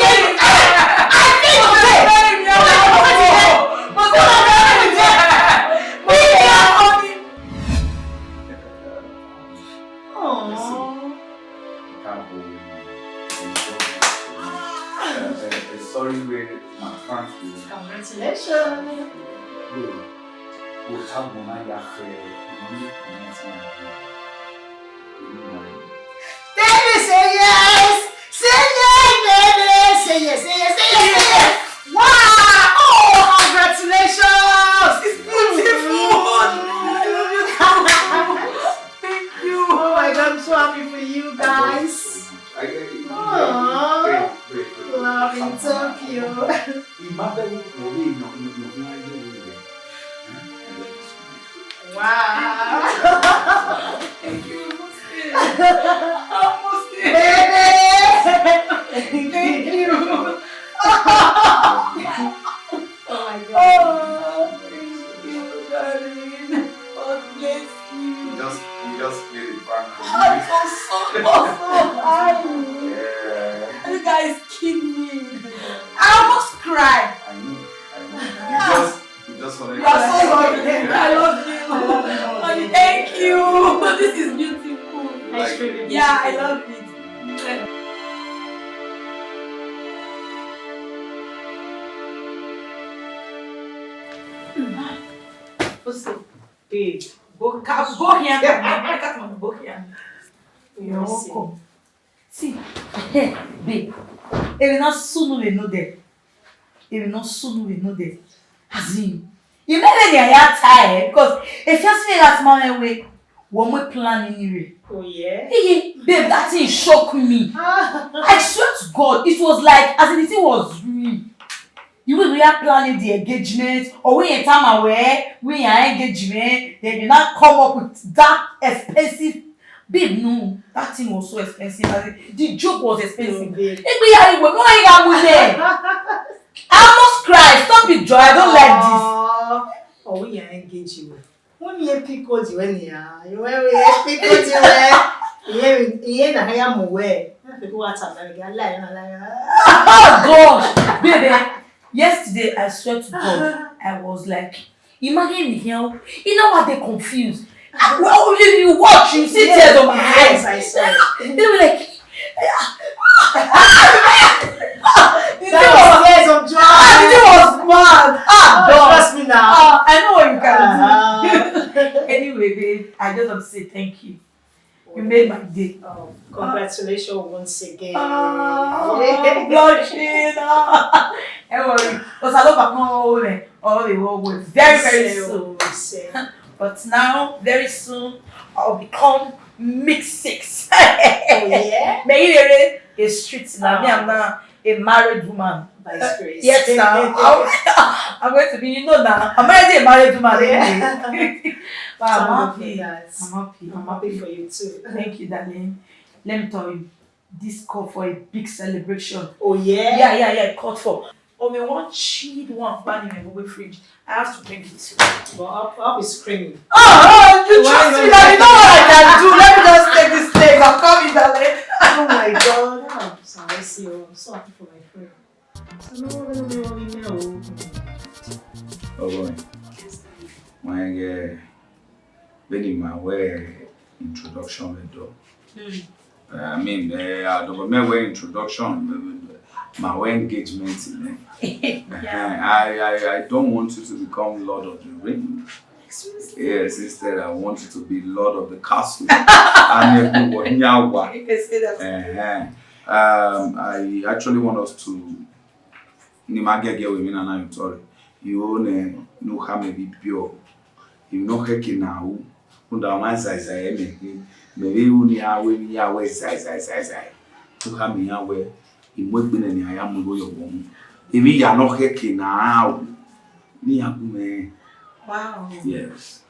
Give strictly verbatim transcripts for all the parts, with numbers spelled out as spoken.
tell you, I, I tell you, hey, come on, come on, come on, come on, come on, come on. Aww. Sorry, where my friends do. Congratulations. Wait, wait, how am I your friend? Baby, say yes! Say yes, baby! Say yes, say yes, say yes, say yes! Wow! Oh, congratulations! It's beautiful! Thank you! Oh my God, I'm so happy for you guys. Aww. Love in Tokyo. Wow. Thank you, Muslim. Muslim. Baby. Thank you. Oh my God. Oh, thank you, darling. God bless you. We just, we just made a prank. I'm so, so, so, so happy. Yeah. You guys kill me. I almost cry. I know, I know. We just, we just You are so lovely. I love you. Mommy, thank you. This is beautiful. Ice cream. Yeah, I love it. What's up? Babe, go, go here. Go here. You're welcome. See, babe, if you not soon we know that. If you not soon we know that. As in, you never get your tie because if you see that man away, what we planning here? Oh yeah. Hey, babe, that thing shock me. I swear to God, it was like as if it was real. You will we are planning the engagement, or we ain't time aware, we are engagement, then you now come up with that expensive. Babe, no, that thing was so expensive. As in, the joke was expensive. No, babe. Igbe ya iwe, no, I got with there. I almost cried. Stop it, Joy. I don't like this. Oh, we are engaging. When you pick what you when you are, you when we pick what you wear. Yeah, yeah, na haya mo wear. Na pick what I'm like. I like, I like. Oh gosh, baby. Yesterday, I swear to God, I was like, imagine me here. You know what? They confused. Ah, well, if you watch, you see tears on my eyes. Yes, I saw it. They were like, the thing was tears of joy. Ah, the thing was mad. Ah, God. Trust me now. Ah, I know what you can do. Anyway, babe, I just want to say thank you. You made my day. Oh, congratulations once again. Oh, blushing. Ah. Don't worry. Osalobua kan o me, o me wo wo very, very soon. But now, very soon, I'll become mix six. Oh yeah. Me here a street now. Me, I'm now a married woman. By His grace. Yes, now. I'm, I'm going to be, you know now. I'm already a married woman anyway. But I'm happy. I'm happy. I'm happy for you too. Thank you, darling. Let me tell you, this call for a big celebration. Oh yeah? Yeah, yeah, yeah, called for. Oh, me one chilled one, pan in my fridge. I have to drink it. But I'll, I'll be screaming. Oh, you trust me now. You know what I can do. Let me just take this thing. I'm coming, darling. Oh my God. Ah, so I see you. I'm so happy for my friend. So no, no, no, no, no, no. Oh boy. When I get Vbene ima wẹ introduction vbe dọ. I mean, eh, adọbọ mẹ wẹ introduction, ma wẹ engagement mẹ. Eh, I, I, I don't want you to become Lord of the Ring. Yes, instead I want you to be Lord of the Castle. And you can say that. Eh, eh. Um, I actually want us to Ne ima giẹgiẹ ru emwi na na ye otọ rre, I ho ne u khama emwi bibiẹ, emwi ne ọ khẹke ne a ru, rhunmwuda ọmwa zaizae mẹ khin, mẹ vbe ru ne iran ru emwi iran wẹ zaizae zaizae. U khama iran wẹ, I mu egbe nẹ ne iran ya mu igho ye ọvbokhan. Emwi hia ne ọ khẹke ne a ru, ne iran gu mwẹ rẹn. Wow. Yes.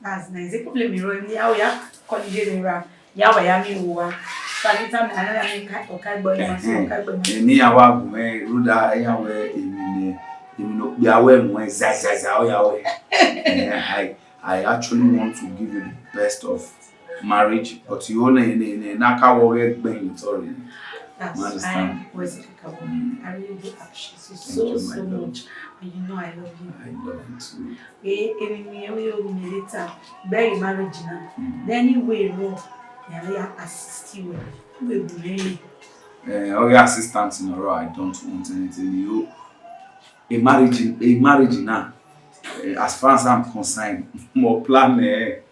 That's nice. The problem is, when you are calling general, you are ya mi wa. So I need time, I need time, okay, but you must, okay, but you must. Eni ya wa gu mwẹ, rhunmwuda, iran wẹ emwi ne, emwi ne okpia wẹ mu ẹn zaizae, ọ ya wẹ. Eh, I, I actually want to give you the best of marriage, but you only, ne, ne, na ka wọ ghẹ gbẹn you, sorry. That's fine. Well, I really do appreciate you so, so much. And you know I love you. I love you too. Eh, emwi ne ọ yo ne later, before marriage na. Then anyway, no, ya ya assist you. We go there. Eh, ọ ghi assistant nọ rọ, I don't want anything. You, a marriage, a marriage na, eh, as far as I'm concerned, mo plan, eh,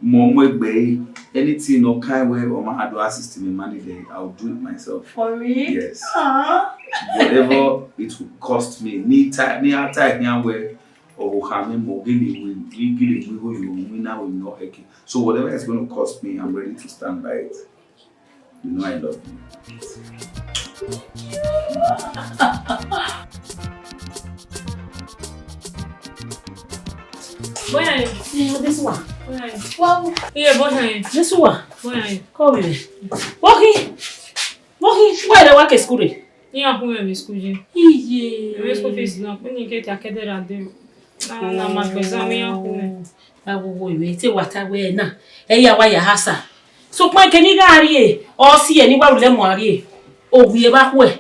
mo mu egbe, anything nọ kan wẹ ọ ma do assist me manage, eh, I'll do it myself. For real? Yes. Whatever it will cost me, ni time, ni a time here where Ọ vbe okha mwẹ, mẹ ọ gele ru, I gele ru igho ye uwẹ na, wẹ emwi ne ọ khẹke. So whatever it's gonna cost me, I'm ready to stand by it. You know I love you. Boya ye. Iye, this one. Boya ye. Wow. Iye, boya ye. This one. Boya ye. Come here. Walking. Walking. Where the work is school? Iran khu mwẹ vbe school ye. Iye. Vbe school fees na, vbene I ke ta kẹdẹ ra dee. Na, na ma gbe exam, iran khu mwẹ. Awowo, iwẹ te wa ta wẹ na, ẹ ya wa ya hasa. Sokpan kẹ ne I gha rrie, ọ si ẹ ne I wa ru lẹ mu a rrie. Owiẹ vbe a khuẹ,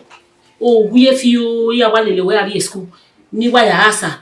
owiẹ fi o, I ya wa lele wẹ a rrie school, ne I wa ya hasa.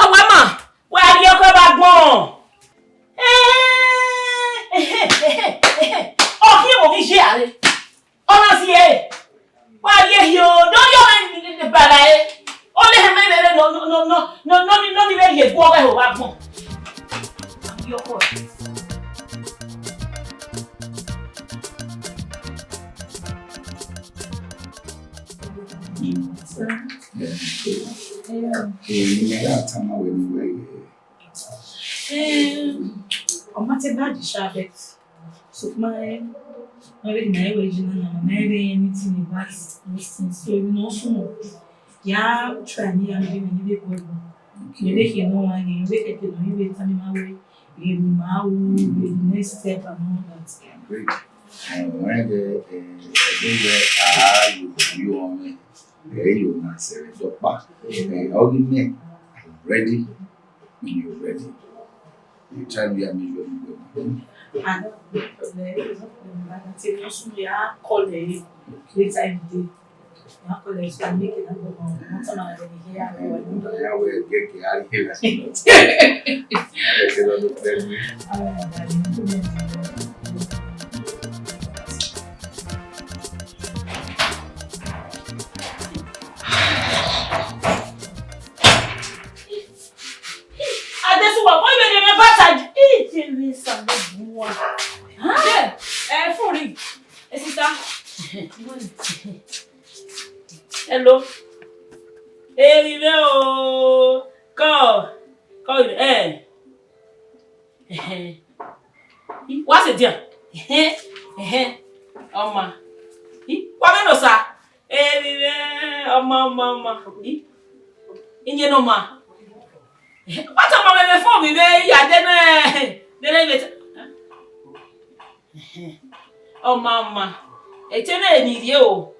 Ọ wa ma, wa rhie ọkọ vbe agbọn. Ọ khian vbe ovbi iye a rre. Ọ na zie, wa rhie hio, ne ọ rhie ọmwa ni bala ẹre. Ọ lehọ ẹmwẹ vbe rre nọ, nọ, nọ, nọ, nọ, nọ, nọ, nọ, ni vbe rhie gu ọghẹ ho vbe agbọn. Wa rhie ọkọ. Ee, ne I ya tama wẹ ne uwẹ ye. Em, ọ ma te bad sha, but sokpan, eh, ma vbe na ẹre wẹ yi na na, ma vbe anything about this thing. So, you know, so, ya try ni ya vbe, ni vbe go go. Okay. Ni vbe khin ne ọ wa ye, ni vbe kẹkẹ ne ọ vbe tama ima wẹ, ye ma ru, ye next step and all that. Great. Eh, wẹ, eh, eh, ẹdẹ wẹ a yo, yo ọmọ, ẹ yo na sẹ vbe dọkpa. Eh, ọ ghi mẹ, I'm ready when you're ready. You tell me, I'm ready. And, uh, later in the day, I'll call you, so I'll make it up. What time are you here? Yeah, we get the out of here. All right, darling. Adesuwa, why you dey never charge? Ije mi sa lo buwa. Eh, eh, phone ring. Eh, sister. Hello. Eh, mi vẹ o. Call. Call, eh. Ẹhẹn. I, wa sẹ dia? Ẹhẹn, ẹhẹn. Ọ ma. I, wa vbene Osa? Emwi mwẹ, ọ ma, ọ ma, ọ ma. I, iyẹn ne ọ ma. Ẹhẹn, wa tama mwẹ vbe phone vbe ya de nẹ, de nẹ vbe ta. Ẹhẹn. Ọ ma, ọ ma. Etẹn mwẹ ni rhie o.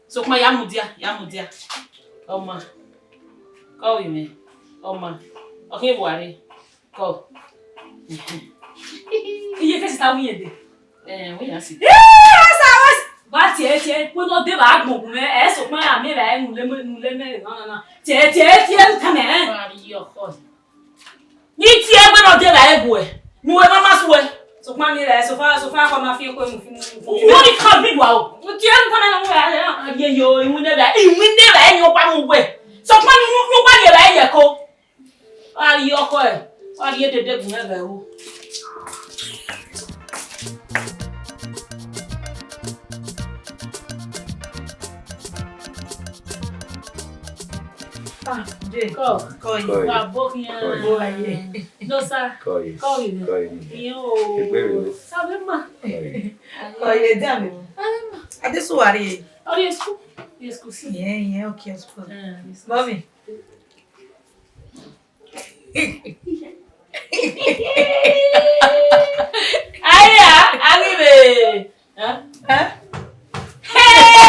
Sokpan ya mudia, ya mudia. Ọ ma. Kọ vbe mwẹ. Ọ ma. Ọ khian vbe uwa rre. Kọ. Iye ke sita wi yede. Eh, we ya si. Eh, sa wa s-, wa tie tie, ko no de ba gbon gun mẹ, ẹ sokpan a mi ra ẹ nu le mẹ, nu le mẹ na na na. Tie tie tie u tama ẹ. Wa ri ọkọ. Ni tie egbe nọ de ra ẹ guẹ. Nu ẹ ma ma suẹ. Sokpan mi ra ẹ sofa, sofa kọ ma fi ko mu fi mu. Mo ni kan bi wa o. Tie u tama na mu ra ẹ. Aye yo, iwin de ra, iwin de ra ẹ yo pa mu wẹ. Sokpan nu nu pa ye ra ẹ yẹ ko. Wa ri ọkọ ẹ, wa ri edede gun ẹghẹ ru. Ah, Jay. Kọ. Kọ yi. Kọ yi. Wa bo khian. Kọ yi. Bowa ye. No, sir. Kọ yi. Kọ yi. Kọ yi. Iyo. Egbe rẹ o. Sabe ma. Kọ yi. Kọ yi, de ame. Sabe ma. Adesuwa rre. Oh, yes, school. Yes, school, sir. Yeah, yeah, okay, school. Ah, yes, school. Mommy. Aya, a ghi vbe. Huh? Huh? Hey!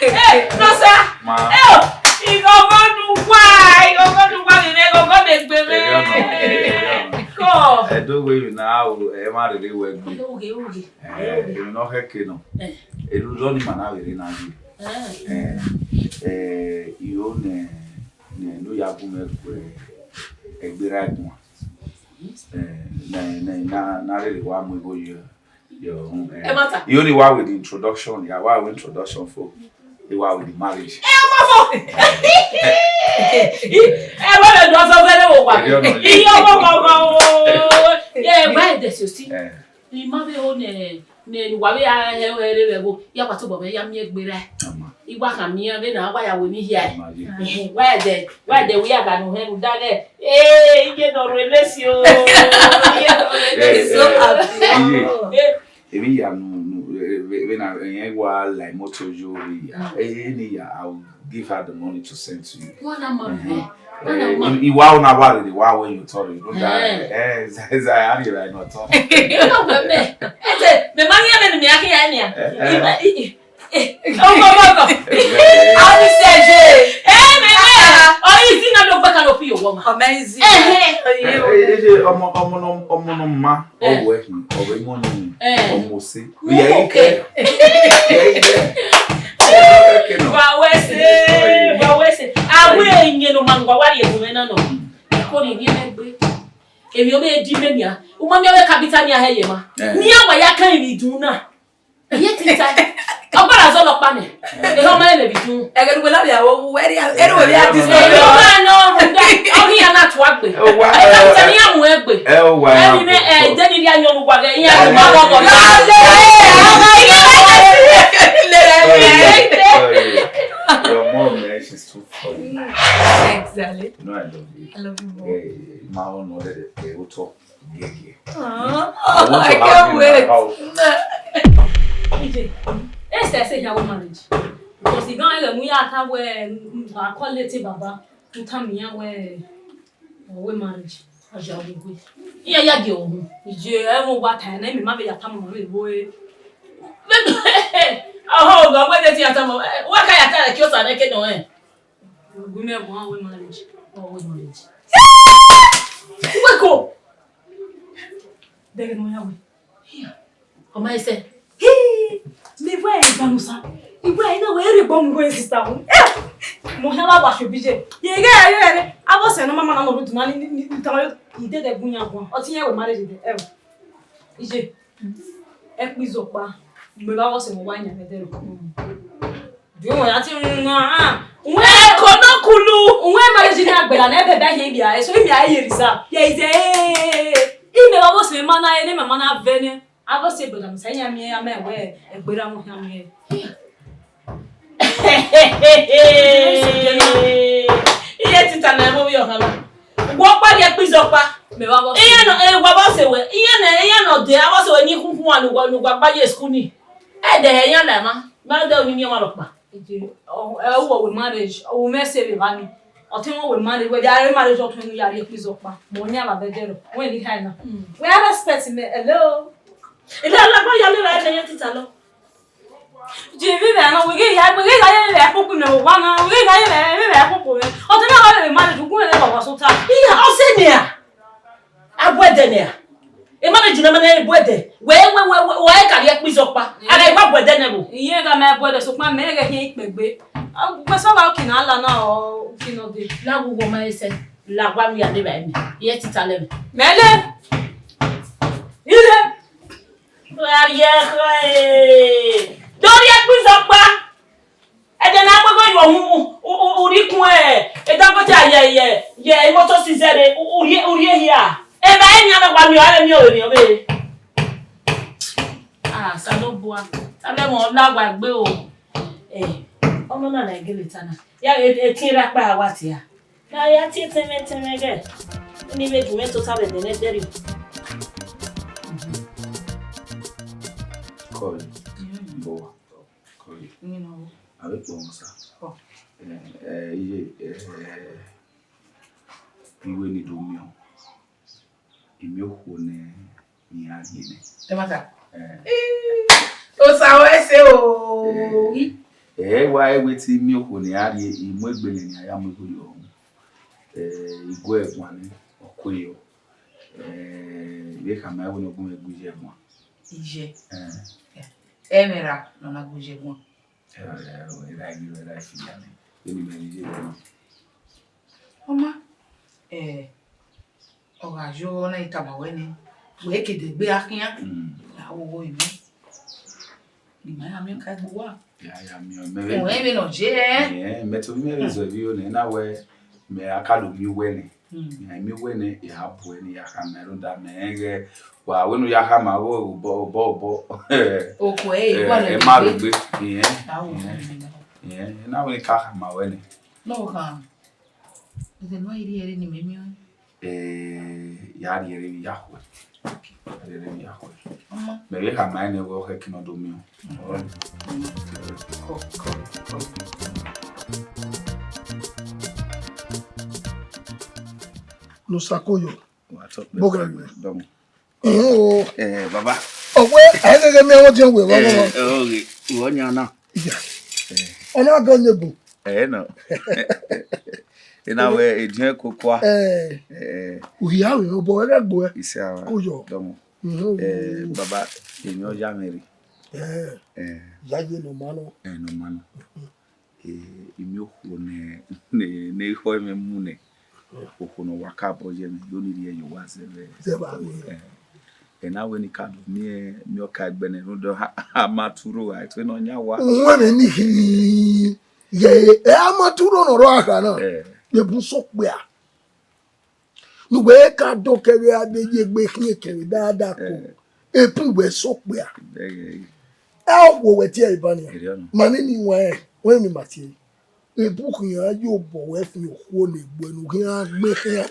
Hey, no, sir. Ma. Hey, oh, ighọghọ ne uwa, ighọghọ ne uwa vbe mwẹ, ighọghọ ne egbe mwẹ. Ẹ rhie ọnọ, ẹ rhie ọnọ. Kọ. Ẹdo wẹ vbe na, o, ẹ ma rherhe wẹ gbe. Oge, oge. Eh, emwi ne ọ khẹke nọ. Eh. Erhurhu ni ima na vbe rre na ye. Eh. Eh, eh, iro ne, ne, ne u ya gu mwẹ gu egbe ra guan. Eh, ne, ne, na, na rherhe wa mu igho ye, ye uhunmwu, eh. Ẹ ma ta. Iro ni wa with the introduction, ya wa with introduction fo. Iwa with the marriage. Ẹ ọmọ fo. Ẹ wẹ vbe do fẹ fẹ ne wo wa. Ẹ rhie ọnọ ye. Iye ọmọ kọkọ o. Ye, wẹ de so si. Eh. Ni ma vbe ho ne, ne, ne uwa vbe ya hẹ, hẹ rre vbe ẹvbo, ya wa tobọ mwẹ ya miẹn egbe ra. Ama. I wa khama iran vbene a wa ya wẹ emwi hia. Ama ye. Ehe, wa ẹdẹ, wa ẹdẹ wẹ ya gha ne u hẹn rhunmwuda ghẹ, ee, iye ne ọ rre lesi o, iye ne ọ rre lesi. Eh, eh, iye. Eh. Emwi hia nu, nu, eh, vbe, vbene irẹn wa la imoto yo vbe hia. Mm. Eh, eni hia, I will give her the money to send to you. Wa na ma. Mhm. Eh, iwa una wa rere wa wẹ ye otọ rre, no da, eh, eh, za, za, a rhie ra ne otọ. Ẹ na wẹ mẹ. Ẹ te, mẹ ma miẹn vbene mẹ a khian nian. Eh, eh. Ima, i, i, eh, ọmọ, ọmọ, ọmọ. Eh, eh. A ni sẹ je. Eh, mẹ, mẹ. Ọ yi si na do gbe ka no fi yo wọ ma. Ọmọ yi si. Eh, eh. Oye, eh, oye. Eh, eh, ọmọ, ọmọ nọ, ọmọ nọ ma, eh, ọwẹ hin, ọwẹ mọ ni, eh, ọmọ se. Uye, okay. Uye, uye. Wa wẹ se, wa wẹ se. Awe yen ne ọ ma ne uwa wa rhie gu mwẹ na nọ. Ko ni rhie mwẹ gbe. Emwi ọ vbe di mẹ nian. U ma miẹn ọvbe capital nian hẹ ye ma. Eh. Nian wa ya kan emwi dun na. Iye tita. Ọgbara zọ nọ kpa nẹ. Ehe ọma ẹmwẹ vbe dun. Ẹghẹ ne uwẹ na vbe aro, uwẹ ria, ẹre uwẹ vbe a dis. Ẹ, ọma nọ rhunmwuda. Ọ ghi ya na tua gbe. Ẹ wa, ẹ, capital nian mu egbe. Ẹ wa, ẹ, ẹ, ẹ, ẹ, de ni ria yọn ne uwa ghẹ, iran ma ghọghọ. Lale, lale, lale. Sorry, sorry. Your mom, eh, she's too funny. Exactly. You know I love you. I love you more. Eh, my own, no, that, eh, we'll talk. Yeah, yeah. Aw, I want to have you in my house. I can't wait. Ije, ẹ sẹ ẹsẹ hia wẹ marriage. Because igan ẹghẹ mu ya ta wẹ, mm, wa call late baba, u tama iran wẹ, ọ wẹ marriage. Ọja wẹ gbe. Iran ya gie ọhun. Ije, ẹ mu wa ta ẹre, mẹ ma vbe ya tama ọmọ vbe ebo e. Ọhọ, ọgọ, wẹ de ti ya tama, eh, wa ka ya ta ẹre, ki osa nẹ ke nọ, eh. Gu mwẹ guan wẹ marriage. Ọ wẹ marriage. Uwẹ ko. Dẹghe ne ọ ya wẹ. Ọ ma sẹ. Hii, mẹ wẹ ẹ gbanusa. Iwẹ ẹ na wẹ ẹ rhie egbe mu wẹ sister wu. Eh! Mẹ ọ hia wa wa fi obi ye. Ye ghẹ ẹ rẹ. Avọ sẹ ne ọ ma ma na nọ rhudu na ni, ni, ni, ni tama yo. I dede gu yan guan. Ọ ti yan wẹ marriage dẹ. Ẹ o. Iye. Ẹkpizọkpa, mẹ vbe avọ sẹ ne uwa yan vbe ẹdẹrẹ. Di wọn ya ti run wọn, ah. Wẹ ẹko nọ kulu. Wẹ ma ye ji na gbẹla na, ẹbẹ bẹ ye bia, eso imi a ye risa. Ye ize, eh, ime vbe avọ sẹ ma na, ene ma ma na vẹ nẹ. Avọ sẹ gbẹla, sa ya miẹn ya mẹ wẹ, ẹgbẹra wọn ya miẹn. Iye tita na ẹmọ vbe ọkhan na. Wọ kpa ye ẹkpizọkpa. Mẹ vbe avọ sẹ. Iye nọ, eh, wa avọ sẹ wẹ. Iye nẹ, iye nọ de, avọ sẹ wẹ ni khunkhuan ne uwa, ne uwa gba ye school ni. Ẹdẹ hẹ iran na ma, ma dẹ oni ni ọmwa rọkpa. Ije, ọ, ẹ, u wẹ marriage, u mwẹ sẹ vbe evba ni. Ọ te wẹ marriage, wẹ dia re marriage ọtẹn nu ya rhie ẹkpizọkpa. Mẹ ọ yan vbe ẹdẹrẹ, wẹ ni kha na. Mm. Wẹ a respect mẹ, hello. Ilé alágbá ya lera ẹdẹ yẹn tita lọ. Je vbe vbe na, wẹ ghe ya, wẹ ghe ya ye vbe ẹkpokpo mẹ wa na, wẹ ghe ya ye vbe, vbe ẹkpokpo mẹ. Ọ te na vbe marriage, u gu mwẹ vbe wa sota. Iya, ọ sẹ mẹ a. Abu ẹdẹ nẹ a. Emana juna emana bu ẹdẹ. Wẹ, wẹ, wẹ, wẹ, wẹ ka rhie ẹkpo izọkpa. Ana i wa bu ẹdẹ nẹ vbo? Iye gha ma bu ẹdẹ, sokpan mẹ ghẹ hiẹn ikpẹgbe. Mẹ sọ gha uki na la na, ọ, uki nọ de. La wu wọ ma ẹsẹ. La wa mi ya de ba mi. Iye tita lẹ mi. Mẹ le. Ire. Gha rhie ẹkpo, eh. Do rhie ẹkpo izọkpa. Ẹdẹ ne a kpegho ye uhunmwu, u, u, u rhie ikun, eh, Dangote ye, ye, ye imoto sizẹre, u, u rhie, u rhie hia. Evba enian na wa miẹn, a vbe miẹn ọvbemwi ọvbehe. Ah, Osanobua, ta vbe ẹmwẹ ọ la wa egbe o. Eh, ọmọ na na gele ta na. Ya, e, e, etiẹn rre akpa a wa tie a. Na ya tie tẹmwẹ tẹmwẹ ghẹ. Eni vbe gu mwẹ tota vbe ẹdẹ nẹ dẹrriọ. Kọe, bọ wa. Kọe. Ngi nọ. A vbe kpọnmwẹ Osa. Ọ. Eh, eh, iye, eh, eh, iwe ni do miẹn. I miẹn okhuo ne iran rhie nẹ. Ẹ ma ta. Eh. Ih, Osa wẹ ẹse o. Eh, eh, wa ẹwe te I miẹn okhuo ne iran rhie, I mu egbe ne iran ya mu igho yọ. Eh, I gu ẹre guan nẹ, ọ kue yọ. Eh, I vbe khama ẹre wẹ ne ọ gu mwẹ gbe iye guan. Iye. Eh. Ẹmwẹ ra ne ọ na gbe iye guan. Ẹ, ẹ, ẹ, ẹ, ra ghi, ra fi ya nẹ. Vbene imẹ ghi ye vbe nọ. Ọ ma, eh, ọ gha yo na i tama wẹ nẹ, wẹ ke de gbe a khian. Mm. La wo wo imẹ. Ni ma ya miẹn ka gbe uwa. Ya, ya miẹn, mẹ vbe. Ẹwẹn vbe nọ je, eh? Eh, mẹ to mẹ vbe zọ vbe yo nẹ, na wẹ mẹ a ka do miẹn uwẹ nẹ. Mm. Ya miẹn uwẹ nẹ, ya bu ẹre ne ya khama rhunmwuda mẹ rẹn ghẹ wa wẹ ne u ya khama vbe obọ, obọ, obọ. Okhuo ẹre, eh, igualọ ẹ ma rhegbe. Rhegbe. Iẹn, awo, iẹn, iẹn, na wẹ ne I ka khama wẹ nẹ. No, khan. Ẹdẹ ne ọ i rhie ẹre ne imẹ miẹn ọẹn. Eh, ya rhie ẹre vbe ya khuẹ. Ya rhie ẹre vbe ya khuẹ. Ọma. Mẹ vbe khama ẹre nẹ wẹ ọ khẹke ne ọ do miẹn. Ọma. Kọ, kọ, kọ. Ne Osa ko yọ. Wa tọ kpẹ. Bogẹ. Dọmọ. Uhun o. Eh, baba. Ọwẹ, a i ghẹghẹ miẹn ọmọdiọn wẹ vbe ọmọ. Eh, ọghe, wẹ ọyan na. Iya. Eh. Ọ na gọ nyegbo. Eh, nọ. I na wẹ ediọn koko a. Eh. Eh. Uhi a wẹ obọ ẹghẹ gbo ẹ. Ise a wa. Ko yọ. Dọmọ. Uhun o. Eh, baba, emwi ọ ya mwẹ rre. Eh. Eh. Ya ye ne ọ ma nọ. Eh, ne ọ ma nọ. Eh, I miẹn okhuo ne, ne, ne ekhọe mwẹ mu nẹ, okhuo ne ọ wa ka obọ ye mwẹ, do ni rhie ye owa zẹ vbe. Zẹ vbe avbe. Eh, ẹ na wẹ ne I ka do miẹn, miẹn ọka egbe nẹ, rhunmwuda a ma turo gha, ẹto ne ọ yan owa. Uhunmwu ẹmwẹ ni khin, ye, ẹ a ma turo ne ọ rre akha na, eh, ye bun sokpia. Ne uwẹ ka do kẹghẹ a de ye egbe khian kẹghẹ dada ko. Eh. Ebu wẹ sokpia. Bẹghe. Ẹ okhuo wẹ tie eba nia. Erriọ nọ. Ma nene iwan rẹn, wẹ ne ima tie. Ebu khian ye obọ wẹ fi okhuo ne egbe ne u khian gbe khian.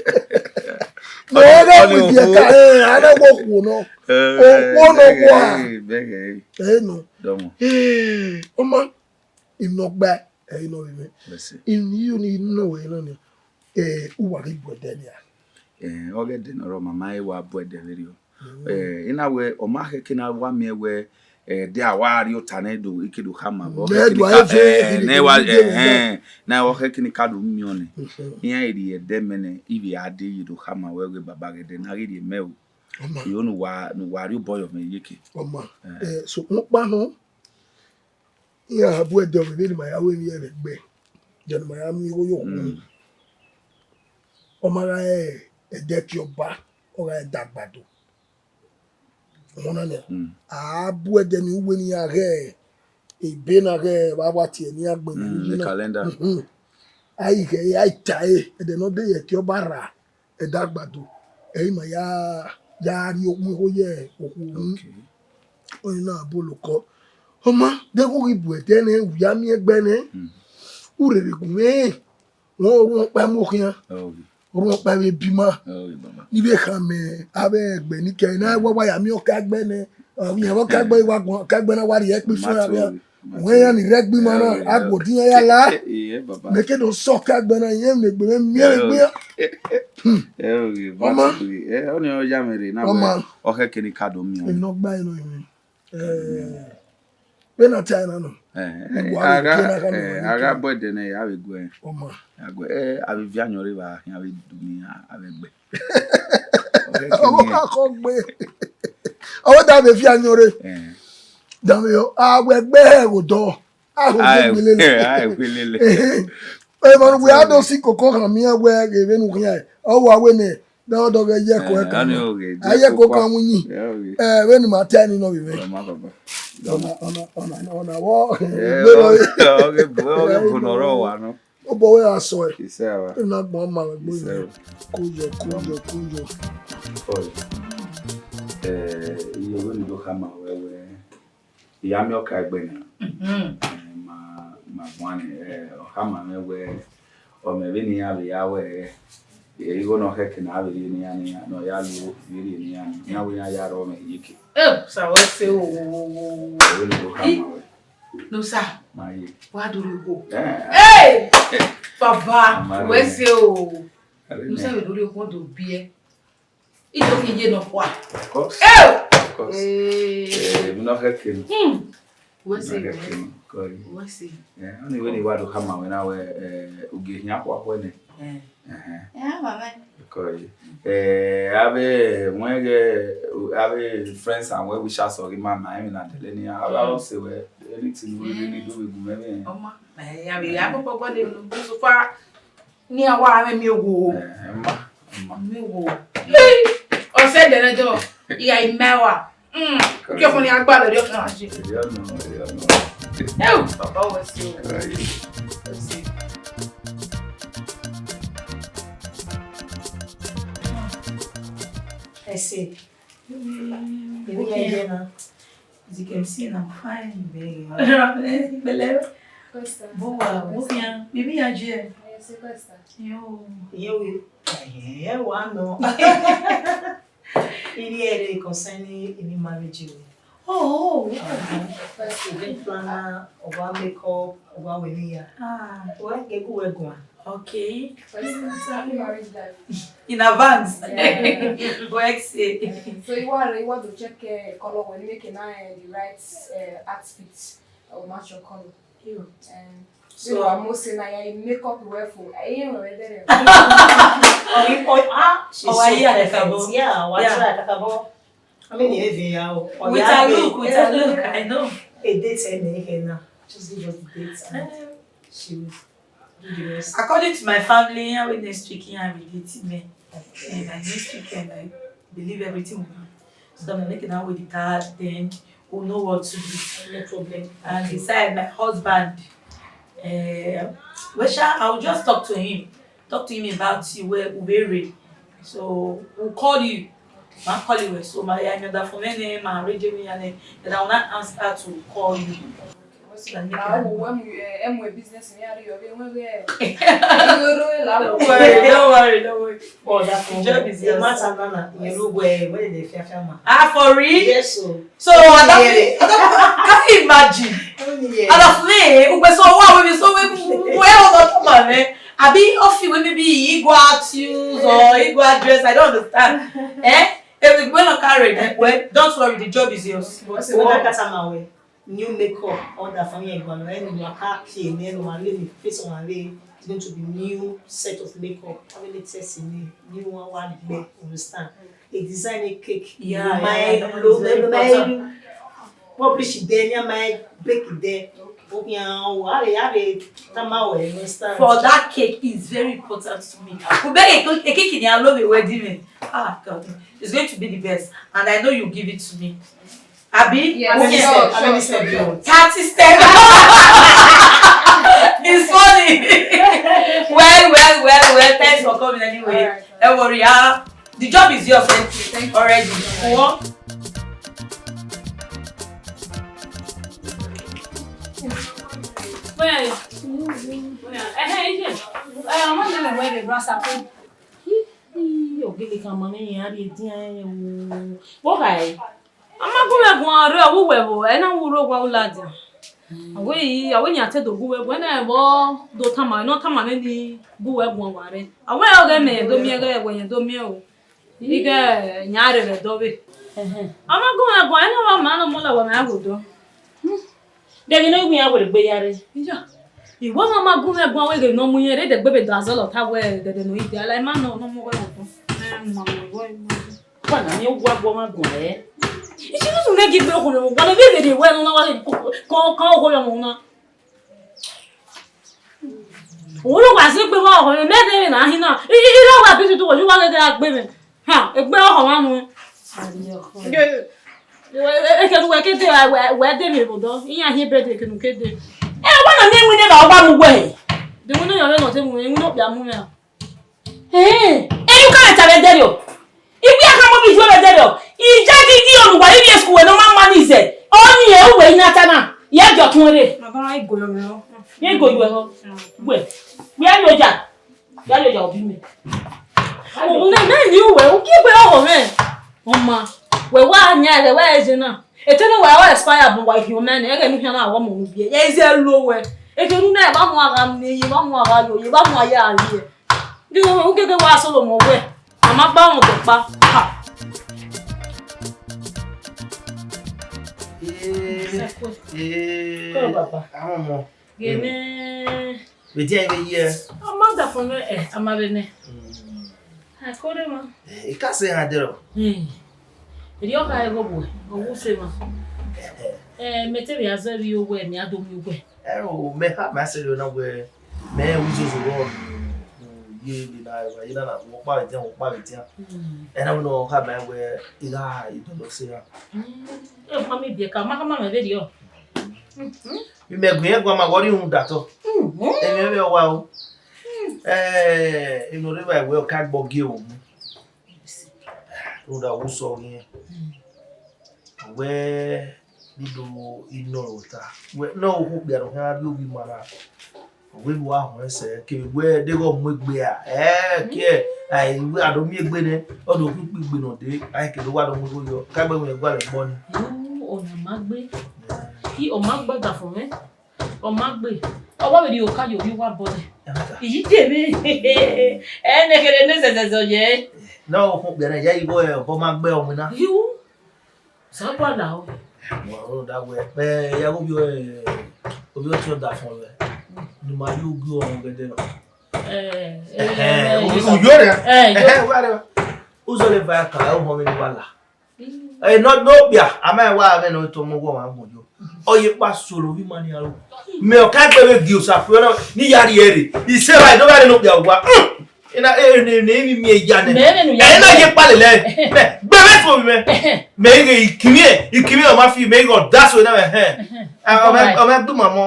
Mẹ ọghe wẹ ibiẹka, eh, a na wẹ okhuo nọ. Eh, okhuo nọ bẹghe, wa. Bẹghe. Ẹ nọ. Dọmọ. Eh, ọma. Emwi ne ọ gba ẹre nọ vbe mwẹ. Yes, sir. Emwi ne I yo ni nọ wẹ na nia, eh, uwa ghi bu ẹdẹ nia. Eh, ọghe ẹdẹ ne ọ rre, ọ ma ma re wa bu ẹdẹ vberriọ. Mm. Eh, I na wẹ, ọ ma khẹke ne a wa miẹn wẹ, eh, de a wa rrie ota nẹ do, I ke do khama vbe, ọ khẹke ne I ka, eh, ne wa, eh, na ọ khẹke ne I ka do miẹn ọnẹ. Mm-hmm. Iran rhie ẹdẹ mẹ nẹ, I vbe a de ye do khama wẹ, wẹ baba ghe ẹdẹ na ghi rhie mẹ o. Ọma. Iyo ne uwa, ne uwa rhie obọ yọ mwẹ iyeke. Ọma. Eh. Eh, sokpan ọkpa nọ, iran gha bu ẹdẹ ọvbehe ne ima ya ru emwi ẹre vbe ẹgbẹ, then ima ya miẹn igho ye okhuo. Mm. Ọ ma gha re ẹdẹ ẹki ọba, ọ gha re ẹdẹ agbado. Ọmọ na nia, mm, a bu ẹdẹ ne uwẹ ne iran ghẹ ebe na ghẹ vbe a wa tie ne iran gbẹn. Mm, ne calendar. Mhm. A i ghẹ, a i ta ẹre, ẹdẹ ne ọ de ye ẹki ọba rra, ẹdẹ agbado, ẹ i ma ya, ya rhie okhuo igho ye okhuo. Okay. Ọni na bolo kọ. Ọ ma, deghẹ u ghi bu ẹdẹ nẹ, u ya miẹn ẹgbẹ nẹ, mm, u rherhe gu mwẹ, wẹ orhuọn ọkpa mu khian. Okay. Orhuọn ọkpa vbe bi ima. Okay, baba. Ne I vbe khama avbe ẹgbẹ ni kẹ, ne a wa wa ya miẹn ọka ẹgbẹ nẹ, ọ miẹn ọka ẹgbẹ wa guan, ọka ẹgbẹ na wa rhie ẹkpo ifian ya. Wẹ iran ni rre ẹgbẹ ima na, a gu odiyan ya la. Iye, baba. Mẹ ke do sẹ ọka ẹgbẹ na, irẹn ne egbe mwẹ miẹn vbe egbe iran. Ẹ, oge, ọma. Ẹ, ọni ọ ya mwẹ rre na. Ọma. Wẹ, ọ khẹke ne I ka do miẹn. Emwi ne ọ gba ẹre nọ, emwi. Ẹ, vbene a tie ẹre na nọ. Ẹ, ẹ, uwa vbe a gha, gie na kha nọ, ẹ, a gha bu ẹdẹ nẹ, a vbe gu ẹre. Ọma. A gu ẹre, ẹ, a vbe viọ ayọn rre evba, a khian vbe do ni, a vbe gbe. Ọvbokhan khọ gbe. Ọ wẹ da vbe fi ayọn rre. Eh. Danmwehọ, a wẹ gbe hẹ gho dọ. A ho gbe lele. A ho gbe lele. Emọ ne uwẹ a do si koko khama iran wẹ ghe vbene u khian, ọ wa wẹ nẹ, da ọ dọghe ye ẹko ẹkan. A ye ẹko ẹkan winyi. Vbene ima ta ẹre ni nọ vbe mwẹ. Ọna, ọna, ọna, ọna, vbọ. Ọghe ebo ne ọ rre owa nọ. Obọ wẹ a sọ ẹ. Isẹ wa. Na gbọn ma vbe gbe. Isẹ wa. Koyọ, koyọ, koyọ. Koyọ. Eh, iye vbene do khama wẹ wẹ. I ya miẹn ọka egbe na. Mhm. Eh, ma, ma guan ni, eh, ọ khama mwẹ wẹ, ọ mẹ vbene iran vbe ya wẹ, eh, igho ne ọ khẹke ne a vbe rhie ne iran, ne iran, ne ọ ya lu vbe rhie ne iran, iran wẹ iran ya rrọọ mwẹ iyeke. Eh, sa wẹ sẹ o. Vbene do khama wẹ. No, sir. Ma ye. Wa do rhie okhuo. Eh. Hey! Baba, wẹ sẹ o. No, sir, vbe do rhie okhuo do biẹ. Ido khin ye nọkhua. Of course. Eh! Of course. Eh. Eh, emwi ne ọ khẹke ni. Hmm. Wẹ sẹ. Emwi ne ọ khẹke ni. Kọye. Wẹ sẹ. Eh, ọni vbene I wa do khama mwẹ na wẹ, eh, ugie khian khuakhua nẹ. Eh. Ẹhẹn. Eh, mama. Kọye. Eh, avbe, wẹ ghe, avbe friends and well wishers ọghe ima ma emwi na dẹlẹ ni, avbe aro sẹ wẹ, anything ne u rhirhi do vbe gu mwẹ vbe. Ọma, eh, avbe ya kpokpo gbọdọ unu, so far, ne iran wa mwẹ miẹn owo. Eh, ẹ ma, ẹ ma. Miẹn owo. Hey! Ọ sẹ dẹrẹdẹ, I gha ima ẹre wa. Mm, uki ọfọn ni a gba vbe erriọ ọfọn a je. Erriọ nọ, erriọ nọ. Eu, papa, wẹ sẹ o. Wẹ sẹ. Ẹ sẹ. Èmi yẹn yẹ na. As you can see, I'm fine, baby. Pẹ̀lẹ́. Costa. Bó wà, bó fi hàn. Bíbí yà jẹ. Ẹ sẹ Costa. Yo. Ìyẹn wí. Ẹ̀hẹ̀, ẹ wà nọ. Iri ẹre concerning imi marriage o. Oh, oh, oh. Event planner, ọba makeup, ọba wedding ya. Ah. Wẹ, gẹgu wẹ guan. Okay. First, happy marriage day. In advance. Yeah. Wẹ sẹ. So you want, you want to check, uh, color when you make a, uh, the right, uh, outfit or match your color. Ew. Um, so, so, wa mo se na ya i makeup wẹ fo. Eye wẹ wẹ dẹrẹ. Oh, oh, ah, she's so perfect. Yeah, wa try kakabo. I mean, if you are, with her look, with her look, I know. A date, eh, me, eh, now. Just give us the date and she will do the rest. According to my family, I will next week, I will date me. And by next week, I believe everything will be. So I'm making out with the card, then we'll know what to do. No problem. And beside my husband, uh, well, sha, I will just talk to him. Talk to him about you, where Ubere. So we'll call you. Ma call you, so ma ya another phone, eh, ma arrange me, and then I will not ask her to call you. So that make it happen. Ẹ mu business mi a ri ọvbe ẹwẹn vbe. Don't worry, don't worry, don't worry. Oh, that's the job is yours. Matter nana, you know where, where they fear fear ma. Ah, for real? Yes, so. So, can you imagine? Adafune, ugbe so wa we so we we all not come on, eh? Abi ofi we maybe he go out use or he go out dress, I don't understand. Eh? If we no carry, well, don't worry, the job is yours. What's the matter, Katamawe? New makeup, all that family and one, and you are happy, and then one lady face on one lady, it's going to be new set of makeup. Have a latest in it, new one, one big, understand? A design a cake. Yeah, yeah, yeah, that one is very important. Publish it there, yeah, my bake it there. Okay. Okay, ah, oh, have a, have a, come out, understand? For that cake is very important to me. Ube a cake, a cake in your love wedding. Ah, God, it's going to be the best, and I know you give it to me. Abi? Yes. How many steps? How many steps? Thirty steps. It's funny. Well, well, well, well. Thanks for coming anyway. All right. Don't worry. Ah, the job is yours, eh? Thank you. Already. Cool. Well, well, eh, eh, yeah. Eh, I'm not gonna wear the brass apple. Hi, hi, ogele khama mwẹ, iran rhie edian rẹn o. Vbọ khae? A ma gu mwẹ guan rre, ọ wu wẹ vbo, ẹ na wu rre owa u ladian. A wẹ i, a wẹ iran te do gu wẹ guan, ẹ na vbọ do tama, ẹ na tama mwẹ ni gu wẹ guan wa rre. A wẹ ọghe mẹ do miẹn ghẹ wẹ yẹn do miẹn o. Ighẹ iran rre vbe ẹdẹ ọvbe. Ẹhẹn. A ma gu mwẹ guan, ẹ na wa ma nọ mọ lẹ wẹ mẹ a gho dọ. Hmm. De ghe ne ọ wẹ iran wẹ gbe ya rre? Iya. Iwẹ ma ma gu mwẹ guan wẹ ghe ne ọ mu irẹn rre, de gbe vbe do azọlọ ta wẹ dẹdẹ ne ọ i dia, la ima nọ, nọ mu wẹ vbe ọdọ. Ẹ, ma mu wẹ, ma mu. Na ni wa gbọ ma gbọn ẹ. Isi tutu ne gi gbe okhuo mẹ, wa ne vbe vbe wẹ nọ na wa ko ko ko okhuo mẹ na. Wo lo wa si gbe vbe okhuo mẹ, mẹ de na hi na. I i i lo wa bi tutu wo ju wa ghe ghe a gbe mẹ. Ha, egbe ọhọ mwa nu. Eke nu wẹ ke de wẹ wẹ de mẹ vbe odọ, iran hi ebe de eke nu ke de. Ẹ wa na miẹn iwinna na wa mu wẹ. De iwinna yọ vbe nọ te mu, iwinna okpia mu mẹ. Ẹn, eyu ka ta vbe dẹrriọ. Iwi a ka mọ vbe ijuẹ vbe dẹrriọ. Ija gidi ọnu wa ivbi school wẹ ne ọ ma ma ni zẹ. Ọni ẹ uwẹ i na ta na. Yẹ jọ tun ẹre. Baba, I go yo mẹ o. Ye go yo ẹhọ. Wẹ, wẹ a yo ya. Wẹ a yo ya obi mẹ. Òun náà mẹ ni uwẹ, u kie gbe ọghọ mẹ. Ọma, wẹ wa nia ẹghẹ wa ẹzẹ na. Etene wa expire bun wa hiọ mẹ nẹ, ẹghẹ ne u khian na wọ mọ unu biẹ. Ye ize lo wẹ. Eke nu nẹ, wa mu agha ne ye, wa mu agha yo ye, wa mu aye a ye. Gẹgẹ wẹ, u gẹgẹ wa solo mọ wẹ. A ma gba wọn dọkpa. Ha. Ee, ee, Kọ, baba. Àwọn ọmọ. Gẹnẹ. Vbe diẹ vbe ye? A ma da fọn nẹ, ẹ, a ma vbe nẹ. Mm. A kore ma. Eh, I ka sẹ iran dẹrọ. Hmm. Erriọ kha ẹghẹ obọ, ọ wu sẹ ma. Eh, eh. Eh, mẹ te vbe a zẹ vbe owẹ, mẹ a do miẹn owẹ. Ẹro, mẹ kha ma sẹ rẹ na wẹ, mẹ ru izozo rọ, ye vbe na, ye na na, wọ kpa vbe dian, wọ kpa vbe dian. Hmm. Ẹ na wẹ ne ọ kha ma wẹ, I gha idọlọ sẹ iran. Hmm. E ma mi biẹ ka, ma kha ma mẹ vberriọ. Hmm. Mẹ gu iran guan ma, wẹ ọ rhie uhunmwu da otọ. Hmm. Emwi ẹmwẹ ọ wa o. Hmm. Eh, emwi ne ọ rre evba wẹ ọ ka gbe ọgie ru. Rhunmwuda wẹ usọ ọghe irẹn. Wẹ ne I do inọ ẹre ota. Wẹ ne ọ okhuo okpia ne ọ khian rrie ovbi ima na. Ọ wẹ vbe uwa họn ẹsẹ, kevbe wẹ deghẹ ọ mu egbe ra. Ẹ, kiẹ, a i wẹ a do miẹn egbe nẹ, ọ do khuikpegbe ne ọ dee, a i ke do wa do mu igho yọ. Ka gbe wẹ gualọ ẹgbọ ni. Yu, ọna ma gbe. Ki ọ ma gbe ọdafẹn mwẹ. Ọ ma gbe. Ọ wa vbe rhie oka ye ovbi uwa bọlẹ. Ẹmwata. Iyi de mwẹ. Ẹ nẹ kherhe ne zẹzẹzẹ ọ yẹ. Ne ọ okhuo okpia nẹ, ya igho, ẹ, obọ ma gbe ọ winna. Yu. Sa gua la o. Mo ro da wẹ, ẹ, ya gho ovbi, ẹ, ovbi ọtiọnda fọn wẹ. Ne ima yo gie ọmọ gẹdẹ nọ. Ẹ, ẹ, ẹ, ẹ, ẹ, uyo rẹ. Ẹ, yo. Ẹ, wa rẹ. Uzọ le va ka, ẹ, ọmọ mi wa la. Ẹ, nọ, nọ okpia, a ma wa vbe nọ to mu wọ ma gbọn yo. Ọ ye kpa solo vbe ima ni aro. Mẹ ọ ka gbe vbe gie osa fue nọ, ne I ya rhie ẹre. I sẹ va, I do gha rre ne okpia owa. Ina, e, ne, ne, ivbi miẹn ya nẹ. Mẹ vbene u ya. Ẹ na ye kpale lẹ. Mẹ, gbe vbe fo mẹ. Mẹ ghe ikimie, ikimie ọ ma fi, mẹ ghe ọdaso na mẹ, hẹn. A, ọ mẹ, ọ mẹ du ma mọ.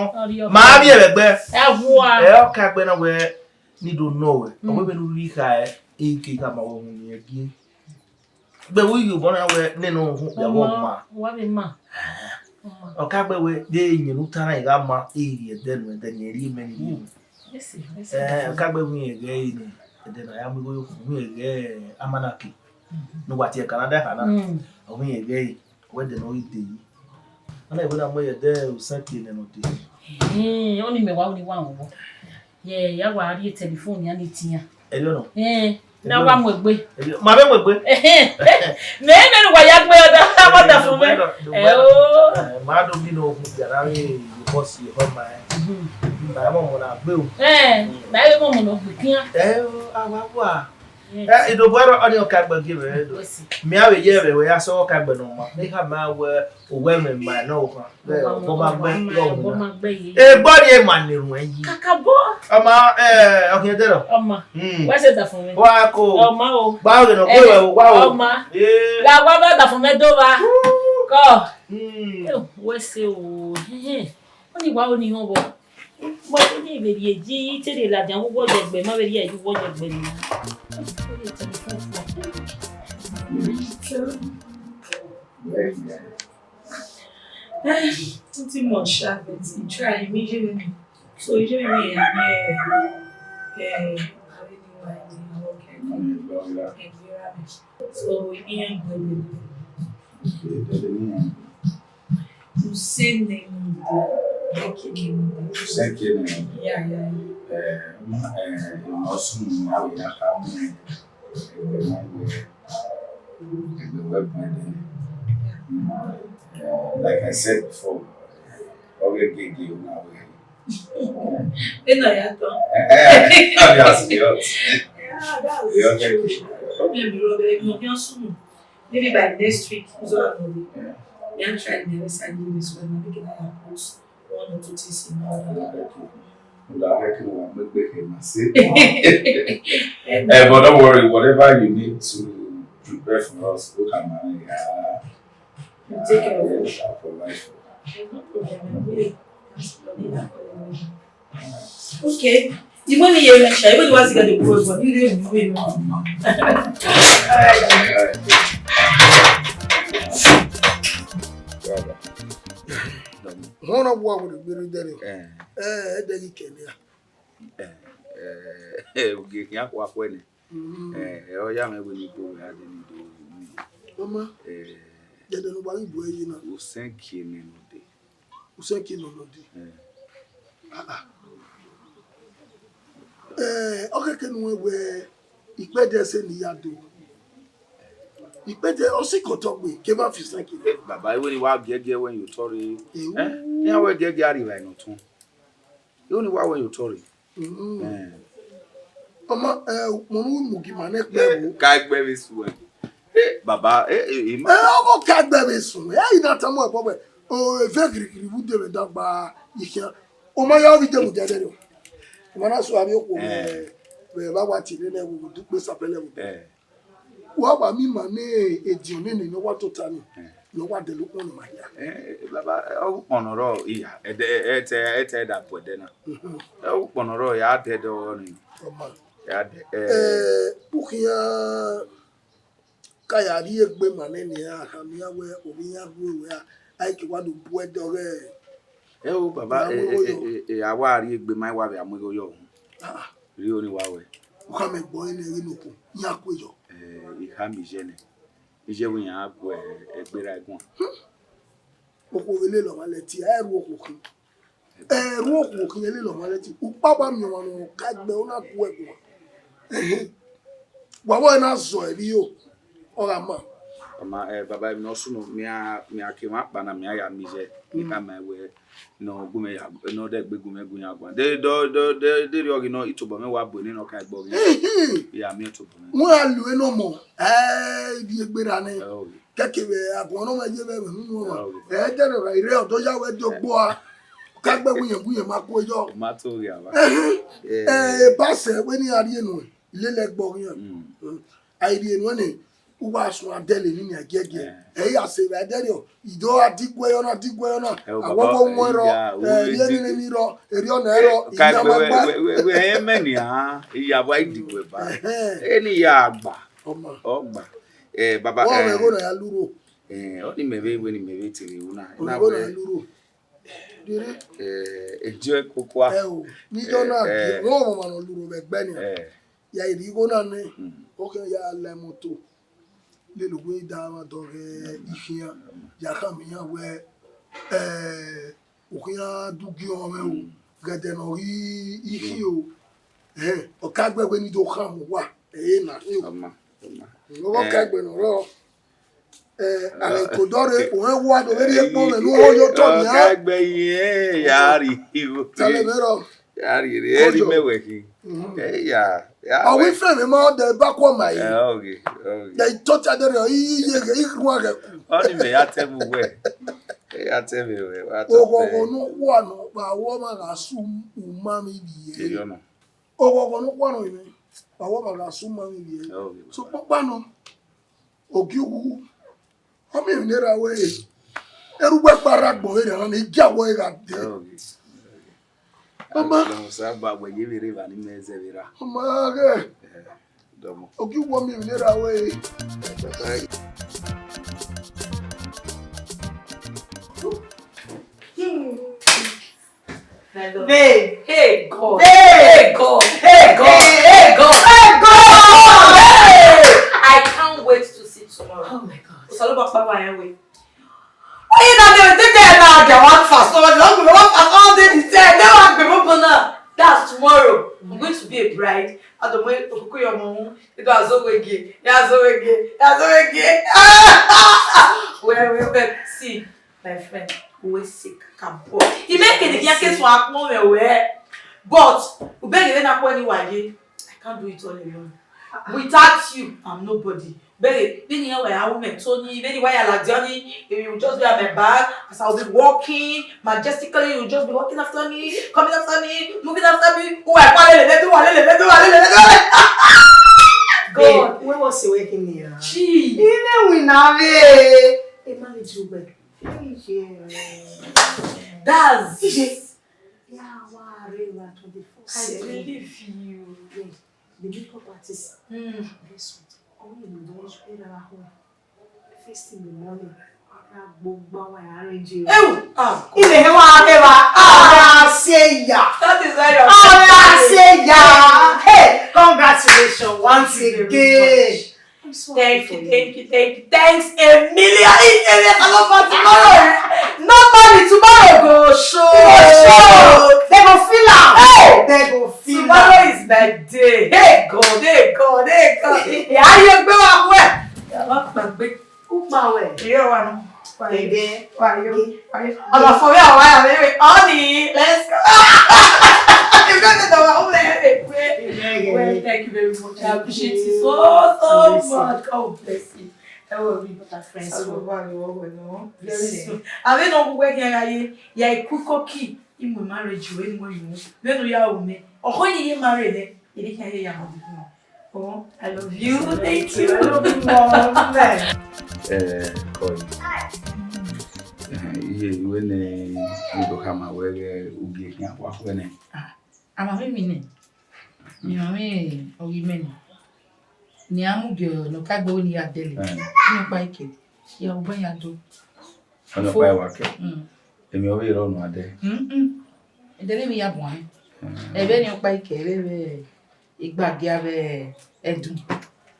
Ma vbiẹ vbe ẹgbẹ. Ẹ vua. Ẹ, ọ ka gbe na wẹ, ne I do nọ wẹ. Ọ wẹ vbene u rhirhi kha ẹ, e ke kha ma wẹ mu ni ẹ gie. Gbe vbe iyobọ na wẹ, nene ọ hu ya wọ ma. Wa vbe ma. Ọ ka gbe wẹ, de iyẹn ne u ta na, I gha ma, e rhie ẹdẹ nuẹn, ẹdẹ ne I rhie mẹ ni. Esi, esi. Eh, ọ ka gbe wẹ irẹn ghẹ ẹre nẹ, ẹdẹ ne a ya mu igho yo, wẹ irẹn ghẹ amanaki. Ne uwa tie Canada kha na. Mm. Ọ wẹ irẹn ghẹ ẹre, wẹ ẹdẹ ne ọ ghi de yi. Ana wẹ na mu ẹre ẹdẹ usẹn tie nẹ ne ọ de. Hmm, ọni mẹ wa, ọni wa wọn. Ye, ya wa rhie telephone ya ni tian. Ẹriọ nọ? Eh, na wa mu egbe. Ẹriọ, ma vbe mu egbe. Mẹ, mẹ ne wa ya gbe ọdọ, ọdọ fun mẹ. Eh, o. Eh, ma do mi no hu ya na re, you must see her my. Mhm. Ma mo mo na gbe o. Eh, ma vbe mo mo no gbe kian. Eh, o, a wa wa. Yes. Eh, idobo ẹrọ, ọni ọ ka gbe gie mwẹ do. Yes. Mi a vbe ye vbe wẹ ya sẹ ọ ka gbe nọ ma. Me kha ma wẹ, owẹ mwẹ ma nọ kha. Vẹ, ọbọ ma gbe, ọbọ ma gbe ye. Egbe ọrriẹ ma ne erhuẹn yi. Kakabọ. Ọma, eh, ọkhiẹn dẹrọ. Ọma. Mm. Wẹ sẹ da fun mi. Wa ko. Ọma o. Gba ọghe nọ, gbe wẹ o, wa o. Ọma. Eh. Gha wa ba da fun mẹ do va. Kọ. Mm. Eh, wẹ sẹ o. Hehe. Ọni wa, ọni họn vbọ. Mo te ni vbe rhie eji, te rhie ladian vbe uwu ọyẹgbẹ, ma vbe rhie eji uwu ọyẹgbẹ ni. Eh, pretty much, sha, but I try, mi je me. So, I je me, eh, eh, so, I am going to Usenengudo. Usenengudo. Yeah, yeah, yeah. Eh, ma, eh, ma ọsunu ma vbe ya kha mu egbe mwẹ, egbe mwẹ bu ẹdẹ. Mm. Eh, like I said before, ọ ghe gege na wẹ. Ena ya tọ. Eh, eh, that's good. Yeah, that's true. Yeah, okay. Problem, bro, but you know, ọsunu. Maybe by next week, so I will. Yeah. Yeah, try the next time you miss when we can have post one or two things in order. That help you. That help you. Make, make him say. Eh, but don't worry, whatever you need to prepare for us, we can manage. Yeah. You take care of it. Yes, I'll provide for you. No problem. Okay. Ibo ni ye mẹ sha, ibo ni wa zigha de kue bọ, ni re mi we no. Hona wa wo de gbere dere. Eh. Eh, de gi kene ya. Eh, eh, oge khian kua kue ne. Mm. Eh, eh, ọ ya mwẹ wẹ ne I do wẹ a de ni do. Mama. Eh. Dede ne uwa ghi bu ẹre ye na. Usẹn kie nẹ nọ de. Usẹn kie nọ nọ de. Eh. Ah, ah. Eh, ọ kẹkẹ ne uwẹ wẹ ikpẹdẹ ẹse ne I ya do. Ikpẹdẹ ọ sikẹ otọ gbe, ke ma fi usẹn kie nọ. Baba, iwe ni wa giẹgiẹ wẹ ye otọ rre. Ewu. Eh, iran wẹ giẹgiẹ a rri evbare ne ọtọn. Iwe ni wa wẹ ye otọ rre. Mm. Eh. Ọma, eh, ukpọn ne u mu gi ima nẹ kpẹ vbo? Ka egbe vbe sunu. Eh, baba, eh, eh, ima. Eh, ọmọ ka egbe vbe sunu. Eh, I na tama ẹbọ wẹ. O, eve girigiri vbe ude mwẹ dagba ikhian. Ọ ma ya ovbi de mu dia dẹrriọ. Ọ ma na so avbe okhuo vbe, eh, vbe vbe a wa tie nene vbe udu kpe sapẹlẹ vbe. Eh. Wa wa miẹn ima ne ediọn nene ne ọ wa tota ni, eh, ne ọ wa dẹlẹ ukpọn ni ma hia. Eh, baba, eh, ukpọn nọ rrọọ, iya, ẹdẹ, ẹtẹ, ẹtẹ da bu ẹdẹ na. Mhm. Eh, ukpọn nọ rrọọ, ya dẹdẹ ọghọ ni. Ọma. Ya dẹ, eh. Eh, u khian ka ya rhie egbe ma nẹ nian, a khama iran wẹ ovbi iran ru wẹ a, a i ke wa do bu ẹdẹ ọghẹ. Ẹ o, baba, a mu igho yọ. Eh, eh, eh, eh, a wa rhie egbe ma, wa vbe a mu igho yọ. Ah. Rhie oni wa wẹ. U khama ẹgbẹe ọnrẹn nẹ ghe ne okhuo, iran kue yọ. Eh, I khama iyẹ nẹ. Iyẹ wẹ iran gu egbe ra guan. Hmm. Okhuo vbe lele ọmwa lẹtin, ẹ ru okhuo khin. Ẹ ru okhuo khin, ẹ lele ọmwa lẹtin. Ukpa wa miẹn ọmwa ne ọ ka egbe, ọ na gu ẹguan. Ehe. Wa wẹ na zọ ẹre yo, ọ gha ma. Ọma, eh, baba, emwi ne ọ sunu, mia, mia ke emwa kpa na, mia ya miẹn iyẹ, ne I khama wẹ, ne ọ gu mwẹ ya, ne ọ dẹ gbe gu mwẹ gu iran guan. De, de, de, de, de rriọ ghi nọ, I tobọ mwẹ wa bu ene ne ọ ka egbe ọghe. Ehe. I ya miẹn tobọ mwẹ. Wẹ a lu ene ọmọ, eh, I rhie egbe ra nẹ. Ẹ, ọ ghi. Kẹkẹ vbe aguan ne ọ ma ye vbe ẹmwẹ unu ọmwa. Ẹ, ọ ghi. Ẹ, de rẹ ọgha ire, ọ do ya wẹ de ogbo a. Ka egbe gu iran gu iran ma kue yọ. Ma to ghi ava. Ehe. Eh. Eh, ebasẹ wẹ ne iran rhie nuẹn, ilele ẹgbọ ọghe iran. Mm. Mm. A i rhie nuẹn nẹ, u wa suẹn adẹle ni nian giẹgiẹ. Eh. Ẹ i ya sẹ vbe adẹrriọ, I do a diguẹ yọ na, diguẹ yọ na. Ẹ o, baba, awọghọ wọn rọ, iya, eh, ẹ rhie nene ni rọ, erriọ na rọ, ka iya egbe ma wẹ, gba. Wẹ, wẹ, wẹ, ẹ mẹ nian, iya wa i diguẹ ba. Ẹhẹn. Eni ya gba. Ọma. Ọ gba. Eh, baba, wẹ, eh, ọmọ ẹgho na ya lurho. Eh, ọ ni mẹ vbe, wẹ ni mẹ vbe te vbe ru na. Ọmọ ẹgho na ya lurho. Dere. Eh, ejo ekokua. Ẹ o, ni yọ na, eh, gie, eh, wọn ọmọ ma nọ lurho vbe ẹgbẹ nian. Eh. Ya i rhie igho na nẹ, mm, ọ khian ya la ẹmwẹ otọ. Lele uwẹ da mwa dọghe ikhian, ya khama iran wẹ, eh, u khian du gie ọmwẹ o, mm, ghẹdẹ ne ọ ghi ikhian o. Eh, ọ ka gbe wẹ ne I do khama uwa, eh, na, eh, o. Ọma, ọma. Ọ ka, eh, gbe ne ọ rrọọ. Eh, a gha ko dọ rre, u rẹn wa do vbe rhie ekpo mwẹ ne u ho ye otọ nian. Ọ ka gbe ye, ya rhie igho. Tale mwẹ rọ. Ya rhie rre, eri mẹ wẹ khin. Mhm. Eh, ya, ya. Ọ wẹ wẹ. Ife mwẹ ma dẹ ba kuọ ma yi. Eh, ọ ghe, ọ ghe. Ya i tota dẹ rre, i, i ye ghe, i rhuan ghẹ ku. Ọ ni mẹ ya tẹ mu wẹ. Eh, ya tẹ mẹ wẹ, wa tọ. Oghọghọ ne ọ khuan nọ, vbe a wẹ ọmwa gha sẹ uma mwẹ ivbi ẹre. Eri ọna. Oghọghọ ne ọ khuan nọ mwẹ, vbe a wẹ ọmwa gha sẹ uma mwẹ ivbi ẹre. Ọ ghe. So, kpakpa nọ, ogie uwu, ọ miẹn emwi ne erha wẹ re. Erha uwẹ kpa rre agbọn vberriọ na, ne I gia wẹ gha dee. Ọ ghe. Ọma. Ọlọrun Osa ba wẹ ye vbe rre evba ne imẹ zẹ vbe ra. Ọma ghẹ. Eh, dọmọ. Ogie uwu, ọ miẹn emwi ne erha wẹ re. Babe. Hey God. Babe. Hey God. Hey God. Hey, hey God. Hey God. Hey! I can't wait to see tomorrow. Oh my God. Osalobua pa wa yẹn we. Why you not there? They, they are not there. One fast, one, one, one fast, all day the same. They want to be open now. That's tomorrow. I'm going to be a bride. I don't wait. Okuku your mom. You go azowege. You azowege. You azowege. Well, well, well. See, my friend, we sick. Can boy. He make it the case for akpon me we. But we beg you na ko anyway. I can't do it all alone. Without you, I'm nobody. Baby, vbene iran wẹ a ru mẹ Tony, vbene wa ya ladian ni, you will just be at my back, as I will be walking, majestically, you will just be walking after me, coming after me, moving after me. Uwa kwa lele vbe do, wa lele vbe do, wa lele vbe do. God. Babe, we was working here. Gee. Even we na be. A marriage you were. That's it. Yeah, wa re wa twenty-four seven. I believe you. Yes. The makeup artist. Mm. Guess what? All you know, don't you ever home. First thing in the morning, I go back my arrange. Oh, ah, ile he wa ke ba. Ara se ya. That is why you're Ara se ya. Hey, congratulations once again. Thank you, thank you, thank you. Thanks a million. If, if there's a lot for tomorrow, nobody tomorrow go show. Go show. They go feel am. Hey, they go feel am. Tomorrow is my day. Hey God, hey God, hey God. Yeah, you go away. Yeah, what my big. Upa we. Yeah, one. Ege. Wayo. Wayo. Ọmọ fún mi àwọn ará mi wí, honey, let's go. If you don't know what I'm saying, well, thank you very much. I appreciate you so, so much. God bless you. Ẹ wo mi. What a friends for. Very soon. I mean, no, we can hear you. Yeah, cook cookie. Imo marriage, we mo you. We no ya wo me. Ọkọ ni ye marry ne. Iri kan ye ya mo. Oh, I love you. Thank you. I love you more. Eh, Koi. Eh, iye iwe ne u do khama wẹ ghe ugie khian wa khuẹ nẹ. Ah, ama mi mi nẹ. Mi ma mi ọghe mẹ nẹ. Ni a mu gie nọ ka gbe ni ya dẹle. Eh. Ni ọkpa ike. Ya u gbe ya do. Ọnọkpa ẹwa kẹ. Mm. Emi ọ vbe rọ nua dẹ. Mm-mm. Ẹdẹrẹ emwi ya buan. Mm. Ẹvbo ni ọkpa ike vbe vbe igbagia vbe ẹdun.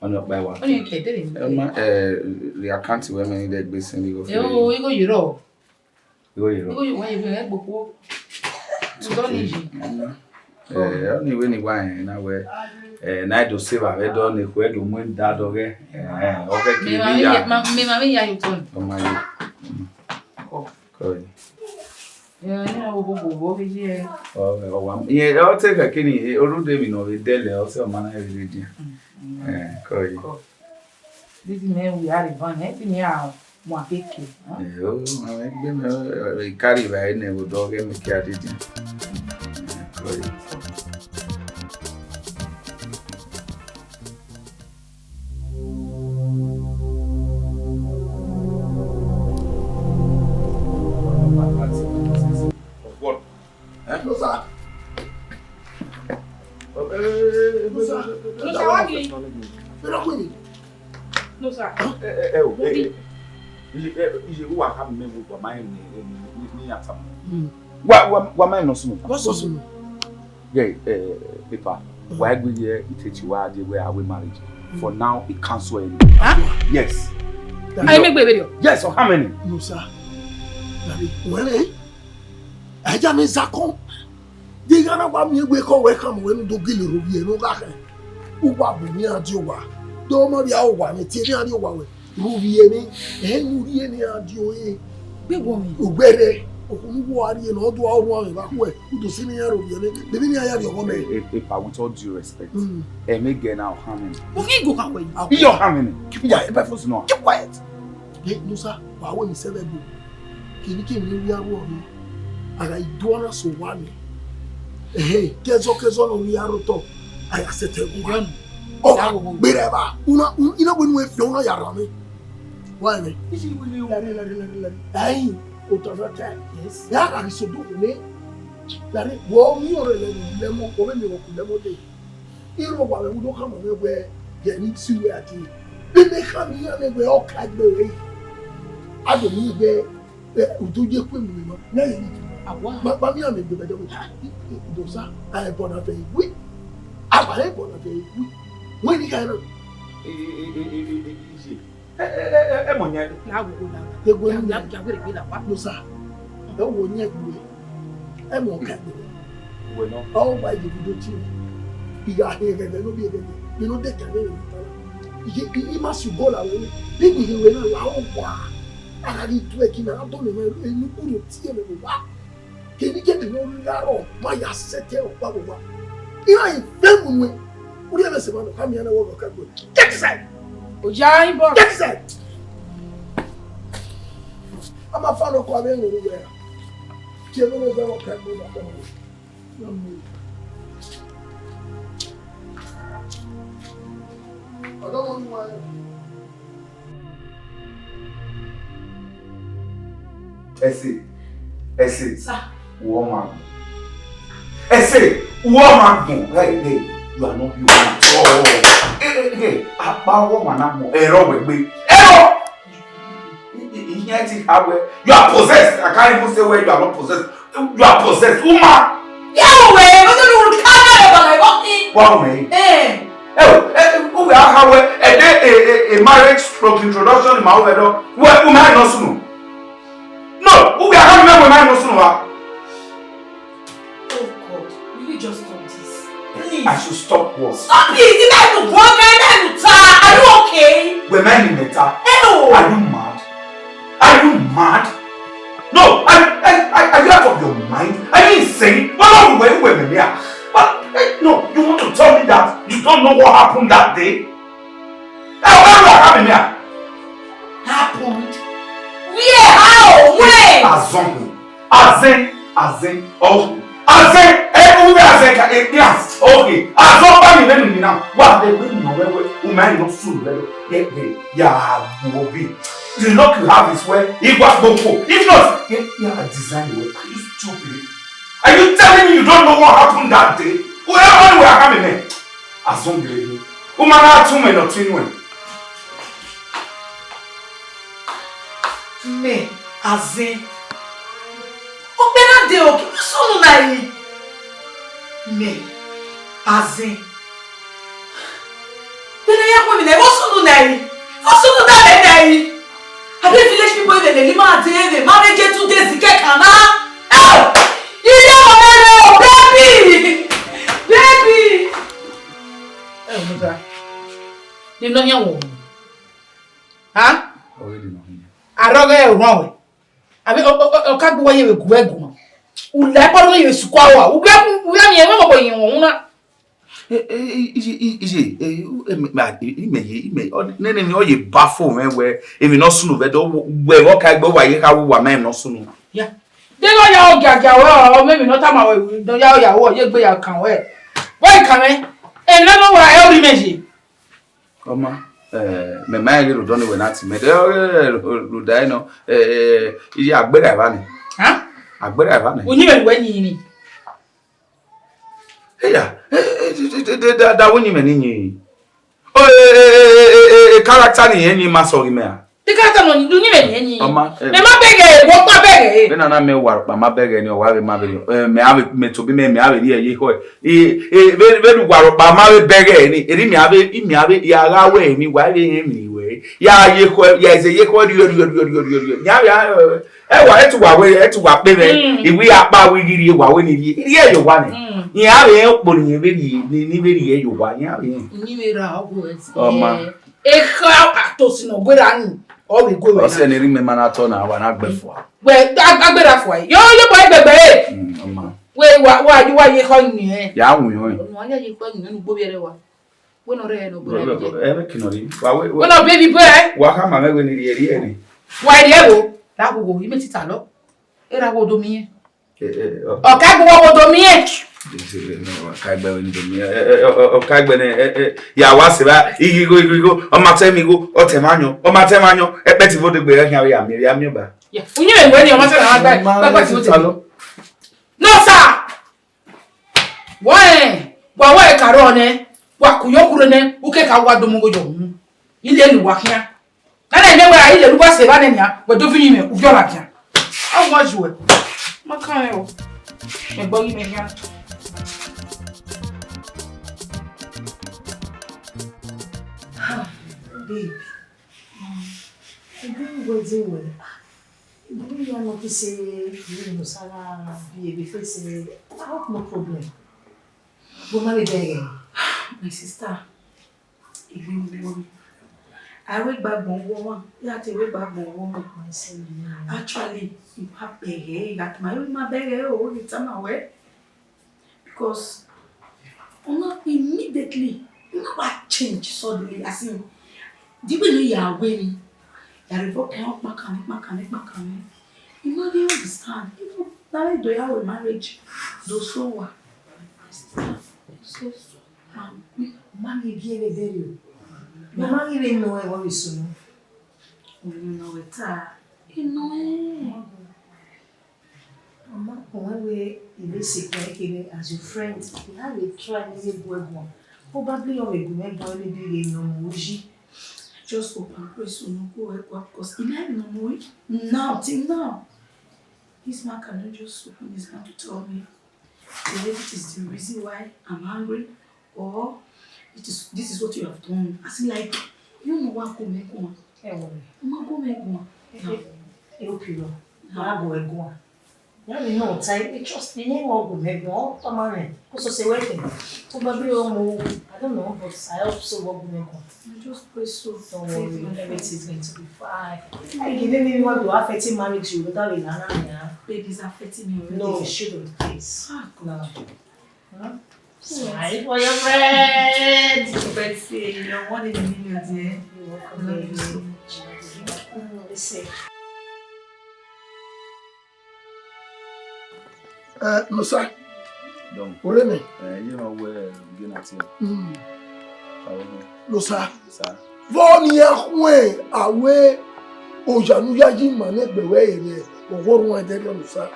Ọnọkpa ẹwa. Ọni ke ẹdẹrẹ mi. Ẹ ma, ẹ, the account wẹ mẹ ni dẹ gbe sin ni igho fẹ. Ẹ o, igho yọrọ. Igho yọrọ. Igho yọrọ, wẹ yọrọ, ẹ gbokpo. Udọ ni yi. Mm. Eh, ọni wẹ ni wa rẹn na wẹ, eh, na do save avbe dọ ne ekhue do mu da dọ ghẹ. Eh, ọ ghẹ ke mẹ ma vbe ya, ma, mẹ ma vbe ya ye otọ ni. Ọ ma ye. Mm. Kọ. Kọ ye. Eh, ni ọ wo wo wo vbe ye. Ọ, ọ wa. Iye, ọ te kha kini, eh, orude mi nọ vbe dẹlẹ, ọ sẹ ọ ma na vbe redian. Mm, mm. Eh, kọ ye. Kọ. This man we are van, eh, ti mi a wan keke, huh? Eh, o, ma vbe gbe mẹ, eh, ikari vbe nẹ vbe odọ ghẹ mẹ ke a dede. Eh, kọ ye. What? Eh? No, sir. No, sir. No, sir, what do you? Fẹ́ lọ pè mí. No, sir. Ẹ, ẹ, ẹ, o, ẹ, ẹ, iye, ẹ, iye wa ha mẹ wo wa ma ni, ni, ni, ni ata. Hmm. Wa, wa, wa ma nọ sunu. What's up? Yeah, eh, paper. Wa gbe ye itechi wa de we awe marriage. For now, it cancel any. Huh? Yes. Aye, make baby. Yes, or how many? No, sir. Daddy, well, eh? Ẹ ja mẹ zakọn. De gha na wa miẹn wẹ ke ọ wẹ khama wẹ ne u do gele rhovbiẹ ne u gha khẹ. U wa bu emwi iran die owa. De ọ ma vbe aro owa mwẹ, tie emwi iran die owa wẹ. Rhovbiẹ mwẹ, ẹ ne u rhie ne iran die ore. Gbe wọ mwẹ. Ugbẹrẹ, okhuo ne u wa rhie ne ọ do aro orhuan mwẹ vbe akhuẹ, u do sẹ ne iran rhovbiẹ mwẹ. De emwi ne iran ya rhie ọghọ mẹ? Eh, eh, eh, pa, with all due respect, Mm. eh, me get now, how many? Mo kì í gò kàwé yìí. Iye how many? Keep quiet. Iye, by force, no. Keep quiet. Ye, no, sir. Wa wẹ mi sẹ vbe ẹbu. Kemikemi ne u ya ru ọnii, a gha i do ọna sẹ owa nii. Ẹhẹn, kẹzọ kẹzọ ne ọ ya rre otọ, a ya sẹtin gu uwa. Ọ gha gberra evba, una, u-, I na wẹẹ ne u fian, u na ya rhan mwẹ. Wa ẹmwẹ. Lare, lare, lare, lare. Ẹin, otọ na ta. Yes. Ya gha ghi sẹ odọ ne. Lare, wẹ ọ miẹn ọrẹre ne u lẹ mọ, ọ vbe miẹn ọmwa ku lẹ mọ dee. Irẹn owa mwẹ, u do khama mwẹ wẹẹ, yẹ ne I si ruẹ a die. Vbe mẹ khama iran nẹ wẹẹ, ọ ka egbe ẹre. A do miẹn wẹẹ, ẹ, u do ye ku emu mwẹ ma, ne a ye ni. Awa. Ma, ma miẹn amẹ egbe mẹ dẹ wẹẹ, ah, I, I, I do sa, a ẹbọ na vẹ iwi. A wa ẹbọ na vẹ iwi. Wẹ ni ka na. E, e, e, e, e, e, e, e, e, mọ yan. Na wo wo la. Egbe ni. Ya, ya, ya, wẹrẹ gbe la wa. No, sir. Ẹ wo yan egbe. Ẹ mọ ka egbe. Wẹ nọ. Ọ wa ye do ti. I gha he ẹghẹdẹ ne ọ vbe ẹghẹdẹ. Vbene ọ dekẹe vbe emwi ne ọ ta na. I, i, I ma si obọ la wẹ. Vbe I ghi he wẹ na la owa. A gha ghi tuẹ ẹki na, a dọnọ mwẹ enu kuru tie mwẹ vbe owa. Kevbe ikẹtin ne ọ rre arọ, ma ya sẹtin ọkpa vbe owa. I na i vẹ mu nuẹn. Urhi ẹmwẹ sẹ ma nọ, ka miẹn na wẹ ọ ka gbe. Get inside. Oya, inbox. Get inside. A ma fa nọ kọ avbe ero ruẹ ra? Tie vbene ọ zẹ vbe ọka egbe na kọ. Ọdọ mọ nu wa. Ẹse, ẹse. Sir. Wọ ma gbọn. Ẹse, wọ ma gbọn. Hey, hey, you are not human at all. Hey, hey, hey, akpa wọ ma na gbọn. Ẹrọ wẹ gbe. Ẹrọ! Iyan ti kha wẹ, you are possessed. I can't even say where you are not possessed. You are possessed. Uma. Ye o we, mo to lu ka na le ba la ibo ni. Wa wẹ. Eh. Ẹ o, ẹ, uwẹ a kha wẹ, ẹ de, a, a, a marriage stroke introduction ma wẹ dọ. Wẹ, u ma nọ sunu. No, uwẹ a kha mẹ wẹ ma nọ sunu wa. Oh God, will you just stop this? Please. I should stop what? Stop it! Ina inu guoke, ina inu ta. Are you okay? Wẹ ma ni meta. Ew! Are you mad? Are you mad? No, are, are, are, are you out of your mind? Are you insane? What are you wearing? But, eh, no, you want to tell me that you don't know what happened that day? Eh, what happened here? Happened? Where? How? When? Azọn. Azẹn, azẹn, okay. Azẹn, eh, uwe azẹn ka, eh, yes, okay. Azọn ba mi vbe nini na. Wa de gbe nọ vbe we, u ma nọ sunu vbe we. Ye, ye, ya gbo bi. The luck you have is where he was boko. If not, ye, ya design we. Are you stupid? Are you telling me you don't know what happened that day? Where, where, where happened, man? Azọn gele ni. U ma na tu me nọ tinu. Mẹ, azẹn. Okpia na de oke, vbọ sunu na yi? Mẹ, azẹn. Vbene a ya gu emwi na, vbọ sunu na yi? Vbọ sunu da vbe na yi? Avbe village people vbe lele ima dee vbe marriage two days kẹkan na. Eh! Iye ọmọ mwẹ rre o, baby! Baby! Ẹ, Musa, ne nọ yan wo? Ha? Already nọ yan. Arọghẹ orhọn wẹ. Avbe ọ, ọ, ọ, ọ ka gbe uwa ye vbe gu ẹre gu ma. U la ẹkpọ ne u ye vbe sukua ua. U gha, u gha miẹn mwẹ ọmọ yin wọn na. Eh, eh, iye, iye, eh, eh, me, ma, eh, imẹ ye, imẹ, ọ, nene ni ọ ye ba fo mwẹ wẹ, emwi ne ọ sunu vbe ẹdẹ, wẹ vbe ọ ka egbe wa ye kha wu wa ma emwi ne ọ sunu. Ya. Deghẹ ọ ya ọ giagia wẹ, ọ mẹ emwi ne ọ tama wẹ, ne ọ ya ọ ya wẹ, ọ ye egbe ya kan wẹ. Wẹ kan mwẹ, emwi ne ọ wẹ, ẹ, ọ rhie imẹ ye. Ọ ma, eh, mẹ ma rẹn ghe rhunmwuda ọnii wẹ na tie mẹ, de ọ ghe rhunmwuda ẹre nọ, eh, eh, iye agbera evba ni. Hàn? Agbera evba ni. Uyinmwẹ ne uwẹ yin ni. Eya, eh, eh, de, de, de, de, da, da, uyinmwẹ ne I yin. O, eh, eh, eh, eh, eh, character ne irẹn yin ma sẹ ọghe mẹ ra? De character nọ, uyinmwẹ ne irẹn yin. Ọ ma, eh, mẹ ma bẹghe, wẹ ọkpa bẹghe. Vbene a na mẹ wa rhọkpa ma bẹghe ni, ọ wa vbe ma vberriọ. Eh, mẹ a vbe, mẹ tobọ mẹ, mẹ a vbe rhie ye ekhọe. E, e, vbe, vbene uwa rhọkpa ma vbe bẹghe ni, erha imẹ a vbe, imẹ a vbe, ya gha wẹ emwi, wa vbe rẹn emwi wẹ. Ya ye ekhọe, ya zẹ ye ekhọe rhiọ, rhiọ, rhiọ, rhiọ, rhiọ, rhiọ. Ya vbe, eh, ẹwa, etu wa wẹ, etu wa kpe mwẹ, mm, iwi akpa wi ghi rhie wa wẹ ni rhie, rhie ye owa nẹ. Mm. Iran vbe rẹn okpo ni vbe rhie, ni, ni vbe rhie ye owa, iran vbe rẹn. Uyinmwẹ ra ọghe ẹse. Ọ ma. Ekha atosi ne ọ gberra ni, ọ vbe gue wẹ. Ọ sẹ na. Ne erha imẹ ma na tọ na, wa na gbe fua. Wẹ, a, a gberra fua. Yo, yo, boy, gbẹgbẹ, eh. Mm, ọ ma. Wẹ, wa, wa, wa ye ekhọe ni, eh. Ya wu yọn, eh. Ọmọ, a ya ye ekhọe ni, ne ugbo vbe ẹre wa. Wẹ nọ rẹ nọ gberra. Wẹ, wẹ, vbe ẹre. Ẹmwẹ kinu rhie. Wa wẹ, wẹ. Wẹ nọ baby boy, eh. Wa khama mwẹ wẹ ne I rhie, rhie ni. Wa rhie wo? Ra wo wo, imẹ tita lọ. Erha wo do miẹn. Eh, eh, ọ. Ọkaegbe wo do miẹn. Ọkaegbe wo do miẹn. Eh, eh, ọ, ọ, ọkaegbe nẹ, eh, eh, ya wa sẹ evba, igho, igho, igho, igho, ọ ma tẹ mwẹ igho, ọ tẹ mwẹ ayọn, ọ ma tẹ mwẹ ayọn, ẹkpẹti vo degbe, ẹ khian vbe ya miẹn, vbe ya miẹn ba. Ya, uyinmwẹ wẹ ni, ọ ma tẹ mwẹ ayọn, ẹkpẹti vo degbe. No, sir. Wẹ, wa wẹ ka rrọọ nẹ, wa ku yo khure nẹ, u ke ka wa do mu igho yọ unu. I lele uwa khian. Nana, imẹ wẹ a i lele uwa sẹ evba nẹ nian, wẹ do viọ uyinmwẹ, u viọ ladian. A wa ju ẹ. Ma kan rẹ o. Mẹ gbọ ghi mẹ khian. Ah, babe. Ebe wedding wẹ. Ebe ya nọ ke se, you know, Sarah be ebe face. I hope no problem. Bo ma vbe bẹghe. My sister, I gbe uwu ọmwa. A wẹ gbe agbọn uwu ọmwa, ya te wẹ gbe agbọn uwu ọmwa. Actually, I ma bẹghe, I gha tama, I ma bẹghe, o, I tama wẹ. Because, una immediately, una wa change suddenly, as in, Digbe ne ya wẹ ni, ya re vbọ kan ọkpa kan, ọkpa kan, ọkpa kan. I ma dey understand. Even na we do ya we marriage, do so wa. So, so, um, ma ghi gie vbe ẹdẹrriọ. Ma ghi vbe nọ ẹvbo vbe sunu. Unu nọ wẹ ta, inu ẹn. Ọ ma kpọnmwẹ wẹẹ I vbe sẹ kẹrẹkẹrẹ as your friend, I gha vbe try ne I vbe bu ẹre guan. Probably ọ vbe gu mwẹ guan, maybe vbe ne ọ mu uyi. Just hope and pray so ne ọ gu ẹre guan, because I never know now, till now. This man cannot just open his mouth to tell me whether it is the reason why I'm angry or it is, this is what you have done. As in, like, you know what go make one. Ẹ wọrẹ. Ọ ma go make one. Ẹ, ẹ, ẹ, o kiro. Ma gu ẹre guan. Ya mi no time, I trust me, you won't go make one. Come on, man. Because I say, wait, probably you won't, I don't know, but I hope so won't go make one. I just pray so. Don't worry, everything is going to be fine. I give me what you affecting marriage, you don't have a nana. Baby, it's affecting me already. No, it shouldn't, please. Ah, God. No. Huh? Smile for your friend. Betty, you're one in a million, dear. You're welcome, baby. I love you so much. Mm, let's see. Eh, Nosa. Don. Ore me. Eh, you know where we gonna see. Mm. Nosa. Sir. Vbọ ne iran khuẹn a wẹ oya ne u ya yi ima ne egbe wẹ rre, ọghe orhuan ẹdẹrriọ Nosa.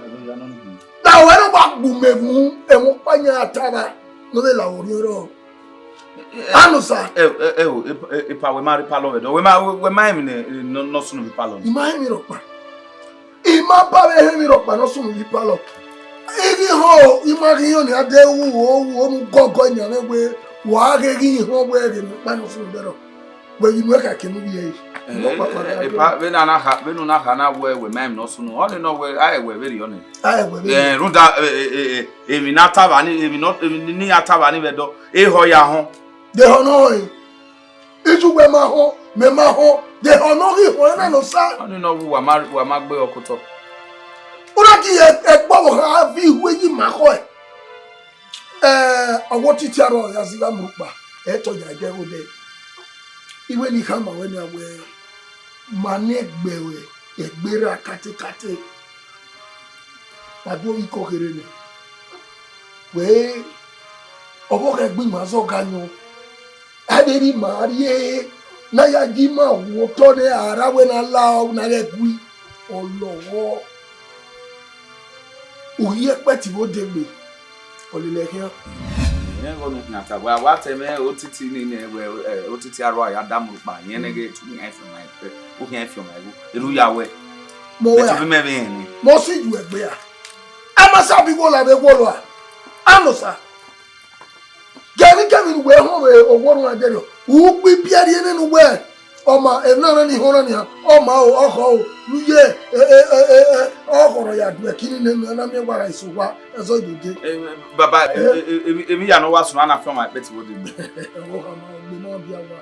Ẹdẹrriọ ya nọ ni. Na wẹ ne ọ gba gbe umẹ mu, ẹmwẹ ọkpa yan a ta vba, ne ọ vbe la orhiọn rrọọ. Anosa. Ẹ, ẹ, ẹ o, e, e, epa, wẹ ma rre palọ vbe ẹdẹ, wẹ ma, wẹ ma rẹn emwi ne, ne, ne ọ sunu vbe palọ ni. I ma rẹn emwi rhọkpa. I ma ba vbe họn emwi rhọkpa ne ọ sunu vbe palọ. I ghi họn o, I ma ghi họn ne a de wu, o wu, o mu gọgọ enian mwẹ wẹ, wa ghe ghi họn wẹ ghe emwi ọkpa ne ọ sunu vbe rrọọ. Wẹ ghi nuẹn khake ne u vbiẹ ẹre. Emwi ọkpa kpa gha Epa, vbene a na kha, vbene u na kha na wẹ, wẹ ma emwi ne ọ sunu, ọnii nọ wẹ, a i wẹ vberriọ nẹ. A i wẹ vberriọ. Eh, rhunmwuda, eh, eh, eh, eh, emwi ne a ta vba ni, emwi nọ, emwi ne iran ta vba ni vbe ẹdọ, ehọ ya họn. De ehọ ne ọ họn? Iye uwẹ ma họn, mẹ ma họn, de ehọ ne ọ ghi họn ẹna ne Osa? Ọnii nọ wu, wa ma, wa ma gbe ọkotọ. U na gie ẹgbẹe ọvbokhan viọ iwinna ima khọe. Eh, ọvbotiti arrọọ ya zẹ gha mu ukpa, ẹ i tọ ya ẹdẹ ghodẹ. Iwẹ ne I khama ruẹ nian wẹẹ, ma ne egbe ruẹ, egbe ra katekate. Ma do vbe ikọ kherhe nẹ. Wẹ, ọvbokhan egbe ima zẹ ọga yọn. A vbe rhie ima rrie, ne a ya gie ima wu otọ nẹ, a ra wẹ ne a la ọre ne a ghẹ gui. Ọlọghọ. U rhie ẹkpẹti vbe odegbe, ọ lele khian. Irẹn ghe ọnii khian ta, wa, wa ta ẹmwẹ otiti ni nẹ, wẹ, eh, otiti arrọọ a ya da mu ukpa, irẹn nẹ ghe tu khian fiọnmwa ẹkpẹ, u khian fiọnmwa igho. Erha uya wẹ. Mo wẹ. Bẹtẹ mẹ vbe rẹn ni. Mo si yu ẹgbe a. A ma sa bi wọla vbe wọlọ a. Anosa. Gẹmwẹgẹmwẹ ne uwẹ họn vbe owa orhuan ẹdẹrriọ, u gbe ibiẹrriẹ nene uwẹ, ọ ma, emwi na ni họn na nian, ọ ma o, ọ khọ o, ne u ye, e, e, e, e, e, ọ khọrọ ya du ẹki ni nene, a na miẹn wa gha eso owa, ẹzọ i do de. Eh, baba, eh, eh, eh, emwi, emwi ya ne ọ wa sunu, a na fiọnmwa ẹkpẹti vbe odegbe. Ẹvbo khama, ọ gbe ma biẹ owa.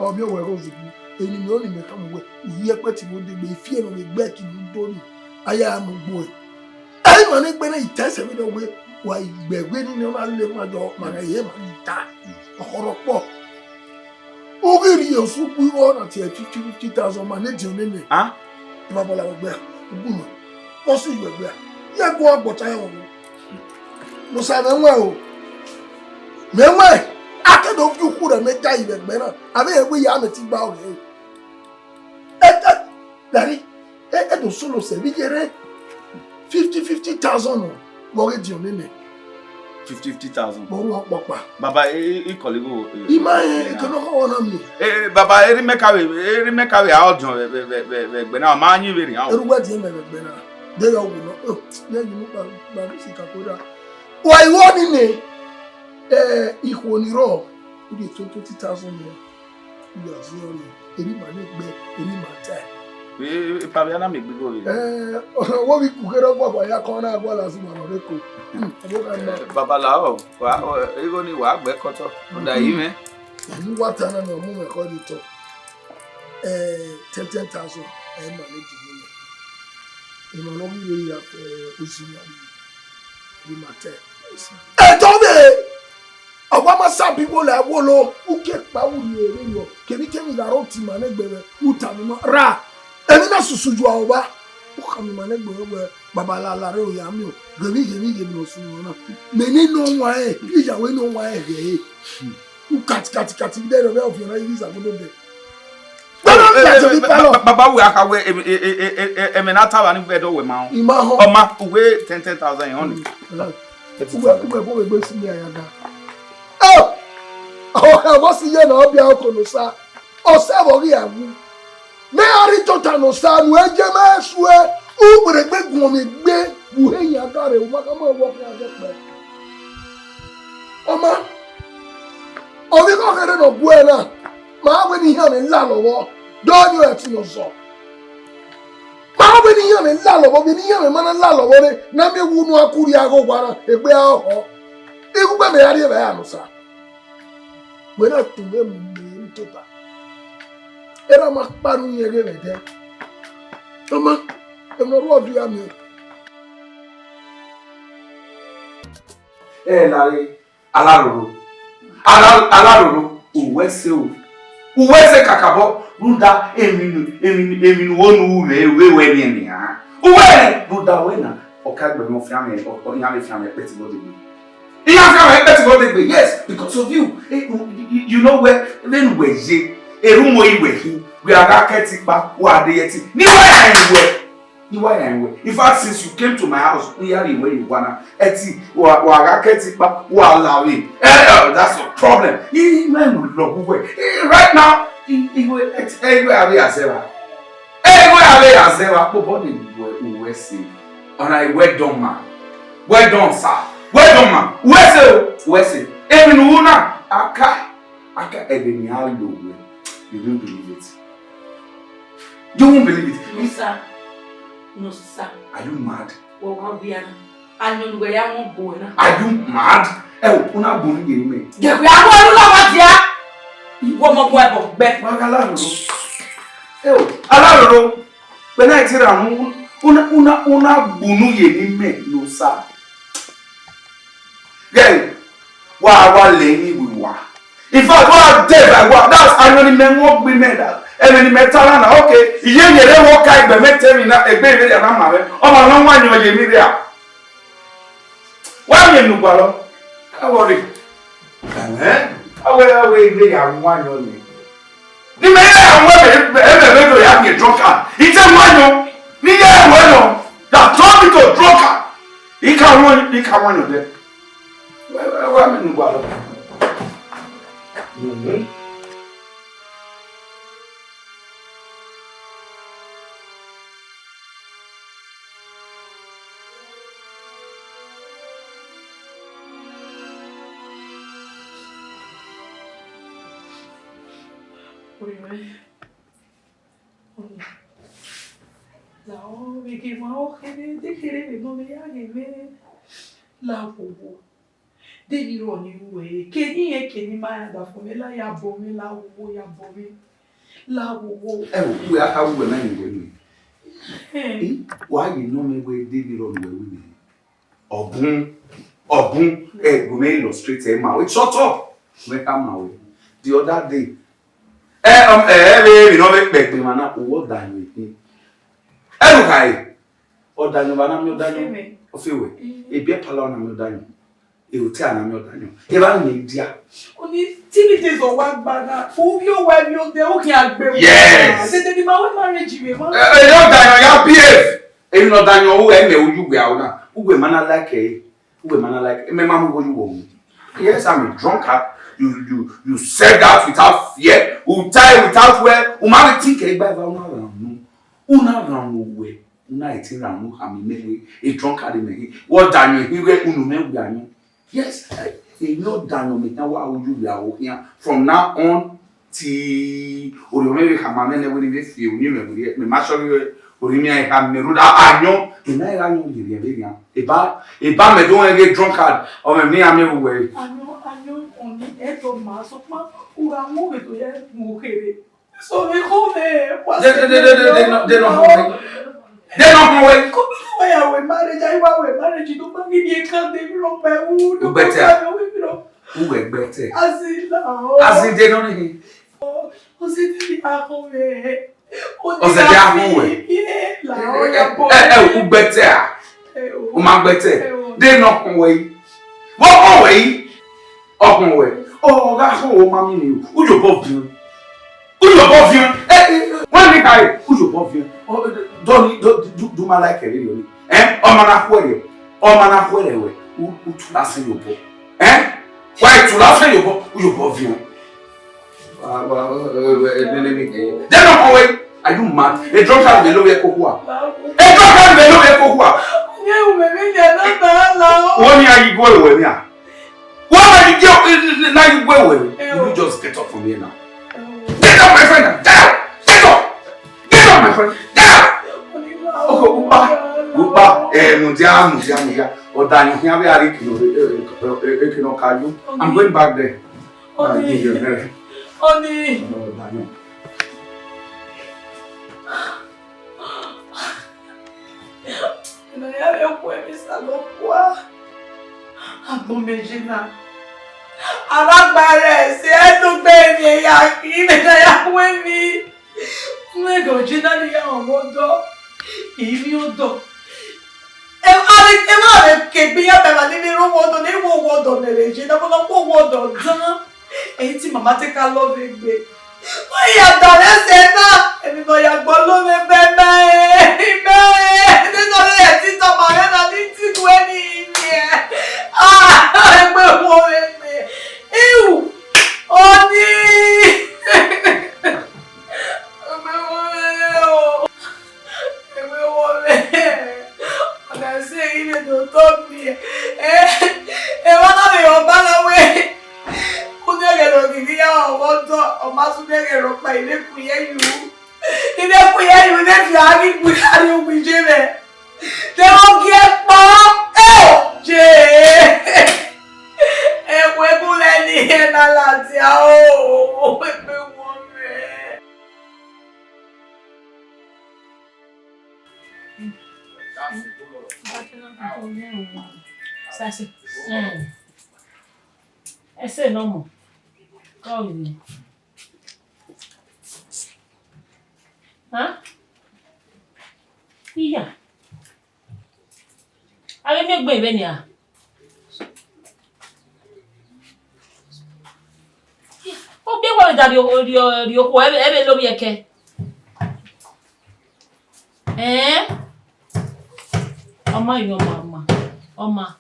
Ọ miẹn wẹ ghe ozugbo, emwi ne ọ ni mẹ khama wẹ, u rhie ẹkpẹti vbe odegbe, I fiẹ ne ọ vbe gbe ẹki ne u do ni, a ya mu gbe ẹe. Ẹ i ma ne egbe na, I ta ẹsẹ vbene ọ wẹ, wa gbe ẹwe ni nọ na lele ma dọ, ma gha ye ma ni ta. Ọkhọrhọkpọ. U ghi rhie osu gbe igho na tie fifty, fifty thousand, ma ne ediọn nene. Ah? Ẹ ma bọla wẹ ẹgbẹe, u gbe ima. Ọ si wẹ ẹgbẹe. Ye ẹgbẹe ọgbọta ya wọ. Musa, mẹ wẹ o. Mẹ wẹ, a ke do viọ ukhu rẹ mẹ da ivbi ẹgbẹe na. Avbe ẹwe ya mẹ ti gba ọghe. Ẹ, ẹ, Gari, e, e do solo sẹ vbe iye rẹ fifty, fifty thousand nọ, vbe ọ ghe ediọn nene. Fifty, fifty thousand. Vbe ọ ru ọkpọkpa. Baba, e, e, e kọlẹ igho, e, I ma rẹn, e, e, ke nọ khọ na miẹn. E, e, baba, erha mẹ ka vbe, erha mẹ ka vbe a ọdiọn vbe, vbe, vbe, vbe, vbe ẹgbẹe na, ọ ma yin vberriọ o. Erha uwẹ diẹn mẹ vbe ẹgbẹe na. De ya wu nọ, e, de ya wu nọ, ba, ba, si ka ko da. Wa igho ni nẹ, e, ikhuo ni rrọọ, u de to twenty thousand nọ. Uya ziẹn ọnii, erha ima ne egbe, erha ima tae. E, e, epa vbe a na miẹn egbe igho vbe? Eh, wo vbe iku kherhe ọguọgua ya kọn na gualọ azu ma nọ rre eko. Hmm, ọvbokhan ima. Eh, babalao, wa, wa, igho ni wa gbe ẹkọtọ. Ọ da yi mwẹ. Emwi wa ta na nọ, mu mwẹ khọ rrie otọ. Eh, ten, ten thousand, eh, ima ne di mwẹ. Ima ne ọ ghi rre ya, eh, ozi na rre. Erha ima tae. Ẹdẹ ọvbehe! Ọ wa ma sabi wo la wo lo, u ke kpa u rhie ere yọ, kevbe ikevbe gha rre ota ima nẹgbẹdẹ, u tama ima ra. Emwi na susu ju aro vba, u khama ima nẹgbẹdẹ wẹẹ, baba la la rre oya miẹn, ghẹ vbe, ghẹ vbe, ghẹ vbe ne ọ sunu na. Mẹ ne nọ wan rẹn, iyawe nọ wan rẹn ghẹ re. U kati, kati, kati, vbe ẹdẹ rẹ ọviẹn na, I ghi zagbe odẹ. Baba, eh, eh, ba-, ba-, baba, we akha wẹ, em-, e-, e-, e-, e-, ẹmwẹ ne a ta vba ni vbe ẹdẹ wẹ ma họn. I ma họn. Ọ ma, uwe ten, ten thousand họn ni. Uwe, uwe, uwe, uwe, gbe si mi aya ga. Oh! Oh, ọmọ si ye na, ọ bia oko ne Osa. Osa vbe ọ ghi a wu. Mẹ a rhie tota ne Osa nu, e je ma sue, u were gbe guọnmwi egbe, vbe uhe yan gare, u ma khama wẹ ọ khian zẹ kpẹ. Ọ ma, ovbi ghe ọghe rre ne ọ gu ẹre na, ma wẹ ne ihian mwẹ lalọ vbọ, dọ ni ẹtin ne ọ zọ. Ma wẹ ne ihian mwẹ lalọ vbọ, vbe ne ihian mwẹ ma na lalọ vbọ re, ne a miẹn wu unu a ku rhie agho owa na, egbe a họhọ. Ighugbe mẹ ya rhie vbe ya ne Osa. Wẹ na tọn mwẹ mu mẹ ne tota. Erha ma kpa ru yẹn ghe vbe ẹdẹ. Ọ ma, emwi ne ọ rhuọ ọdọ ya miẹn. Ẹ lare, Alaroro. Ala-, Alaroro, uwẹ ẹse o. Uwẹ ẹse kakabọ, rhunmwuda emwi ne, emwi ne, emwi ne uwẹ unu ru mwẹ, wẹ wẹ nian nian. Uwẹ nẹ, rhunmwuda wẹ na, ọ ka gbe mwẹ fian mwẹ, ọ, ọ, iran vbe fian mwẹ ẹkpẹti vbe odegbe. Iran fian mwẹ ẹkpẹti vbe odegbe, yes, because of you. Eh, you, you, you know where, vbene uwẹ ye, erha umo i wẹ khin, wẹ a gha kẹ ẹtin kpa, wa de ye ẹtin. Ne I wa ya rẹn wẹ. Ne I wa ya rẹn wẹ. In fact, since you came to my house, ne I ya rhie wẹ ye owa na, ẹtin, wa, wa gha kẹ ẹtin kpa, wa la vbe. Eh, eh, that's your problem. I, I, I love you well. Eh, right now, I, I, wẹ, ẹtin, eh, wẹ a vbe ya zẹ vba. Eh, wẹ a vbe ya zẹ vba, kpobọ ne wẹ, uwẹ ẹse. Ọna, well done, man. Well done, sir. Well done, man. Uwẹ ẹse o, uwẹ ẹse. Emwi ne u ru na, a ka, a ka ẹghẹ ne iran lo wẹ. You won't believe it. You won't believe it. No, sir. No, sir. Are you mad? Wẹ wa wia na. Ayọn ne uwẹ ya wọn bu wẹ na. Are you mad? Ẹ o, u na gbunu ye ne imẹ. Gẹgẹ a wọ ẹnu na wa dia. Iwọ ọmọ gun ẹbọ gbẹ. Wa gha Alaroro. Ẹ o, Alaroro. Vbe na i te ra unu, u na, u na, u na gbunu ye ne imẹ ne Osa. Ghe, wa, wa lẹ emwi vbe uwa. In fact, wa dẹ vbe uwa. That's ayọn ne imẹ wọn gbe imẹ da. Ẹmwẹ ne imẹ ta na na, okay. Iye ne rre wọ ka egbe mẹ te emwi na, egbe vberriọ na ma mwẹ. Ọmọ ne ọ wanyọn ye emwi rria. Wa miẹn ne u gualọ. Ka worry. Ẹhẹn. Awe, awe, ighe ya wu wanyọn nẹ. Ne imẹ ya wu ẹmwẹ, ẹmwẹ vbe do ya miẹn drunkard. I te wanyọn. Ne I ya wanyọn. That turn me to drunkard. I ka wan, I ka wanyọn dẹ. Wa, wa, wa miẹn ne u gualọ. Mhm. La ọ vbe ghe emwa ọ kherhe, de kherhe vbe nọ vbe ya ghe mwẹ la wowo. De ni rrọọ ni ru ẹre, keni rẹn keni ma ya dafo mwẹ la ya bọ mwẹ la wowo ya bọ mwẹ la wowo. Ẹ wo, uwẹ a ka wu uwẹ na yin wẹ nẹ. Ẹn. Wa ye nọ mwẹ wẹ de ni rrọọ ne uwẹ ru nẹ. Ọbun, ọbun, ẹ, gu mwẹ illustrate ẹ ma wẹ. Shut up! Mwẹ ka ma wẹ. The other day, ẹ, um, ẹ, ẹ vbe emwi ne ọ vbe kpẹ egbe emwa na, uwẹ ọdayọn etin. Ẹ ru khare, ọdayọn vbe a na miẹn ọdayọn, ọ fe wẹ. Ebi ẹpala ọ na miẹn ọdayọn. Ehotel a na miẹn ọdayọn. Evba miẹn dia. Oni three days ọ wa gba na, ovbi owa vbe odẹ, u khian gbe wẹ. Yes. Dede ni ma wẹ marriage vbe ma. Ẹ, ẹ, ọdayọn ya behave. Emwi ne ọdayọn ru, ẹ mẹ uyi uwẹ aro na. Uwẹ ma na like ẹre. Uwẹ ma na like, mẹ ma mu igho ye uwẹ mu. Yes, I'm a drunkard. You, you, you said that without fear. You tell without where. U ma vbe think egbe eva u na rhan unu. U na rhan unu wẹ. U na ete rhan unu khama mẹ wẹ. A drunkard mẹ ghe. Wẹ ọdayọn ehin wẹ unu mẹ wia yọn. Yes, I, emwi ọdayọn mẹ khian wa ru ye uwẹ aro khian. From now on, ti orhiọn mwẹ vbe khama mwẹ nẹ wẹ ne I vbe fi uyinmwẹ werriẹ, mẹ ma sọrọ wẹ orhiọn mwẹ a i khama mwẹ rhunmwuda ayọn, mẹ na i gha yọn rhie vbe rian. Eba, eba mẹ do rẹn ghe drunkard, ọ mwẹ emwi iran miẹn vbe uwẹ re. Ayọn, ayọn, ọni ẹdọ ma, sokpan u gha mu vbe do ye mu kherhe. So vbe kho mwẹ, wa De, de, de, de, de, de, de, de, nọ họn wẹ. De nọ họn wẹ. Ko bi wa ya wẹ marriage, a i wa wẹ marriage, do ma ghi ni ekan de mi rọ pẹ u, do Ugbẹtẹ. Ko ya wẹ mi rọ. Uwẹ gbẹtẹ. Asila o. Aside nọ ni. Ozẹdẹ ya họn wẹ. Ozẹdẹ ya họn wẹ. Ẹ, ẹ, ugbẹtẹ a. U ma gbẹtẹ. De nọ họn wẹ yi. Vbọ họn wẹ yi. Ọ họn wẹ. Ọ gha họn wẹ, ọ ma miẹn emwi. U yobọ viọ. U yobọ viọ. Ẹ, ẹ, wẹ ni ka e. U yobọ viọ. Ọ, dọ ni, dọ, du, du ma like ẹre ni. Ẹ, ọ ma na khuẹrhẹ. Ọ ma na khuẹrhẹ wẹ. U, u tu lase yobọ. Ẹ? Wa tu lase yobọ. U yobọ viọ. Wa, wa, ẹ, ẹ, ẹ, ẹ, ẹ, ẹ, ẹ. Then no, wait. Are you mad? A drug addict vbe lo vbe eko khua. A drug addict vbe lo vbe eko khua. Wọ́n ní ayé gbọ́ ìwẹ̀ mi à. Wọ́n ní ayé gbọ́ ìwẹ̀ mi. You just get up from here now. Get up, my friend. Get up. Get up. Get up, my friend. Get up. Okay, upa, upa. Eh, mudia, mudia, mudia. Ọda ni hian vbe a rre ekene, eh, eh, ekene ọ ka yo. I'm going back there. Honey. Honey. Ena ya vbe khuẹ emwi Osanobua. Agbọn mẹ ye na. Avbe agba rẹ ẹse ẹdugbe emwi ya khin, imẹ na ya khuẹ emwi. Mwẹ ghe ọ ye na ni ya họn odọ. Ivbi odọ. Emwa vbe ke egbe iran bẹgha ne I vbe rre owa ọdọ, ne I ru owa ọdọ ne ẹre ye, ne ọ ma ru owa ọdọ dan. Ẹ i te mama te ka lọ vbe egbe. Wẹ ya da mwẹ sẹ na, emwi ne ọ ya gbe lọ mwẹ bẹbẹ, imẹ, ne nọ rẹ ti tama mwẹ na, ni ti nuẹn ni miẹn. Ah, egbe wo mwẹ egbe. Iu, ọni. Egbe wo mwẹ o. Egbe wo mwẹ. Ọna ẹse ghi vbe do tọ gbe. Eh, emwa na vbe re ọba na wẹ, u deghẹ ne ọ ghi ghi ya ọmwa ọdọ, ọ ma sẹ u deghẹ rhọkpa, I vbe ku ye yu. I vbe ku ye yu, I vbe fi a ghi gbe a rrie owiye mwẹ. Te ọ gie kpọ, eh, je. Ẹkhuẹkun lẹ ni ẹ na ladian o, egbe wo mwẹ. Sasi. Mm. Ẹse nọ mọ. Kọ vbe. Ha? Iya. Avbe miẹn egbe vbe nia. Ọ biẹ wẹ da rhie, rhie, rhie okhuo, ẹ vbe, ẹ vbe lo vbiẹ kẹ. Ẹn? Ọ ma yọ, ọ ma, ọ ma, ọ ma.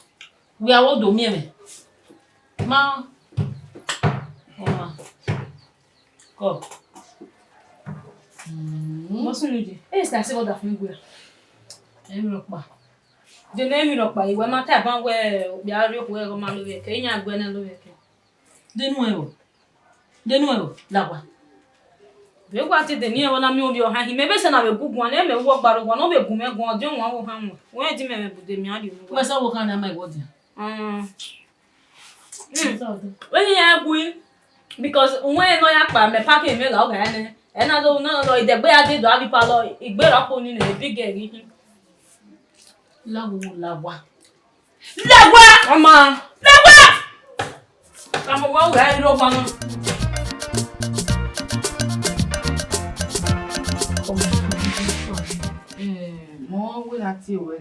Wẹ a vbe do miẹn mwẹ. Ma. Ọ ma. Kọ. Mm. Mo sunu je. E sa se boda fun igwe. Emwi rhọkpa. De ne emwi rhọkpa, iwẹ ma ta ban wẹ okpia rrie okhuo ẹghẹ ọ ma lo vbe ẹkẹ, iran guẹ ne lo vbe ẹkẹ. De nu ẹro. De nu ẹro, lagua. Vbe wa te de ni ẹvbo na miẹn ovbi ọhan hin, mẹ vbe sẹ na vbe gu guan, ne mẹ wu ọgba rre owa, ne ọ vbe gu mwẹ guan, ọ diọn wan ọvbokhan mu. Wẹ ji mẹ vbe bu de mia rrie owa. Wẹ sẹ ọvbokhan na ma ẹvbo dian. Mm. Mm. Wẹ ni ya gui, because uwẹ nọ ya kpa mẹ parking mẹ gha ọghe nẹ. Ẹ na do, na do, idẹgbe ya de do avbe ipa lọ, igbe rọ kpo ni nẹ, big girl ghi hin. Lagua, lagua. Lagua! Ọma. Lagua! Ka mọ wẹ u gha rre owa na. Eh, mọ wẹ na tie wẹ.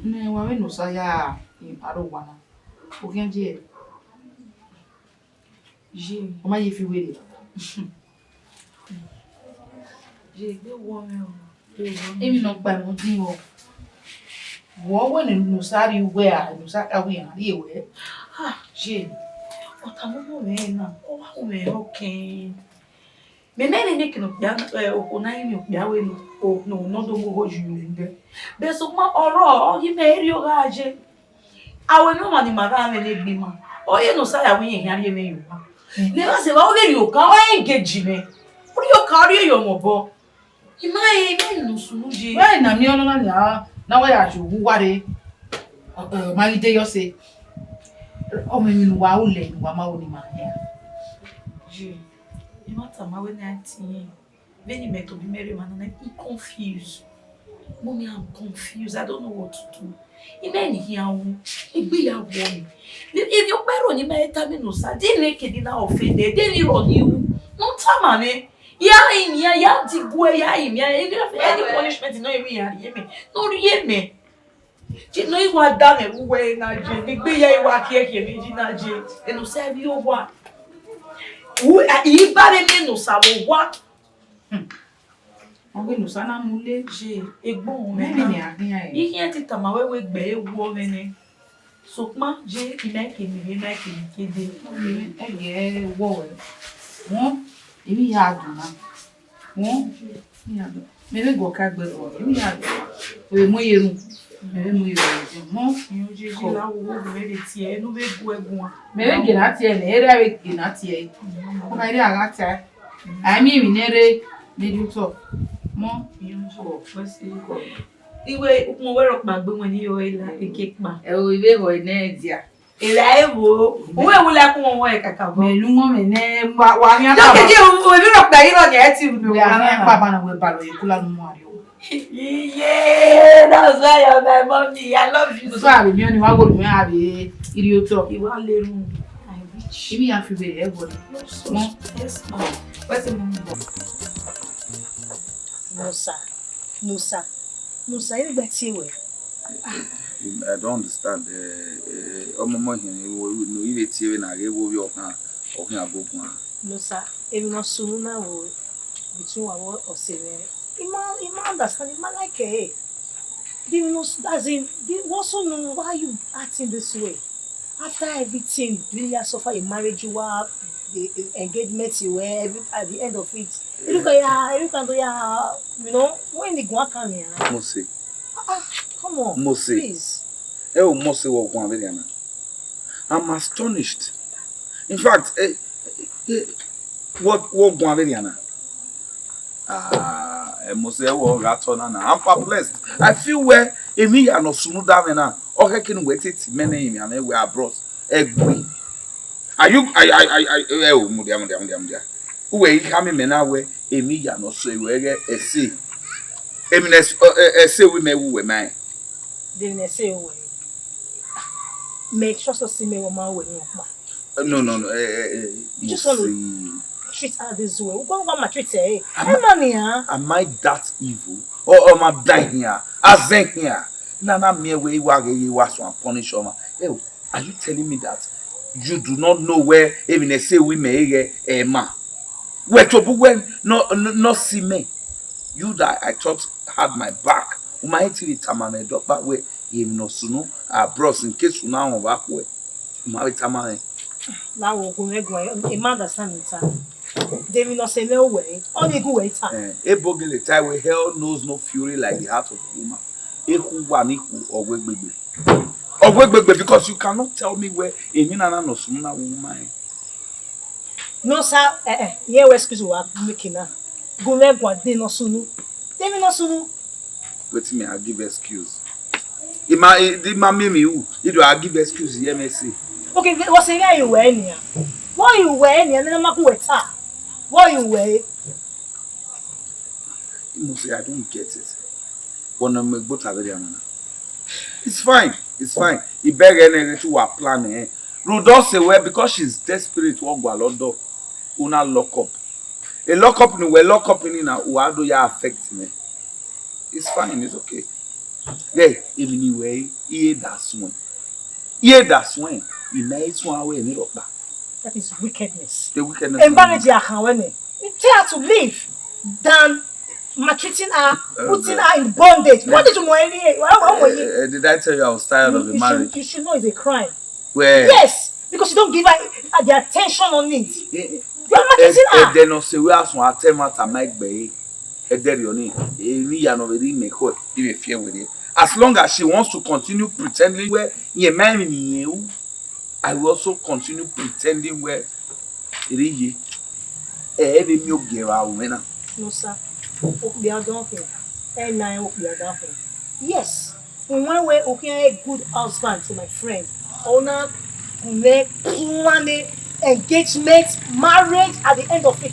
Ne wa vbe ne Osa ya aro owa na, u khian die ẹre? Ye. Ọ ma ye fi were. Ye, egbe wọ mwẹ o. Emwi ne ọ kpa ẹmwẹ odin o. Wọ wẹ ne Osa rhie uwẹ a, ne Osa ka wẹ iran rhie wẹ. Ah, ye. Ọ tama ọmọ mwẹ na, ọ wa hu mwẹ rhọ kẹẹn. Mẹ mẹ rẹn neke ne okpia, eh, okhuo na rinmwian okpia wẹ ne o, ne o, ne ọ do mu ogho yi ure nẹ. Bẹsokpan ọrọre, ọ ghi mẹ erriọ gha ye. Aro emwi ọmwa ne ima gha mwẹ ne egbe ima, ọ ye ne Osa ya wẹ irẹn khian rhie mwẹ ye owa. Mm. Ne emwa sẹ evba, ọ vbe rhie oka, ọ rẹn engage mwẹ. Ọ rhie oka, ọ rhie ye mwẹ obọ. I ma rẹn, I ma rẹn ne ọ sunu ye. Wẹ na miẹn ọnọna nia, na wa ya ye owa rre. Ọ, ọ ma ghi de yọ sẹ. Ọ mwẹ emwi ne uwa ru lẹ, ne uwa ma ru ne ima khian. Ye, I ma tama wẹ ne a tie. Vbene imẹ tobọ imẹ rre emwa na, I confuse. Mommy, I'm confused. I don't know what to do. Imẹ ni khian wu, egbe ya wọ ni. Emwi ọkpa rrọọ ne imẹ i tama Enosa, de emwi ke ni na offend, de emwi rrọọ ni ru. Ne ọ tama mwẹ. Ya rinmwian, ya diguẹ, ya rinmwian. Any punishment ne ọ rhie mwẹ, ne ọ rhie mwẹ. Ji ne I wa da mwẹ vbe uwẹ na je, ne egbe ya i wa khiẹkhiẹ ne I ji na je. Enosa vbe owa. U, a, I ba vbe miẹn Enosa vbe owa. Hmm. Ọ ghi ne Enosa na mu le. Je, egbe ọmọ mwẹ mẹ na. Ni a khian ẹn. I khian te tama wẹ wẹ egbe ẹ wọ mwẹ nẹ. Sokpan je, I ma ke miẹn, I ma ke miẹn ke dee. Ẹgie wọ wẹ. Wọn, emwi ya duma. Wọn, emwi ya duma. Mẹ vbe guọ ka gbe guọ, emwi ya duma. Wẹ mu ye ru. Mẹ vbe mu ye ru. Wọn, Iye ojeje, la wo wo mẹ vbe tie, ne u vbe gu ẹguan. Mẹ vbe gele a tie nẹ, erha vbe gele a tie. Ọ ma rre a gha tie. A i miẹn emwi ne rre ne I rhie otọ. Mọ. Iye ojeje, wẹ si kọ. Iwe ukpọn wẹ rhọkpa gbe wẹ ne I rhie ọre la, eke kpa. Ẹ o, I vbe họ nẹ dia. Ela evo, uwẹ wu la kun wọn kakabọ. Mẹ lu wọn mẹ nẹ, wa, wa khian. Yo, kaba. Keke, o, o, emwi rhọkpa ghi rọ ni ẹ ti ru. Wa khian kpaba na wẹ balọ ye kula nu mu ariọ. Yeah, that's why you're my mommy. I love you so. So, a vbe miẹn ọnii, wa golo mwẹ a vbe rhie otọ. I wa le ru. I wish. Imẹ ya fi vbe rẹ ẹguọ. No, so. Mọ. Yes, ma. Where's the money? No, sir. No, sir. No, sir. Ẹ gbe tie wẹ. I don't understand. Eh, eh, ọmọ ọmọ hin ne u i vbe tie vbe na ghe wo vbe ọkhan, ọkhan agogun. No, sir. Emwi ne ọ sunu na wo between wa vbe ọse mwẹ. I ma, I ma understand, I ma like ẹre. The most, as in, the, what's so new? Why are you acting this way? After everything, you really suffer a marriage, you are the, the engagement, you were every, at the end of it. You look at your, you look at your, you know, when the guy come here. Mose. Ah, ah, come on, Mose. Please. Ẹ o Mose, wọ guan vberriọ na. I'm astonished. In fact, eh, eh, eh, wọ, wọ guan vberriọ na. Ah, eh, Mose, ẹ wọ gha tọ na na. I'm perplexed. I feel wẹ emwi ya ne ọ sunu da mwẹ na. Ọ khẹke ne uwẹ te tie mẹ nẹ, emwi amwẹ wẹ a bros. Ẹgui. Are you, I, I, I, I, ẹ o, mudia, mudia, mudia, mudia. Uwẹ i khama mẹ na wẹ emwi ya ne ọ sẹ ruẹ ghẹ ẹse. Emwi ne ẹse, ẹ, ẹ, ẹse ru mẹ wu wẹ ma rẹn. De emwi ne ẹse ru wẹ? Mẹ trust si mẹ wẹ ọ ma ru wẹ emwi ọkpa. No, no, no, eh, eh, eh, You just want to Mose. Treat her this way. We're going to maltreat her. Eh? Am I, am I that evil? Or, or am I dying here? As in here. Na na miẹn wẹ I wa ghe ye wa suan punish ọmwa. Eh, are you telling me that you do not know where emwi ne ẹse ru mẹ ghẹ ẹ ma? Wẹ tobọ wẹ nọ, nọ, nọ si mẹ. You that I thought had my back. U ma he te vbe tama mwẹ dọkpa wẹ emwi ne ọ sunu, a bros, in case u na rẹn ọvbakhuẹ. U ma vbe tama mwẹ. Na wo gu mwẹ guan, I ma understand the time. De emwi ne ọ sẹ mwẹ ru wẹ, ọ ni gu wẹ ta. Eh, ebo gele ta wẹ, "Hell knows no fury like the heart of a woman." Ekhu wa ni khu ọghe egbegbe. Ọghe egbegbe, because you cannot tell me where emwi na na ne ọ sunu na wu ma rẹn. No, sir, eh, eh, iye wẹ excuse wa make na. Gu mwẹ guan de emwi ne ọ sunu. De emwi ne ọ sunu. Wetin me I give excuse? I ma, I, I ma miẹn emwi ru, I do a give excuse ye mwẹ ẹse. Okay, what's in there you wear nia? What you wear nia? Na ma ku wẹ ta. What you wear? Mose, I don't get it. Wọ nọ mu egbe ota vberriọ na. It's fine. It's fine. I bẹghe nẹ ghe te uwa plan ẹre. Rhunmwuda ọ sẹ wẹ, because she's desperate, wọ gualọ dọ, u na lock up. E lock up ne uwẹ lock up ni na, uwa do ya affect mẹ. It's fine, it's okay. Ghẹ, emwi ne I wẹ, I he da suẹn. I he da suẹn, I ma he suẹn aro emwi rhọkpa. That is wickedness. The wickedness. Embarrass ya khan wẹ nẹ. You tell her to leave than maltreating her, putting her in bondage. What did you want? Eh, eh, did I tell you I was tired of the marriage? You should, you should know it's a crime. Well, yes, because you don't give her, uh, the attention on it. You are maltreating her. Ẹdẹ ne ọ sẹ wẹ a suẹn a ta ẹmwata ma egbe ẹre. Ẹdẹrriọ ni, emwi ya ne ọ vbe rre imẹ khọe, I vbe fiẹ werriẹ. As long as she wants to continue pretending wẹ rẹn ma emwi ne irẹn ru, I will also continue pretending wẹ rre iye. Ẹ vbe miẹn ogie vbe aro mwẹ na. No, sir. Okpia ọdọn khin. Ẹ na rẹn okpia ọdọn khin. Yes. Uwẹ wẹ u khian a good husband to my friend. Ọ na gu mwẹ plan engagement, marriage at the end of it.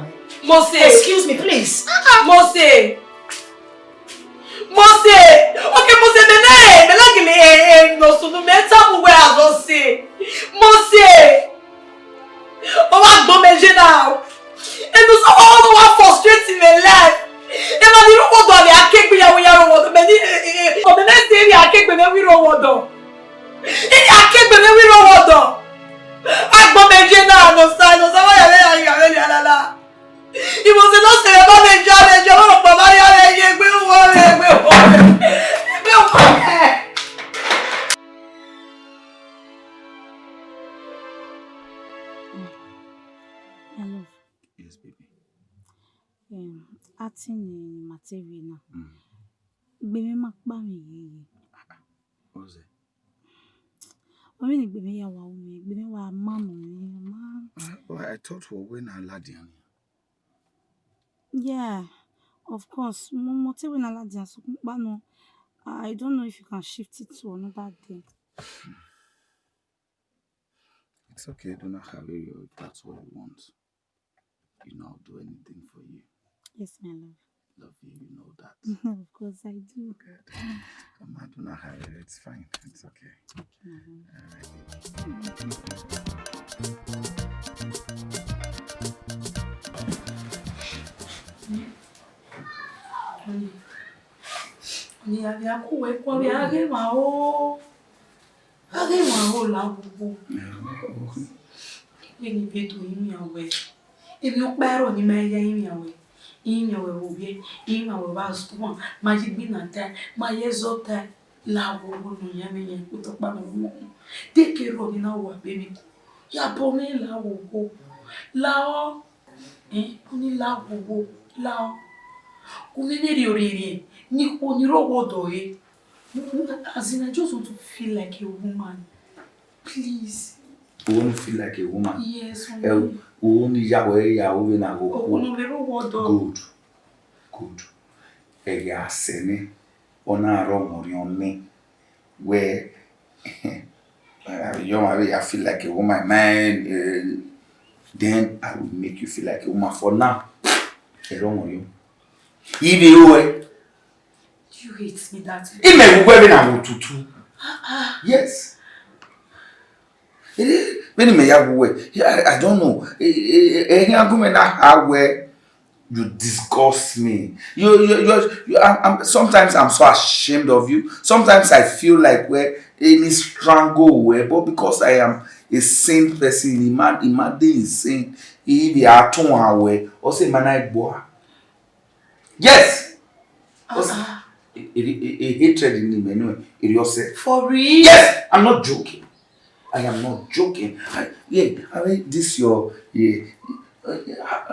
mwẹ. Mose. Excuse me, please. Mose. Mose. Okay, Mose, mẹ na, mẹ na gele, eh, eh, no sunu, mẹ tama uwẹ azọ sẹ. Mose. Ọ wa gbọn mẹ ye na. Enu sọ wa, ọ wa frustrate my life. Emwa ni rre ọwọdọ vbe a ke egbe ya wẹ ya rre ọwọdọ, mẹ ni, eh, eh, eh, ọ mẹ na sẹ vbe a ke egbe mwẹ wẹ rre ọwọdọ. Eni a ke egbe mwẹ wẹ rre ọwọdọ. A gbọn mẹ ye na, no sa, no sa, wa ya vbe ya, ya vbe ya lala. Imose ne ọ sẹ vbe ba vbe ja vbe ja, ọmọ kpa ma ya vbe ye egbe uwọ vbe egbe uwọ vbe egbe uwọ vbe. My love. Yes, baby. Um, acting in material now. Mm. Egbe mwẹ ma kpa mwẹ yeye. What's it? Ọ vbene egbe mwẹ ya wa ru mwẹ, egbe mwẹ wa ma nọ mwẹ, ma. Uh, well, I thought wẹ wẹ na ladian. Yeah, of course. Mo, mo te wẹ na ladian, sokpan kpa nọ, I don't know if you can shift it to another day. It's okay, Dona Hariri, if that's what you want. You know I'll do anything for you. Yes, my love. Love you, you know that. Of course I do. Good. Come on, Dona Hariri, it's fine. It's okay. Okay, my love. All right. Ni a vbe a ku wẹ kua vbe a ghe emwa o. A ghe emwa Aro la wowo. Vbene I be do rinmwian wẹ, emwi ọkpa ẹre ne ima ya rinmwian wẹ, I rinmwian wẹ vbe ovbiẹ, I rinmwian wẹ vbe school, ma ye igbinna tae, ma ye ẹzọ tae, la wowo ne ọ yan mwẹ yan ikpotọ ọkpa ne ọ ru. Te ke rrọọ ne I na wa be emwi ko, ya bọ mwẹ la wowo, lahọ. Eh, oni la wowo, lahọ. U nene rhiọnrhiọnrhiọn ne ikhuo ni rre owa ọdọ re. As in, I just want to feel like a woman. Please. You want to feel like a woman? Yes, ẹ, woman. U ni ya wẹ ya ru vbe na gho. Ọkpọnọ vbe rre owa ọdọ. Good. Good. Ẹghẹ a sẹ nẹ, ọ na rre ọmọ rhiọn nẹ. Wẹ, I, you might, I feel like a woman, man. Uh, then I will make you feel like a woman. For now, I don't want you. If you were, you hate me that way. Imẹ wu wẹ vbe na wo tutu. Ah, ah. Yes. Eh, vbene mẹ ya wu wẹ, I, I don't know. Eh, eh, eh, eh, argument na ha wẹ, you disgust me. You, you, you, you I'm, I'm, sometimes I'm so ashamed of you. Sometimes I feel like wẹ, any strangle wẹ, but because I am a sane person, I ma, I ma dey insane. If I turn away, ọ sẹ ma na gbua. Yes. Ọ sẹ, a, a, a hatred in him, anyway. It yourself. For real? Yes, I'm not joking. I am not joking. I, yeah, I mean, this your, yeah, uh,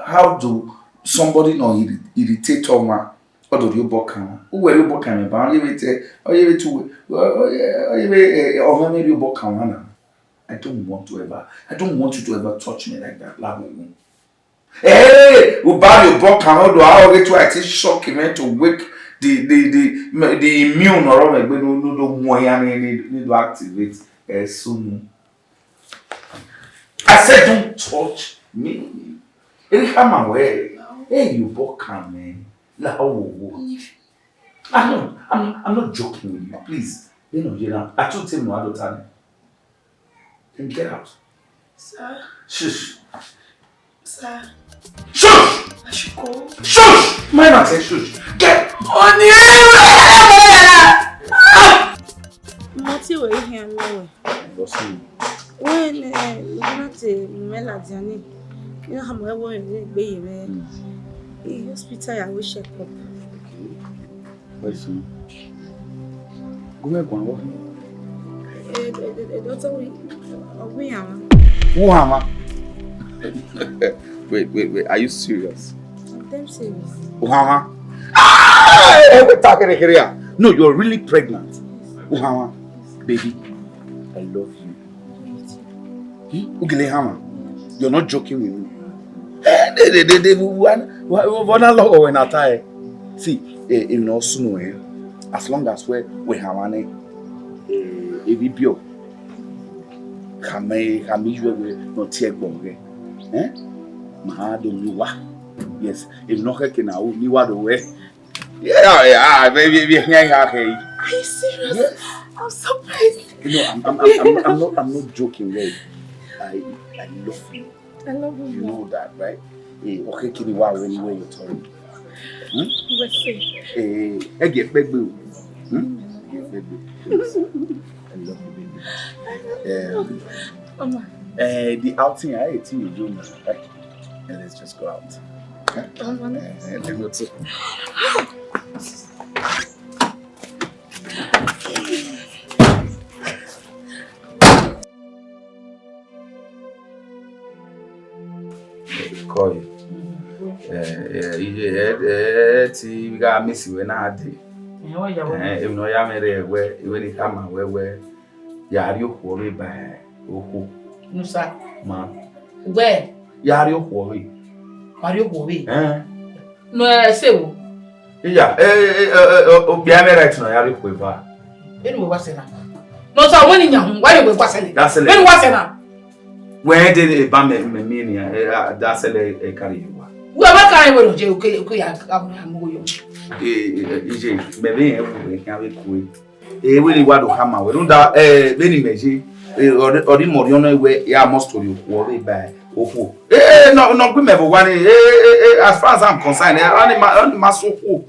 how do somebody not irri-, irritate ọmwa? Ọ do rhie obọ kan ọmwa. Uwẹ rhie obọ kan mwẹ ba, ọ ye vbe te, ọ ye vbe te uwẹ, ọ, ọ, ọ ye vbe, eh, ọmwa mwẹ rhie obọ kan ọmwa na. I don't want to ever, I don't want you to ever touch me like that. Love me. Hey, u ba rhie obọ kan mwẹ, ọ do a ọghe try to shock him to wake the, the, the, the immune ọrọ mwẹ egbe ne, ne do mu iran ni, ni, ni do activate. Ẹ sunu. I said, don't touch me. Erha ma wẹ, hey, you bọ kan mẹ. La wo wo. I'm not, I'm, I'm not joking with you, please. You know, you know, I told him no, I don't tell him. Then get out. Sir. Shush. Sir. Shush! I should go. Shush! My man said shush. Get. Oni. Ah! Mo ti wẹ ihe ame wẹ. Wẹ ne, eh, na te mẹ ladian ni. Ina ha mo ẹvbo mẹ gbe ye mẹ. Hmm. I hospital ya we check up. Wẹ si. Gu mwẹ guan vbọ. Eh, eh, eh, eh, doctor, we, uh, we are. Who am I? Wait, wait, wait. Are you serious? I'm damn serious. Who am I? Ah! Hey, wait, take it, here. No, you're really pregnant. Who am I? Baby, I love you. Hmm? Ugele Hama, you're not joking with me. Eh, de, de, de, de, wa, wa, wa, wa na lọghọ wẹ na ta ẹ. See, eh, eh, no sunu, eh. As long as we, we have an, eh, eh, baby bio. Come, eh, come, you will not tear bone, eh? Eh? Ma do mi wa. Yes, if not, can I, mi wa do we. Yeah, yeah, baby, baby, yeah, yeah, okay. Are you serious? Yes. I'm surprised. You know, I'm, I'm, I'm, I'm, I'm not, I'm not joking, babe. I, I love you. I love you more. You know that, right? Eh, okay, kini wa when you wear your tongue. Hmm? We'll see. Eh, ẹ get back, boo. Hmm? Get back, boo. Please. I love you, baby. Um, Mama. Eh, the outing, I hate you, you know, right? And let's just go out. Huh? Mama. Eh, eh, let me too. Call you. Eh, eh, eh, eh, eh, ti gha miss wẹ na dee. Eh, emwi ne ọ ya mwẹ rre wẹ, I wẹ ne I khama wẹ wẹ, ya rrie okhuo vbe ba okhuo. Nusa. Ma. Wẹ. Ya rrie okhuo vbe. Wa rrie okhuo vbe. Eh. No, ẹ sẹ wo. Iya, eh, eh, eh, eh, eh, okpia mwẹ right now, ya rrie okhuo eva. Vbene uwẹ wa sẹ na. Nusa, wẹ ne I yan hu, wa ye wẹ wa sẹlẹ. Ya sẹlẹ. Vbene wa sẹ na. Wẹ de eba mẹ, mẹ miẹn nian, eh, ah, da sẹlẹ, eh, carry you wa. Wẹ ma ka wẹ no je, okay, okay, ya, ya, ya mu yo. Eh, eh, eh, ije, mẹ vbe yẹn wu, eh, khian vbe kue. Eh, wẹ ne I wa do khama wẹ. Rhunmwuda, eh, vbene imẹ ye, eh, ọ rhi, ọ rhie imẹ orhiọn nẹ wẹ, ya must story okhuo, ọ vbe ba okhuo. Eh, eh, nọ, nọ gu imẹ vbe owa ni, eh, eh, eh, as far as I'm concerned, eh, ọni ma, ọni ma sẹ okhuo.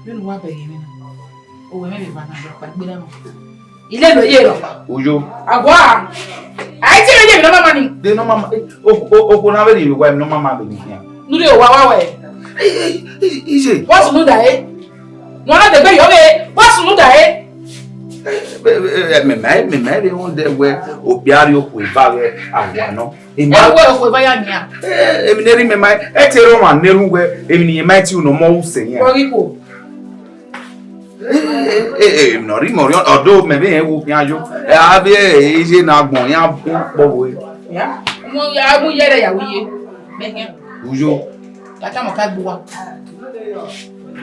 Vbene uwa bẹghe mwẹ na, owẹ mwẹ vbe eva na, ọ kpa gbe na ma. Ilé ló yé rọ. Uyo. Àgọ́ à. Àìtí rẹ̀ yé mi lọ́mọ mọ́ ni. De nọ mama. Okhuo na vbe rhie owa, emwi ne ọ mama vbe ni khian. Nuri owa wa wẹ. Ije. Wọ́n sùn lùdà ẹ. Wọ́n náà dẹ̀gbẹ́ yọ bẹ́ẹ̀. Wọ́n sùn lùdà ẹ. Mẹmẹ mẹmẹ rẹ wọn dẹ wẹ okpia rhie okhuo eva vbe awa nọ. Ẹ wẹ okhuo eva ya nian. Emwi ne erha mẹ ma, ẹ te rọ ọmwa ne erha wẹ, emwi ne imẹ ma ti unu ọmọ use yan. Wọ ghi khuo. Emwi ne ọ rhie mẹ ọrhiọn, ọdọ mẹ vbe rẹn wo khian yo. Ẹ, a vbe iye ne agbọn iran bun kpọ vbe. Ya, mu ya mu yẹrẹ ya wiye. Mẹ khian. Uyo. Ya tama ka gbe uwa.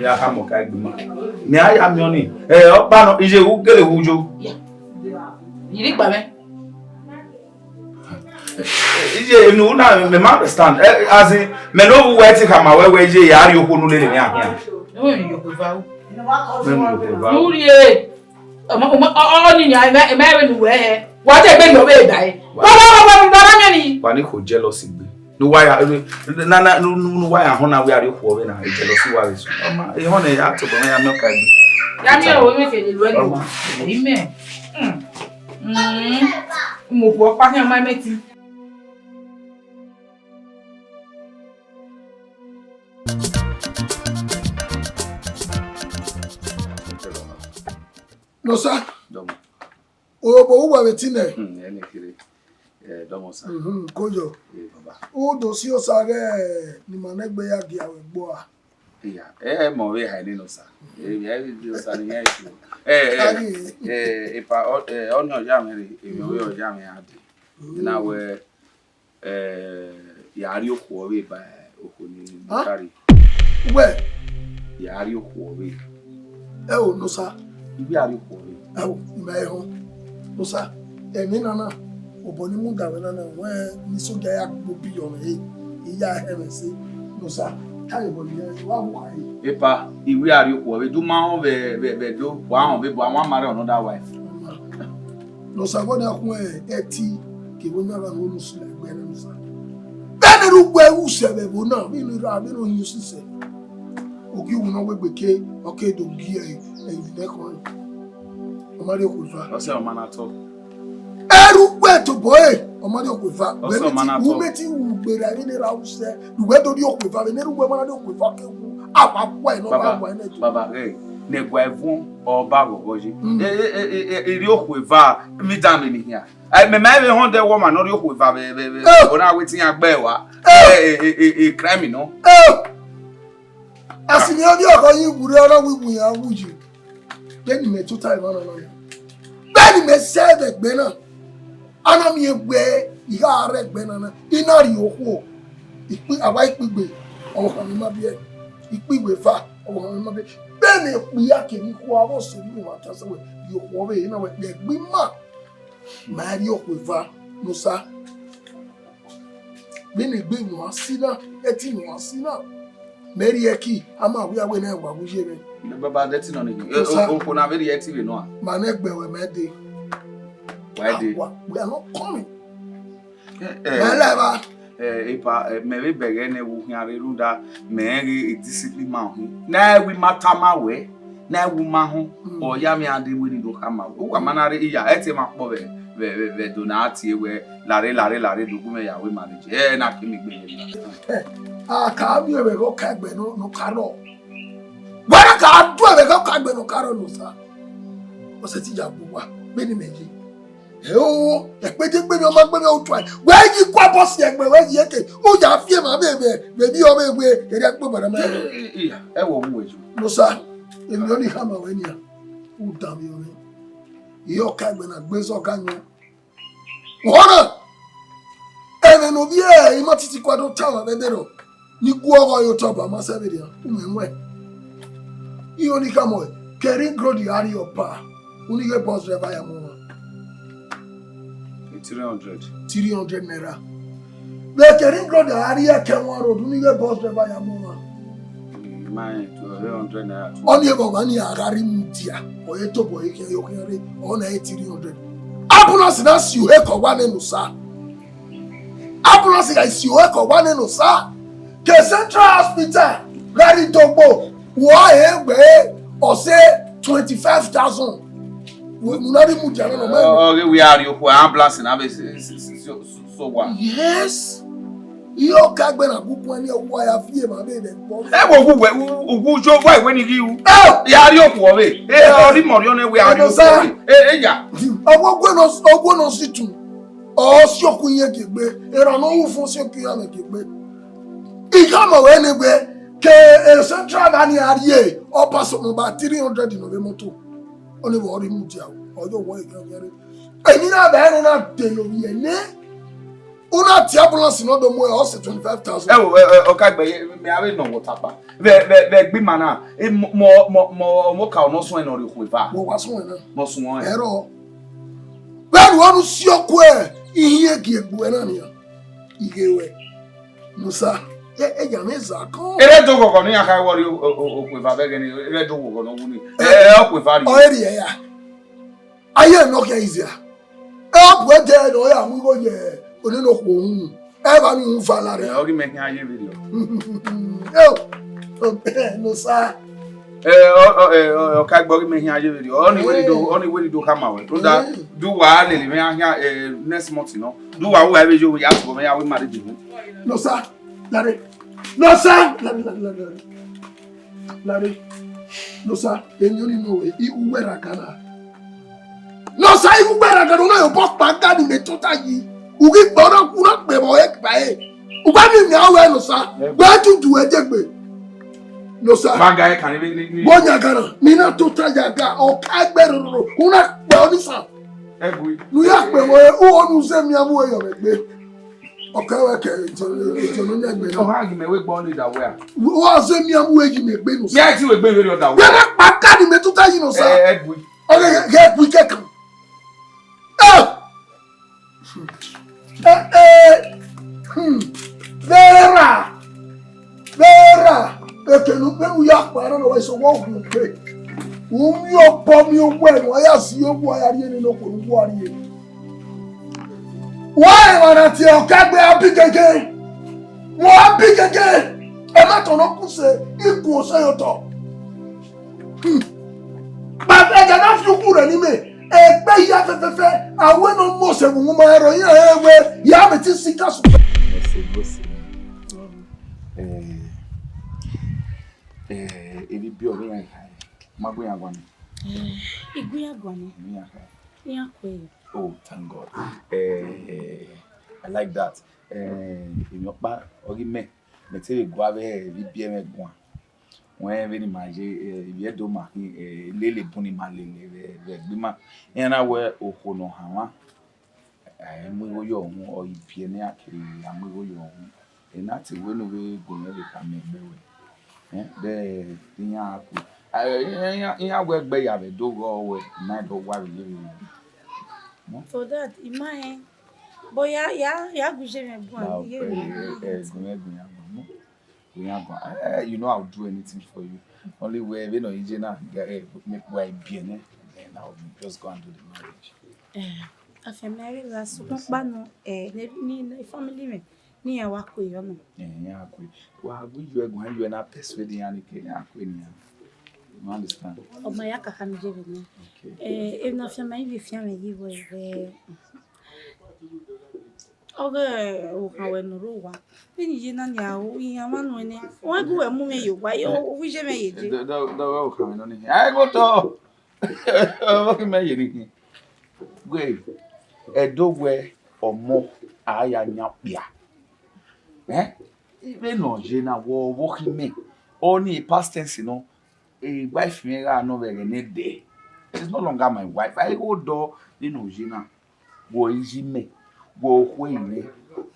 Ya khama ka gbe ma. Mẹ a ya miẹn ọnii. Ẹ, ọkpa nọ, iye u gele wu yo. Ya. Yiri gba mẹ. Iye enu na mẹ ma understand. Eh, as in, mẹ no wu wẹ ti khama wẹ wẹ iye ya rhie okhuo ne u lele mẹ ahian. Mẹ no wu wẹ ti khama wẹ wẹ iye ya rhie okhuo ne u lele mẹ ahian. Mẹ no wu wẹ ti khama wẹ wẹ iye ya rhie okhuo ne u lele mẹ ahian. Uri e. Ọmọ, ọmọ, ọ, ọ, ni nia, ẹ ma, ẹ ma vbe nu wẹ hẹ. Wa te gbe yọ vbe da e. Wa, wa, wa, wa, wa, wa, wa, ni. Wa ni kho jealousy gbe. Ne uwa ya, na, na, ne, ne, ne uwa ya họn na wẹ a rhie okhuo vbe na, e jealousy wa vbe su. Ọma, e họn ne ya tobọ na ya miẹn ọka egbe. Ya miẹn o, mẹ ke lele uwẹ ni. Ọma. Amen. Mm. Mm. Mo khuo ọkpa khian ma mẹ ti. No, sir. Dọmọ. Obo uwa vbe tinẹ. Hmm, ẹnẹ kere. Eh, dọmọ, sir. Mhm, koyo. Eh, baba. U do si osa ghẹ ne ima nẹgbe ya gie aro egbe ua. Iya, ẹ mọ vbe ha nene osa. Eh, ya vbe di osa ni ya isu. Eh, eh, Kari. Eh, epa, ọ, eh, ọ ni ọ ya mwẹ rre, emwi ọvbehe ọ ya mwẹ a dee. Mm. Na wẹ, eh, ya rhie okhuo vbe ba okhuo ni, ah? Kari. Uwẹ? Ya rhie okhuo vbe. Ẹ o, no, sir. I ghi a rhie okhuo vbe. Ẹ o, ima ẹ họn. No, sir. Ẹmwẹ nana, obọ ne I mudia wẹ nana, wẹ ne isoja ya gbe obi yọ mwẹ, eh, I ya hẹ mwẹ ẹse. No, sir. Tare obọ ne I wa wu khare. Epa, I ghi a rhie okhuo vbe, do ma họn vbe, vbe, vbe do, wa họn vbe, but I wan marry another wife. No, sir, vbọ ne a khuẹn ẹti kevbe ọyọnmwa ne ọ ru sila egbe nẹ, no, sir. Vbene erha uwẹ ru sẹ vbe ẹvbo na, vbene erha, vbene oyin sisẹ. Ogie uwu ne ọ wegbe ke, ọ ke do gie ẹre, ẹre ne ẹkhọn rẹ. Ọ ma rhie okhuo eva. Ọ sẹ ọ ma na tọ. Erha uwẹ tobọ ẹre, ọ ma rhie okhuo eva. Ọ sẹ ọ ma na tọ. Wẹ mẹ ti, wẹ mẹ ti wu gberra vbene erha ru sẹ, ne uwẹ do rhie okhuo eva, vbene erha uwẹ ma na rhie okhuo eva ke wu, a wa wa ẹre, ọ wa wa ẹre nẹ. Baba, baba, ghẹ, ne ẹguae vuọn, ọ ba ghọghọ ye. Mm. E, e, e, e, e, rhie okhuo eva, mi dan mẹ ni khian. Ai, mẹ ma vbe họn dẹ wẹ ọmwa ne ọ rhie okhuo eva vbe, vbe, vbe, eh, ọna wẹ te iran gbe ẹre ua. Eh. Eh, eh, eh, eh, eh, crime nọ. Eh. A si miẹn ovbi ọkhọ yi wurre, ọ na wu iwu iran wu yi. Vbene imẹ tota emwa nọ nọ ya. Vbene imẹ sẹ vbe ẹgbẹ na, a na miẹn wẹ I gha rre ẹgbẹ na na, I na rhie okhuo. Ikpi, a wa ikpigbe, ọvbokhan mwẹ ma biẹ. Ikpigbe eva, ọvbokhan mwẹ ma biẹ. Vbene ikpia kevbe ikhuo, avbe ọse vbe ima ta sẹ wẹ, rhie okhuo vbe na wẹ, ẹgbẹ ima. Ma rhie okhuo eva, no, sir. Vbene egbe ne uan si na, ẹtin ne uan si na. Mẹ rhie ẹki, a ma wia wẹ ne wa wu ye mwẹ. Baba, de ẹtin nọ ni. No, sir. O, okhuo na vbe rhie ẹtin vbe nọ a? Ma nẹ gbe wẹ mẹ dee. Wa dee. Wa, we are not coming. Eh, eh. Mẹ lẹ evba. Eh, epa, eh, mẹ vbe bẹghe nẹ vbe u khian rre rhunmwuda mẹ rẹn ghe e discipline ma uhin. Na ẹ wẹ I ma tama wẹ, na ẹ wẹ u ma họn, mm, ọ ya mwẹ a dee wẹ ne I do khama wẹ. Uwa ma na rre iya, ẹ te ma kpọ vbe, vbe, vbe, vbe Ẹdo na tie wẹ, lare, lare, lare, do gu mwẹ ya wẹ marriage. Ẹ na ke mi gbe yẹn na. Eh, a ka miẹn vbe ẹghẹ ọkaegbe ne ọ, ne ọ ka rrọọ. Wẹ na ka do ẹmwẹ ẹghẹ ọkaegbe ne ọ ka rrọọ, no, sir. Ọ sẹtin ya gbe uwa, vbene imẹ ye. Ẹ o, ẹkpẹdẹgbẹmwi ọma gbẹmwi ọtuae. Wẹ yi kua bọsi ẹgbẹ, wẹ yi eke. U ya fi emwa vbe, vbe, vbe emwi ọ vbe wẹ, erriọ ẹkpo bọdọ ma. Iya, ẹ wẹ ọ wu wẹ yo. No, sir. Emwi ọnii khama wẹ nian. U danmwehọ mwẹ. Iyọkaegbe na gbe zẹ ọga yan. Ọna, ẹmwẹ ne ovbi imọtiti kua do tama vbe ẹdẹrriọ, ni gu ọghọ ye otọ ba ma sẹ vberriọ, u mwẹ wẹ. Iro ni khama ọe, ke Ring Road gha rrie ọba, u ni ghe bus driver ya mu ọmwa. Three hundred. Three hundred naira. Vbe ke Ring Road gha rrie Ẹkẹwan Road, u ni ghe bus driver ya mu ọmwa. Three hundred naira. Ọni vbe ọmwa ni a gha rrie mudia, ọ ye tobọ ye khian, ye khian rre, ọ na ye three hundred. Ambulance na si uhe ke ọ wa nene osa. Ambulance gha si uhe ke ọ wa nene osa. Ke Central Hospital gha rrie Dogbo, wa he gbe ọse twenty-five thousand. Wẹ, ne u na rhie mudia na nọ, mẹ. Ọ ghe wẹ a rhie okhuo ambulance na vbe so wa. Yes. Iye Ọkaegbe na gu guan ni, ọ wa ya fi emwa vbe vbe kpọ. Ẹ wo, uwu wẹ, uwu yo wa iwe ni ghi ru. Ya rhie okhuo vbe. E, ọ rhie imẹ rriọ nẹ wẹ a rhie okhuo vbe. E, e ya. Ọghuọghuẹ nọ, ọghuẹ nọ si tu. Ọ si okhuo iye gie egbe. Erha ne ọ ru fo si okhuo iran gie egbe. Ikhama wẹ ne wẹ ke e Central Bank ni a rhie, ọ pass ọmọ ba three hundred nọ vbe moto. Ọni vbe ọ rhie mudia o, ọ yo wọ eghan ọghe ẹre. Emwi na vbe ẹre na de ne ovbi ẹre nẹ, u na tie ambulance ne ọ do mu ẹre, ọ sẹ twenty five thousand. Ẹ wo, ẹ, ẹ, Ọkaegbe, mẹ a vbe nọ wọ takpa. Vbe, vbe, vbe egbe ima na, e mọ, mọ, mọ, mọ, mọ ka ọ nọ suẹn ne ọ rhie okhuo eva. Wọ wa suẹn na. Mọ suẹn. Ẹrọ. Vbene ọnu si ọkuẹ, ihiẹn gie egbe na nian. Ighe ruẹ. Nosa, e, e ya mwẹ zakọn. Ere do ghọghọ ne iran kha wọ rhie o, o, o, okhuo eva vbe ẹghẹ ni, ere do ghọghọ ne ọ wu ni. Ẹ, ẹ, okhuo eva rhie. Ọ rhie ya. Aye nọ khian izia. Ẹ, ọ bu ẹdẹ ne ọ ya mu igho ye one ne okhuo uhunmwu. Ẹ vba ni uhunmwu fa la rre. Ẹ, ọ ghi mẹ khian ye vberriọ. Ẹ, o, Nosa. Ẹ, ọ, ọ, ẹ, ọ, Ọkaegbe, ọ ghi mẹ khian ye vberriọ. Ọni wẹ ni do, ọni wẹ ni do khama wẹ. Rhunmwuda, do wa lele mwẹ khian, ẹ, next month nọ. Do wa ru wa vbe yo ya tuo mwẹ ya wẹ marriage mwẹ. Nosa, lare. Nosa, lare, lare, lare, lare. Lare. Nosa, emwi ọni nọ wẹ, i uwẹ ra gana. Nosa, i uwẹ ra gana, u na yo bọ kpa ga ni mẹ tota yi. U ghi gbe ọna, u na kpe vbọ ẹ kpa ẹ. U gba miẹn miẹn aro ẹ Nosa. Wẹ tutu ẹ je gbe. Nosa. Ba ga ẹ kan ni, ni, ni. Wọ yan gana, mi na tota ya ga, Ọkaegbe rororo, u na kpe ọni sa. Ẹ gui. Nu ya kpe wẹ, u ọnu zẹ miẹn mu ẹ yọ vbe gbe. Ọkẹ wẹ kẹ, eto, eto ne ọ yan egbe na. Ọ ha ghi mẹ wẹ gbe ọni da wẹ a? Wa zẹ miẹn mu ẹ yi mẹ gbe Nosa. Mẹ a ti wẹ gbe vberriọ da wẹ. Wẹ na kpa ga ni mẹ tota yi Nosa. Ẹ, ẹ gui. Ọ ghe, ghe gui kẹkan. Ẹ! Ẹ, ẹ! Hmm. Vera! Vera! Ekene ukpemu ya kpa na nọ, wa iso wọ hu ukpe. U miẹn obọ miẹn owẹ ne wa ya si owa ya rhie nene okhuo ne uwa rhie. Wa emwa na tie Ọkaegbe a bi gege. Wa bi gege. Ẹ ma tọn ne ọ ku se, I ku ose ye otọ. Hmm. Ba ẹja na fi ukhu rẹ ni mẹ, egbe hia fẹfẹfẹ, a wẹ ne ọ mose vbe uhunmwu ma rrọọ iran rẹn wẹ, ya mẹ te si kasu. Mose, mose. Eh, eh, ebi bi ọghe iran kha, ma gu iran guan ni. Eh, I gu iran guan ni. Iran kha. Iran kue. Oh, thank God. Eh, I like that. Eh, emwi ọkpa, ọ ghi mẹ, mẹ te vbe gua vbe ebi biẹ mwẹ guan. Wẹ vbene ima ye, eh, ivbi Ẹdo ma khin, eh, lele bun ni ma lele vbe, vbe egbe ima. Iran na wẹ okhuo ne ọ hanmwa, a i mu igho ye ọhun, ọ i biẹ ne iran kere a mu igho ye ọhun. Ena te wẹ ne u vbe gu mwẹ vbe khama egbe wẹ. Eh, de iran ku. Ah, iran, iran, iran wẹ egbe ya vbe do ghọ wẹ, ima do wa vbe ye vbe. For that, ima rẹn, but ya, ya, ya gu iye mwẹ guan, ye vbe. Eh, eh, gu mwẹ gu iran guan. Iran guan. Eh, you know, I'll do anything for you. Only way, vbene ọ ye na, eh, make wa biẹ nẹ, then I'll just go and do the marriage. Eh, afianma vbe gha sukpọn kpa nọ, eh, ne, ni, ni family mwẹ, ne iran wa kue yọ nọ. Eh, iran kue. Wa gu yo ẹguan yo na persuade iran ni ke iran kue nian. You understand? Ọ ma ya kaka mi je vbe nẹ. Okay. Eh, emwi ne afianma i vbe fian mwẹ yi vbe, vbe, Ọghe okhan wẹ ne ọ rre owa. Vbene I ye na nia, iran mwa nuẹn nẹ. Wẹ gu wẹ mu mwẹ ye owa, yo, ovbi iye mwẹ ye je. Dọ, dọ, dọ, wẹ okhan wẹ nọ ni. Ai, go tọ. Ọvbokhan mẹ ye ni khin. Wẹ, Ẹdo wẹ ọmọ a ya yan okpia. Eh? Vbene ọ ye na, wẹ ọvbokhan mẹ. Ọni past tense nọ. E wife mwẹ gha nọ vbe ẹghẹ ne dẹ. She's no longer my wife. A i gho dọ vbene ọ ye na. Wẹ iye mẹ, wẹ okhuo mwẹ,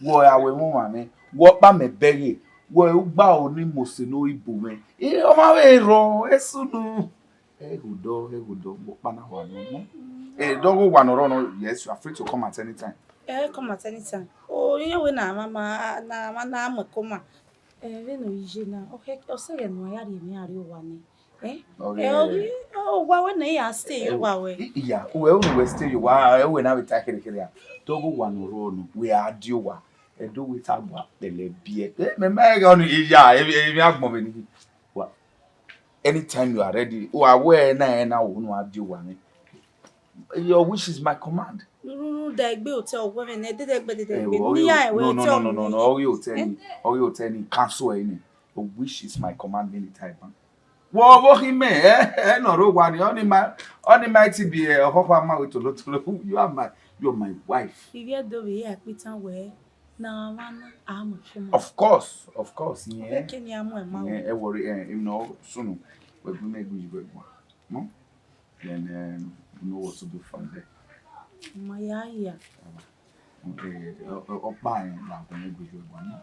wẹ aro ẹmwẹ ọmwa mwẹ, wẹ ọkpa mẹ bẹghe, wẹ ugba ro ni mose ne ọ i bu mwẹ. E, ọ ma vbe rrọọ, esunu. Ẹghodọ, ẹghodọ, wẹ ọkpa na wa nọ nọ. Eh, dọghe owa ne ọ rrọọ nọ, yes, you are free to come at any time. Eh, come at any time. O, iran wẹ na ma, ma, na ma na mu ẹko ma. Eh, vbene ọ ye na, ọ khẹ, ọ sẹ ẹghẹ ne uwa ya rhie emwi iran rrie owa nẹ. Eh? Ọ ghi, eh, ọ ghi, owa wẹ na, iran stay ye owa wẹ. I, iya, wẹ unu wẹ stay ye owa, eh, wẹ na vbe ta kherhe kherhe a. Dọghe owa ne ọ rrọọ nọ, wẹ a die owa. Ẹdo wẹ ta gua pẹlẹ biẹ. Eh, mẹ ma ẹghẹ ọni, iya, emwi agbọn vbe ni. Wa, anytime you are ready, wa wẹ na, na wo unu a die owa nẹ. Your wish is my command. Rhunmwuda egbe hotel ọghe mwẹ nẹ, dede egbe, dede Eh, egbe. Ọ ghi Ne iran ho-, ẹwẹ no, no, hotel no, no, no, ọghe ni. No, ọ ghi hotel ni, ọ ghi hotel ni, cancel ẹre ni. Your wish is my command, many times. Wọ vbe khin mẹ, ẹ, ẹ nọ rre owa ni, ọni ma, ọni ma ti bi, ẹ, ọkhọkho ama we tolotolo. You are my, you are my wife. Ivbi Ẹdo vbe ya kpitan wẹ ne a mwa na, a mu ẹfe ma. Of course, of course, yeah. Kẹ ne a mu ẹma Yeah, ẹ worry, ẹ, you know, sunu, we gbe mẹ gbe you, we gbe. Hmm? Then, um, we know what to do from there. Ma ya ya. Eh, ọ, ọ, ọkpa ẹn na gbe mẹ gbe you, we gbe.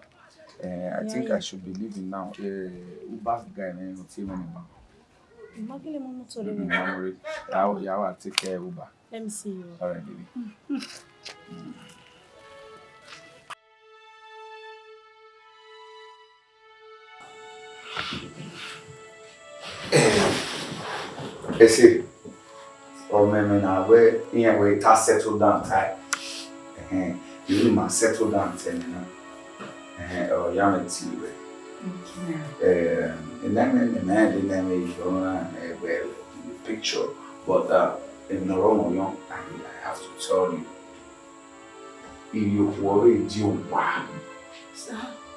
Eh, I Yeah, think yeah. I should be leaving now. Eh, Uber guy, man, you see me, man. Imagine mo mọ tọrọ Mm, rẹ. Don't worry. I will, I will take care of Uber. Let me see you. All right, baby. Ese, ọ mẹ mẹ na wẹ iran wẹ ta settle down ta. Ẹhẹn, I ma settle down ta ẹmwẹ na. Ẹhẹn, ọ ya mẹ tie wẹ. Okay. Eh, enẹmẹ, enẹmẹ, enẹmẹ, you don't know, eh, well, in the picture, but, uh, in the wrong, I, I have to tell you. Iriokhuo ọre die owa. Sir?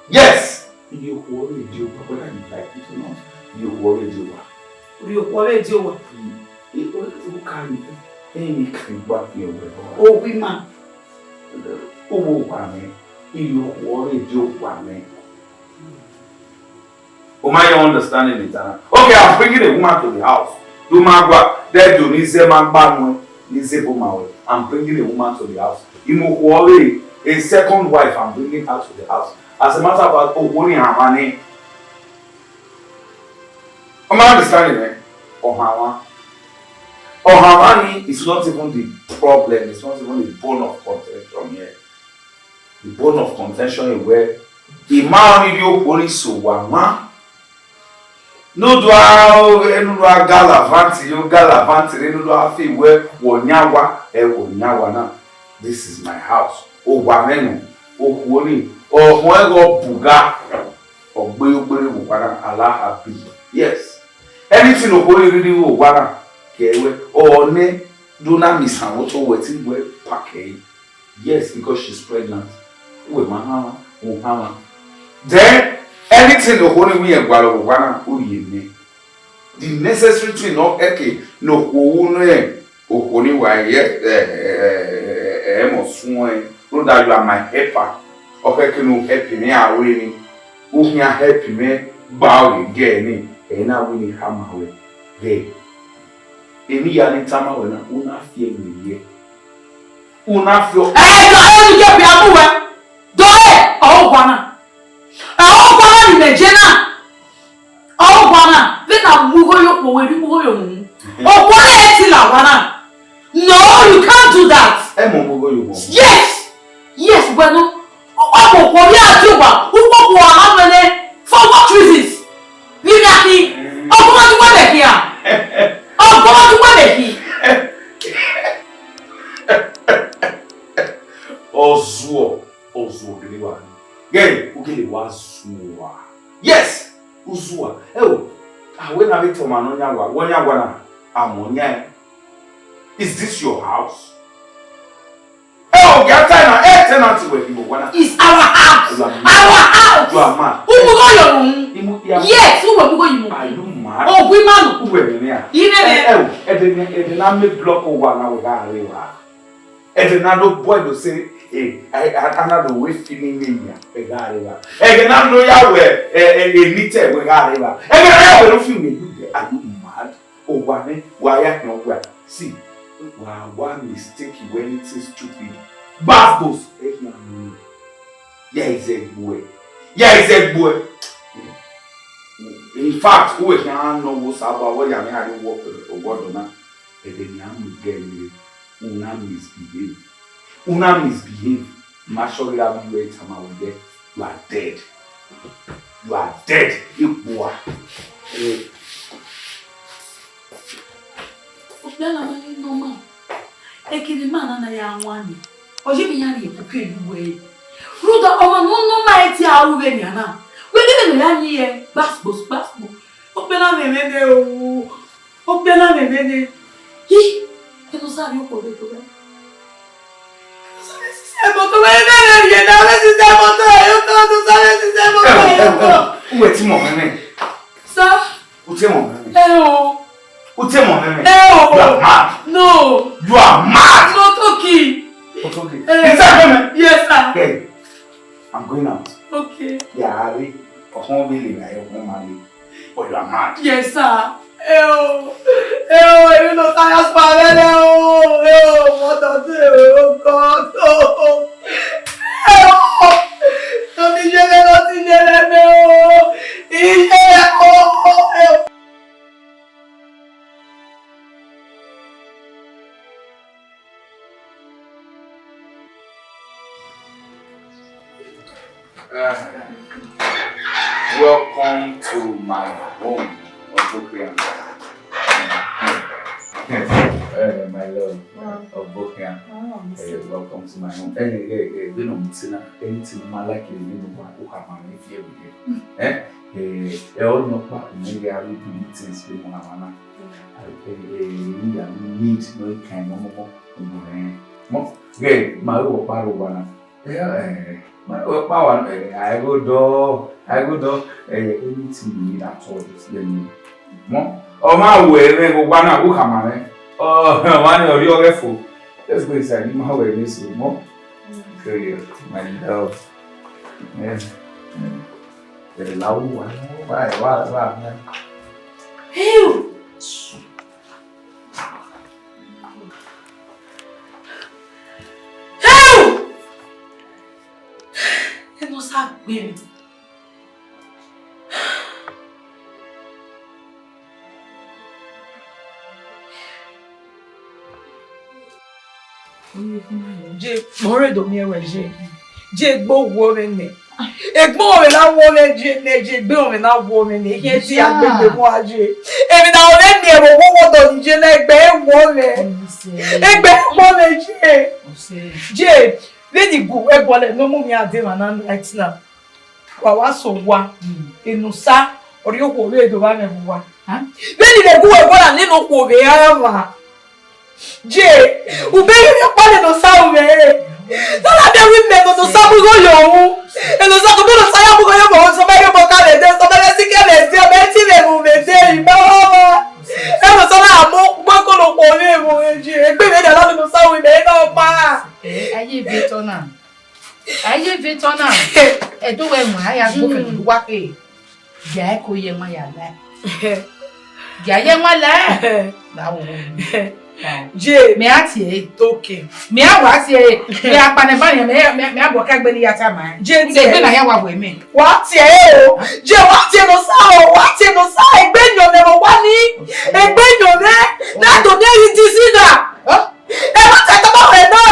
Yes! Iriokhuo ọre die owa, whether you like it or not. Iriokhuo ọre die owa. Iriokhuo ọre die owa. Iriokhuo ọre die owa. Ẹni kiri gba fi ọwẹ rọ. Owi ma. Owo owa mẹ. Iriokhuo ọre die owa mẹ. O ma your understanding it, Anna. Okay, I'm bringing a woman to the house. Do ma gba, then do ni zẹ ma gba nuẹ, ni zẹ bo ma wẹ. I'm bringing a woman to the house. Imokhuo ọre, a second wife, I'm bringing her to the house. As a matter of fact, oh, only her money. Am I understanding, eh? Or her one. Or her money is not even the problem. It's not even the bone of contention here. The bone of contention is where the man need you police so one man. No do a, no do a gallivanti, you gallivanti, no do a fi where wo nyawa, e wo nyawa na. This is my house. O wa menu, o huoni, o huego buga, o gbe o gbere wo wa na, Allah happy. Yes. Anything o huoni really wo wa na, ke we, o ne, do na miss am, o to weti we pack e. Yes, because she's pregnant. Uwẹ ma hama, u hama. Then, anything no honi we gualọ vbe owa na, u rhie nẹ. The necessary thing nọ ẹke ne okhuo ru nẹ, okhuo ni wa ye, eh, eh, eh, eh, eh, ẹmwẹ suẹn, rhunmwuda you are my helper. Ọ khẹke ne u help mwẹ a ru emwi, u khian help mwẹ gba ọghe ẹre ni, ẹ i na wẹ ne I khama ruẹ. Ghẹ, emwi hia ne I tama ruẹ na, u na fi ẹre werriẹ. U na fi ọ- Ẹ, do ẹ, ne I ye biẹ mu ruẹ. Do ẹ, ọ gua na. Ẹ, ọ gua na ni mẹ je na. Ọ gua na. Vbene a mu igho ye okhuo, wẹ rhie igho ye omumu. Okhuo na ẹ ti la owa na. No, you can't do that. Ẹ mọ mu igho ye omumu. Yes. Yes, wẹ no. Ukpọkpọ okhuo vbe a die owa, ukpọkpọ okhuo a ma wẹ nẹ, for what reasons? Vbe I gha khin? Ọgọmọ ne uwẹ vbe khin a? Ọgọmọ ne uwẹ vbe khin? Ọ zuọ, ọ zuọ gele wa. Ghe, u gele wa zuọ. Yes, u zuọ. Ẹo, a wẹ na vbe tama nọ yan wa, wọ yan wa na, a mọ yan. Is this your house? Ẹ, ogia ta na, ẹ, tenant wẹ khin vbe owa na. It's our house. You are mad. Our house. You are mad. U mu igho ye omumu. Imu, ya. Yes, u wẹ mu igho ye omumu. Are you mad? Owa ima nọ. U wẹ mẹ mẹ a? I mẹ mẹ. Ẹ, ẹ, ẹdẹ ne, ẹdẹ ne a miẹn block owa na wẹ gha rre evba. Ẹdẹ ne a do bọe do sẹ, ẹ, a, a, a na do wẹ fi ni mẹ ya, wẹ gha rre evba. Ẹdẹ ne a do ya wẹ, ẹ, ẹ, ẹ, ni tẹ wẹ gha rre evba. Ẹdẹ ne a ya wẹ do fi mẹ ya, are you mad? Owa nẹ, wa ya khian owa. See, wa wa mistake you anything stupid. Gbasgbos, eh, ya no. Ya izẹ gbuẹ. Ya izẹ gbuẹ. In fact, u wẹ khian nọ wo sa ba, wọ ya mẹ a ri wọ, wọ dọ na. Ẹdẹ ne a mu gẹ ni, u na misbehave. U na misbehave. Ma sure gha vbe you tama wẹ, you are dead. You are dead. Ikpua. Okpia na ma ghi nọ ma. Ekene ima na na ya wan ni. Ọ ye vbe iran rhie eku ke elu wẹ. Rhunmwuda ọmwa ne ọ nọ ma ẹre tie a ru vbe nian na. Wẹ gele ne ọ ya yin ẹre gbasgbos, gbasgbos. Okpia na mwẹ mwẹ nẹ o. Okpia na mwẹ mwẹ nẹ. Hi. Ẹnosa rhie okhuo vbe do mwẹ. Ẹnosa vbe sisẹ moto, vbe ne vbe rhie na, vbe sisẹ moto, ẹyọkọ, Ẹnosa vbe sisẹ moto, ẹyọkọ. Uwẹ ti mọ mwẹ mẹ. Sir. U tie mọ mwẹ mẹ. Ẹ o. U tie mọ mwẹ mẹ. Ẹ o. You are mad. No. You are mad. Motoki. Motoki. Eh. Is that women? Yes, sir. Hey, I'm going out. Okay. Yeah, I will. Ọkàn mi lè ra ẹ, ọkàn máa lè. But you are mad. Yes, sir. Ẹ o, ẹ o, èmi ló ta ya sọ abẹ lẹ o, ẹ o, what does it, oh God, oh. Ẹ o, tọ́ni yẹlẹ lọ sí yẹlẹ mẹ o, ìyẹlẹ o, ẹ o. Uh, welcome to my home, Otokian. Uh, my love, Obokian. Uh, welcome to my home. Hey, hey, hey, we don't see now. Anything you might like, you know, what you have on if you Eh, eh, ẹ ọ nọ kpa, mẹ gha ru do meetings vbe mu na wana. Eh, eh, eh, I ya need no kind no more. Mo, eh, mo, ghe, ma ru ọkpa ro wana. Eh, eh, ma ru ọkpa wana, eh, I go do, I go do, eh, anything you need at all, just let me know. Mo, ọ ma wẹ mwẹ, vbe ọkpa na, u khama mwẹ. Ọ, wa ni ọ rhie ọghẹ fo. Let's go inside, ma wẹ mwẹ so, mo. Period, my love. Yeah. Yeah. Ẹrẹ la wu wa, wa, wa, wa, wa. Ew! Ew! Ẹnosa gbe mwẹ. Je, mọ rre do miẹn wẹ je. Je egbe owa mwẹ nẹ. Egbe ọmwẹ na wu mwẹ je nẹ, je egbe ọmwẹ na wu mwẹ nẹ. Ihe ti a gbegbe mu a je. Emwi na ọ vbe miẹn vbe owa ọdọ ni je nẹ, egbe wu mwẹ. Egbe wu mwẹ je. Je, vbene I gu wẹ gualọ ne ọ mu mwẹ a dee emwa na right now. Wa wa sẹ owa, Enosa, ọ rhie okhuo vbe do vba mwẹ vbe uwa. Vbene I vbe gu wẹ gualọ nene okhuo vbe ra mwa. Je, u bẹghe emwi ọkpa ne Enosa ru mwẹ re. Ne ọ na miẹn wẹẹ imẹ ne Enosa mu igho yọ ru. Enosa, tobọ Enosa ya mu igho yọ mwa, Enosa ma rhie obọ ka vbe ẹdẹ, Enosa ma rhie sikẹ vbe ẹdẹ, ọ ma rhie ẹtin vbe ẹvbo vbe ẹdẹ, I ma rẹn ọmwa. Enosa na mu ukpẹ ko ne okhuo vbe ẹvbo vbe je. Egbe mwẹ dia na ne Enosa ru imẹ na ọkpa. Eh, a ye viẹ otọ na. A ye viẹ otọ na. Ẹdẹ wẹ wan, a ya gbe ofẹn ne uwa khe. Gia ẹko ye ẹmwa ya lae. Gia ye ẹmwa lae. La wo wo. Je. Mẹ a tie ẹre. Toke. Mẹ a wa tie ẹre. Mẹ a kpa nẹ ba yan, mẹ, mẹ, mẹ a bọ ka gbe ne I ya tama ẹre. Je tie ẹre. Egbe na ya wa wẹ mẹ. Wa tie ẹre o. Je wa tie Enosa o. Wa tie Enosa. Egbe yọn mwẹ vbe owa ni. Egbe yọn mwẹ. Na do ne ri dizina. Huh? Ẹ ma ta tama wẹ na.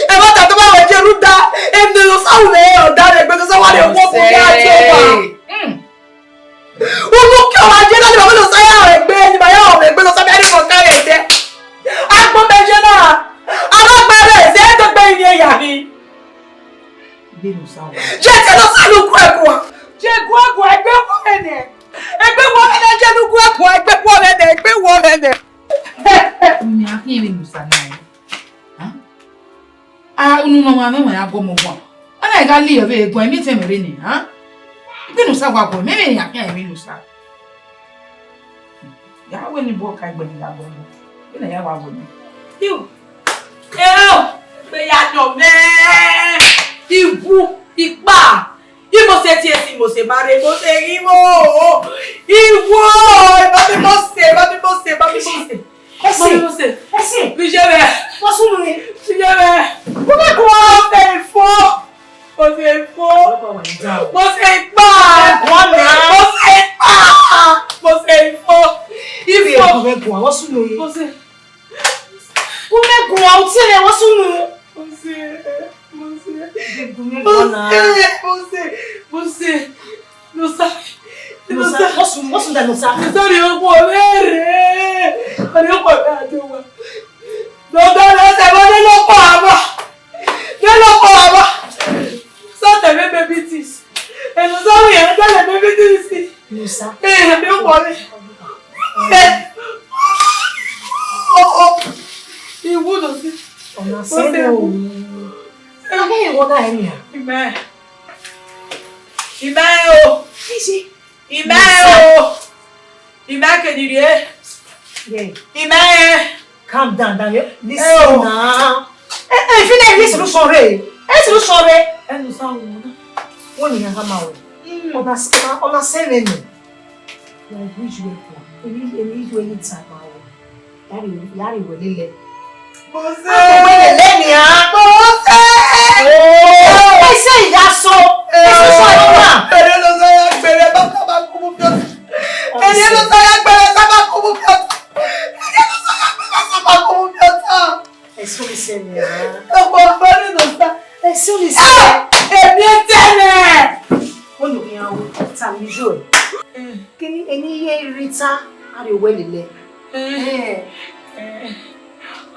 Ẹ ma ta tama wẹ je rhunmwuda emwi ne Enosa ru mwẹ, ọ da mwẹ egbe, Enosa wa rhie owa mu ya tie owa. Mm. Unu ke ọmwa je na ni ma wẹ Enosa ya rhie egbe, ni ma ya rhie egbe, Enosa mẹ a rhie owa ka rhie ẹdẹ. Agbọn mẹ je na, a ma gbe ẹre zẹ, ẹdẹ gbe ivbi ya ni. Egbe Enosa wa. Je tie Enosa ne u gu ẹre guan. Je gu ẹre guan, egbe wu mwẹ nẹ. Egbe wu mwẹ nẹ, je ne u gu ẹre guan, egbe wu mwẹ nẹ, egbe wu mwẹ nẹ. Unu a khian vbe Enosa na. Huh? Ah, unu nọ ma mwẹ ya gu ọmọ guan. Ọ na gha li ẹvbo guan, emwi etẹn mwẹ rre nẹ, huh? Egbe Enosa wa guan, mẹ vbe ya khian emwi Enosa. Ya wẹ ne I bọ ka egbe ne ya guan. Vbene ya wa guan. Yo. Eo, egbe ya yọn mwẹ. Iwu, ikpa. Imose tie si, Imose ma rre, Imose ghi vbo. Iwu, Imose, Imose, Imose. Ẹse, Mose. Ẹse. Mi je vbe. Mose unu re. Mi je vbe. Mose guan. Mose fo. Mose fo. Mose pa. Guan na. Mose pa. Mose fo. Ifo. Mose guan. Mose unu re. Mose. Mose guan. Uti re Mose unu. Mose. Mose. Mose. Mose. Enosa, Enosa, what's, what's that, Enosa? Enosa rhie okhuo vbe rre. Ọ rhie okhuo vbe a do wa. Enosa, Enosa, Enosa, ne lọ kpọ aba. Ne lọ kpọ aba. Enosa tẹ vbe baby things. Enosa wẹ ya tẹ vbe baby things. Enosa. Eh, ne okhuo vbe. Eh. Oh, oh. Sẹ ne o. Ẹ ghi wọ na ẹ nia. Ima. Ima ẹ o. Isi. Ima ẹ o. Ima ke ni rrie. Yeah. Ima ẹ. Calm down, Daniel. Listen now. Eh, eh, if you need solution, re. Eh, solution, re. Eh, no, sir, wọ́n ní yàrá máa wẹ̀. Ọ̀nà, ọ̀nà, ọ̀nà sẹ́lẹ̀ nù. Wọ́n gbé ju ẹ̀kọ́. Èmi, èmi ju ẹni tà máa wẹ̀. Yàrá ìwé, yàrá ìwé lílẹ̀. Mo ṣe. Mo lè lé ní a. Mo ṣe. Ẹ ṣe ìyá sọ. Ẹ ṣe sọ ló wà. Èrè ló sọ ya gbẹrẹ bá sábà kú mú fi ọtí. Èrè ló sọ ya gbẹrẹ sábà kú mú fi ọtí. Èrè ló sọ ya gbẹrẹ sábà kú mú fi ọtí. Ẹ sọ mi sẹ mi a. Ọmọ ọgbọ́n nínú sá. Ẹ sọ mi sẹ. Èmi ẹ tẹ́lẹ̀. Wọ́n lò ní àwọn tàmí yóò. Kí ni ẹni yẹ irita? A lè wẹ́ lélẹ̀.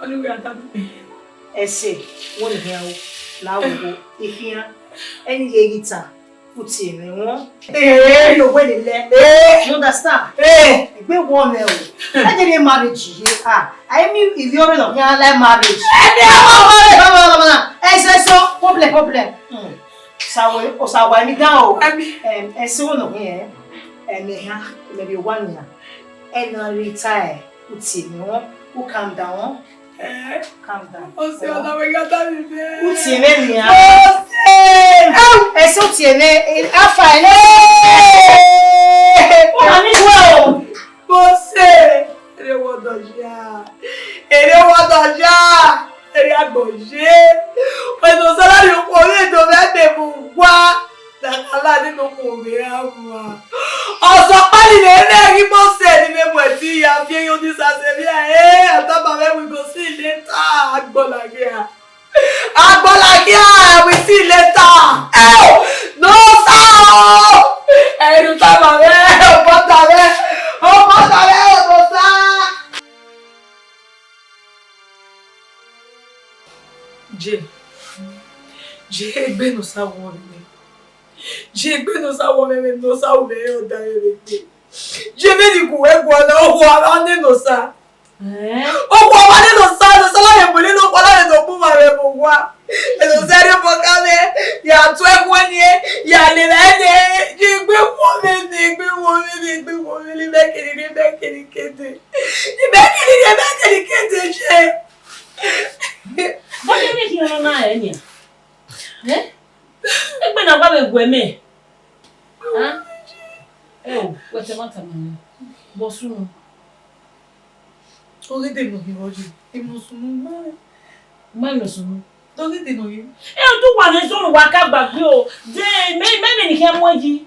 Ọlọ́run àtàbí. Ẹsẹ wọn ni hian o, la wo wo, ihian, ẹni ye gita, uti ẹmwẹ wọn. Eh. Ẹni owẹ lele. Eh. You understand? Eh. Egbe wọ mẹ o. Ẹ jẹ́ ní marriage ye. Ah, I mean, if you already don't like marriage. Ẹni ọmọ marriage. Baba, baba, baba. Ẹsẹ so, problem, problem. Hmm. Sawe, o sawa mi down o. Ami. Em, ẹsẹ wọn nọ hian. Em, ẹmẹ hian, ẹmẹ bi wa nian. Ẹ na retire, uti ẹmwẹ wọn, u calm down. Eh? Calm down. O se ọna wẹ gha da mi bẹ. Uti ẹmwẹ nian. O se. Ẹ sẹ uti ẹmwẹ, afa ẹnẹ. Ọna ni wẹ o. O se. Ere wọ dọ ya. Ere wọ dọ ya. Ere agbọ ye. Wẹ do salary okhuo vbe do vbe ẹgbẹ mu wa. Dakala nene okhuo vbe ra wa. Ọsọkpa ni vbe mwẹ ghi Mose ni vbe mu ẹtin ya fi eyo ni sase vbe a, eh, atama mwẹ we go see later, agbọla ghian. Agbọla ghian, we see later. Eh, no sir. Ẹnu tama mwẹ, ọbọta mwẹ, ọbọta mwẹ, ọbọta. Je, je egbe ne Osa wọ vbe. Je egbe ne Osa wọ vbe, ne Osa wọ vbe, ọ da vbe egbe. Je vbe ni gu wẹ gualọ, okhuo a wa nene Osa. Eh? Okhuo a wa nene Osa, ne Osa la vbe bu nene okhuo la vbe do bu ma vbe mu owa. Ẹdẹ Osa rhie obọ ka mwẹ, ya tu ẹkhuẹn niẹn, ya lele ẹdẹ, je egbe wọ vbe ne, egbe wọ vbe ne, egbe wọ vbe ne, mẹ kere, mẹ kere kede. Mẹ kere, mẹ kere kede je. Bọ́dé ní kí ọ̀nà náà ẹ̀ nìyà. Ẹ́? Egbe na wa vbe gu ẹmẹ. Ah? Ẹ o, wẹ tẹ ma tama nẹ. Bọ sunu. Ọ ghi de nọ hin vbọ ye, emọ sunu ma. Ma emọ sunu. Ọ ghi de nọ hin. Ẹ o, du wa ne zọnu wa ka gbagbe o. De, mẹ, mẹ, mẹ ni khian mu yi.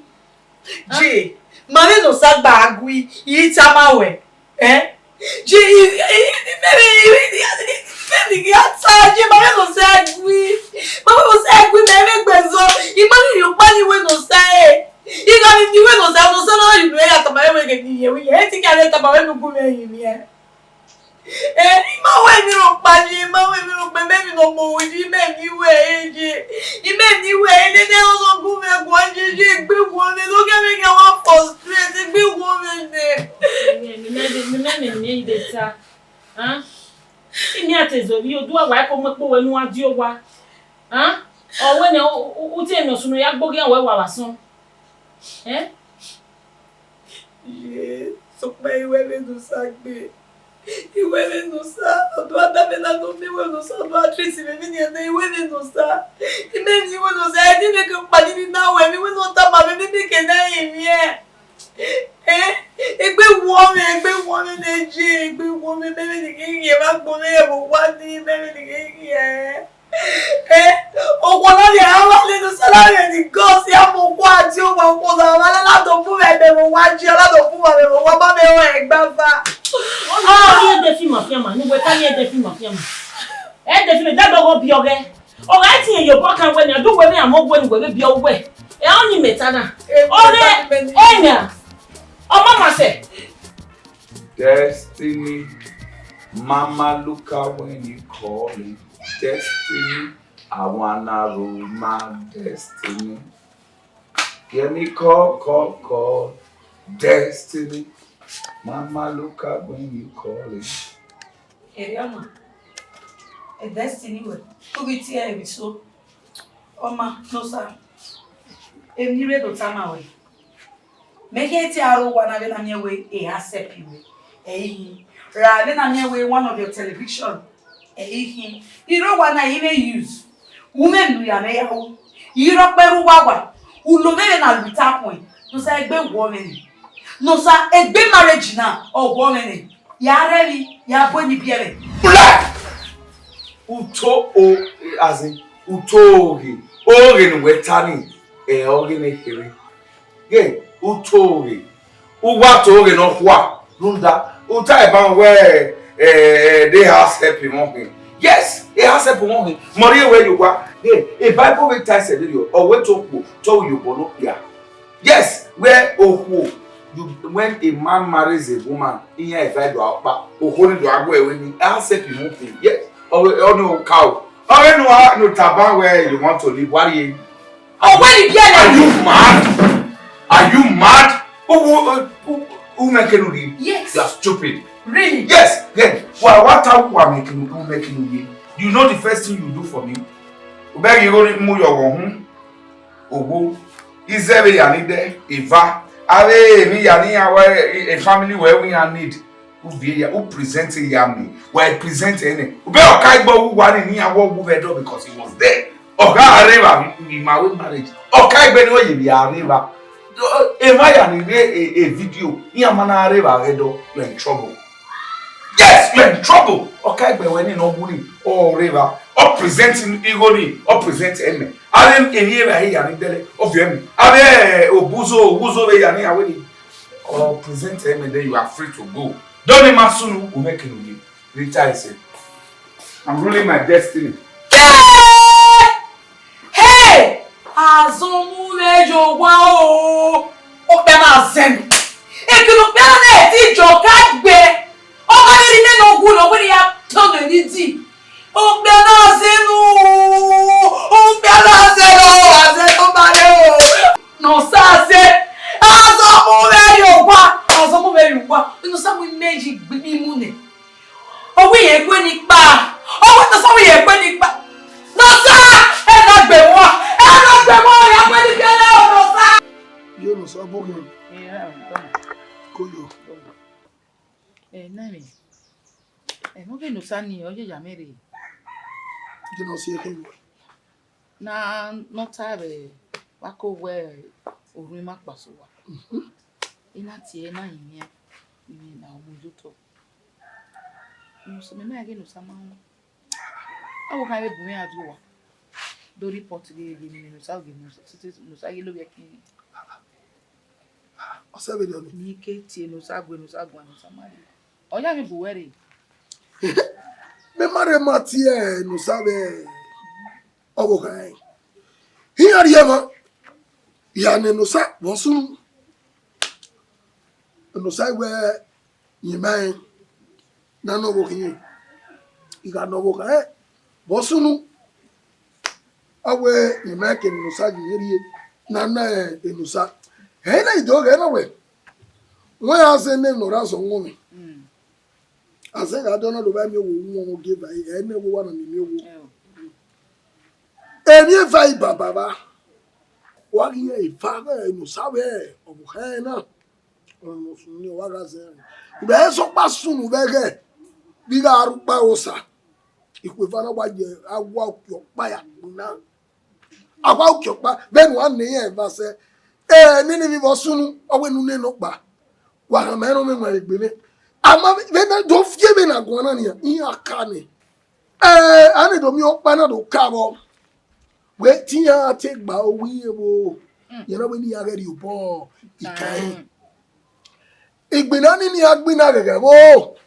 Je, ma vbe ne Osa gba gui, I tama wẹ. Eh? Je, I, I, I, mẹ vbe, I, I, mẹ vbe ghi a ta, je, ma vbe ne Osa gui. Ma vbe ne Osa gui, mẹ vbe gbe zọ. I ma vbe rhie ọkpa ni wẹ ne Osa, eh. I gha vbe miẹn wẹ ne Osa, ne Osa na rhie unu ya tama wẹ ghe ne I yẹn, wẹ yẹn. E te khian rhie tama wẹ ne u gu mwẹ yin mwẹ. Eh, I ma wẹ emwi rhọkpa ye, I ma wẹ emwi rhọkpa, mẹ emwi ne ọ mu ohu yi, mẹ emwi wẹ ye. I mẹ emwi wẹ, nene ọ nọ gu mwẹ guan ye, ye egbe wọ mwẹ, ne ọ gha mwẹ gha wa frustrate, egbe wọ mwẹ nẹ. Mẹ, mẹ, mẹ, mẹ, mẹ, mẹ, I de ta. Hàn? I miẹn a te zẹ ovbi odua wa, ẹko mu ekpo wẹ ne uwa die owa. Hàn? Ọ wẹ nẹ, u, u, u tie emwi ọsunu ya gbe oghian wẹ wa vbe asọn. Eh? Ye, sokpan I wẹ vbene Osa gbe. I wẹ vbene Osa, ọ do a da mwẹ na ne ọ miẹn wẹ ne Osa do a treat mwẹ, emwi nian nẹ, I wẹ vbene Osa. I mẹ emwi wẹ ne Osa, ẹdẹ mwẹ ke kpa ni na wẹ, emwi wẹ ne ọ tama mwẹ, emwi ke na rinmwian. Eh, egbe wọ mwẹ, egbe wọ mwẹ ne je, egbe wọ mwẹ, mẹ vbe ni ghi ghi ẹmwẹ agbọn mwẹ vbe owa ni, mẹ vbe ni ghi ghi ẹre. Eh, okhuo na vbe a wa lele Osa na vbe ni gọ si ama okhuo a tie owa okhuo na, ọ ma na do bu mwẹ ẹbẹ vbe owa je, ọ na do bu mwẹ ẹbẹ vbe owa, ma mwẹ ẹre ẹgbava. Ọ na rhie ẹdẹ fi ima fian ma, ne uwẹ ta rhie ẹdẹ fi ima fian ma. Ẹdẹ fi ima, dẹdẹ ọghe ọ biẹ ọghẹ. Ọ gha tie iyobọ kan wẹ nian, do wẹ vbe amọ wẹ ne uwẹ vbe biẹ uwẹ. Ẹ ọnii mẹ ta na. Ọghe ẹnian, ọ ma ma sẹ. Destiny, mama, look out when you calling. Destiny, I wanna rule my destiny. Hear me call, call, call. Destiny, mama, look out when you calling. Ẹ rhie ọmọ. Destiny wẹ, u ghi tie ẹre vbe eso. Ọ ma, no sir. Emwi ne I rre do tama wẹ. Mẹ khian tie aro owa na vbene a miẹn wẹ e accept wẹ. Ẹ i hin. Ra vbene a miẹn wẹ one of your television. Ẹ i hin. I rre owa na, I vbe use. U mwẹ emwi ne u ya mwẹ ya ru. I rre ọkpẹn rre uwa wa. U lo mwẹ vbene a lu ita khuẹn. No sir, egbe wọ mwẹ nẹ. No sir, egbe marriage na, ọ wọ mwẹ nẹ. Ya rre emwi, ya bu eni biẹ mwẹ. Black! U to o, as in, u to oghe. Oghe ne uwẹ ta ni, ẹ, ọghe ne kherhe. Ye, u to oghe. U wa to oghe nọkhua, rhunmwuda, u ta eba wẹ, eh, they has help him on him. Yes, they has help him on him. Mọrrie wẹ ye owa. Ye, e Bible vbe ta ẹsẹ vberriọ, ọ wẹ te okhuo, te ọ ye obọ ne okpia. Yes, where okhuo, you, when a man marries a woman, iran eva do ọkpa, okhuo ni do a gu ẹre ni, a se pi mu pi. Yes, ọ ọ ni o ka o. Ọ vbe nu a nu taba where you want to live, what are you? Ọ wẹ ni biẹ Are you mad? Are you mad? U u u u mẹ kenu ri. Yes. You are stupid. Really? Yes, then wa wa ta wa mẹ kenu u mẹ kenu ye. You know the first thing you do for me? U beg you go mu your home. Owo, izẹ vbe ya ni dẹ, eva, avbe emwi ya ni ya wẹ, e family wẹ wẹ iran need, u viẹ ya, u present ya mi, wẹ present ẹnẹ. U bẹ ọka igbe ọwu wa ni, ne iran wẹ ọwu vbe ẹdọ because he was there. Ọ gha rre evba vbe ima wẹ marriage. Ọka igbe ni ọ ye vbe a rre evba. Emwa ya ni rre e, e video, iran ma na rre evba vbe ẹdọ, you are in trouble. Yes, you are in trouble. Ọ ka egbe wẹ ni ne ọ wu ni, ọ rre evba, ọ present igho ni, ọ present ẹmẹ. Avbe emwi evba hia ni dẹlẹ, ọ viọ ẹmwẹ. Avbe obuzo, obuzo vbe hia ni, a wẹ ni, ọ present ẹmwẹ, then you are free to go. Dọni ma sunu, u mẹ kinu ye. Rita ise. I'm ruling my destiny. Hey! Azọmumwẹyọwa o, okpia na zẹ nẹ. Ekene okpia na ti jọ ka gbe. Ọ ma vbe rhie imẹ ne ọ wu ne ọ wẹ ne ya tọn nẹ ni di. Okpia na zẹ nu, okpia na zẹ nẹ, ọ wa zẹ tọn ba rre o. Ne ọ sa zẹ, Azọmumwẹyọwa, Azọmumwẹyọwa, ne ọ sa mu imẹ yi gbe imu nẹ. Ọ wẹ irẹn kue ni kpa. Ọ wẹ ne ọ wẹ irẹn kue ni kpa. Nọsa! Ẹ na gbe wọn! Ẹ na gbe wọn! Ọ ya kue ni kẹlẹ o, Nọsa! Yo, Nọsa, bọ ghe. Koyo. Ẹ, na emwi. Ẹ, mọ ghe Nọsa ni, ọ ye ya mẹ rre. Ghe ne ọ si ẹkhin wẹ. Na, ne ọ ta vbe wa ko wẹ orhu ima kpasowa. I na tie na rinmwian, rinmwian na mu ye otọ. Mẹ ma ghe ne Osa ma wọn. Ọ vbe khan vbe bu mwẹ a do owa. Do report ghe ghe ne Osa ghe ne Osa ghe lovbiẹ ke. Ọ sẹ vberriọ ni. Ne I ke tie ne Osa gue, ne Osa guan, ne Osa ma rre. Ọ ya vbe bu wẹ rre. Mẹ ma rre ma tie ne Osa vbe ọvbokhan rẹn. Iran rhie emwa, ya ne Enosa vbe ọ sunu. Enosa wẹ, rẹn ma rẹn, na nọ ọvbokhan irẹn. I gha nọ ọvbokhan rẹn vbe ọ sunu. Ọ wẹ, rẹn ma rẹn ke Enosa ye rhie, na na Enosa. Ẹ i na i do ghẹ na wẹ, wẹ a zẹ ne nọ ra zọ wọn mwẹ. Azẹ gha dọ na do vba miẹn owo, wọn ogie ba ẹre, ẹ nẹ owo wa na miẹn owo. Emwi eva i baba vba, wa ghi rẹn eva ghẹ ne Osa vbe ọvbokhan na, ọmọ sunu ni ọ wa gha zẹ rẹn. Vbe ẹsọkpa sunu vbe ẹghẹ, vbe I gha rre ukpa ẹre Osa, ikhuo eva na wa ye, a wa uki ọkpa ya gbinna. A wa uki ọkpa, vbene uwa ne iran eva sẹ, ẹ, nene emwi vbe ọ sunu, ọ wẹ ne u nene ọkpa. Wa khama ẹre ọmwa egbe mwẹ. Ama vbe na do fi vbe na guan na nian, iran ka nẹ. Ẹ, a na do miẹn ọkpa na do ka vbọ. Wẹ te iran te gba owa irẹn vbo, iran na wẹ ne iran ghẹ rhie obọ ika ẹre. Igbinna ni iran gbinna ghẹghẹ vbo,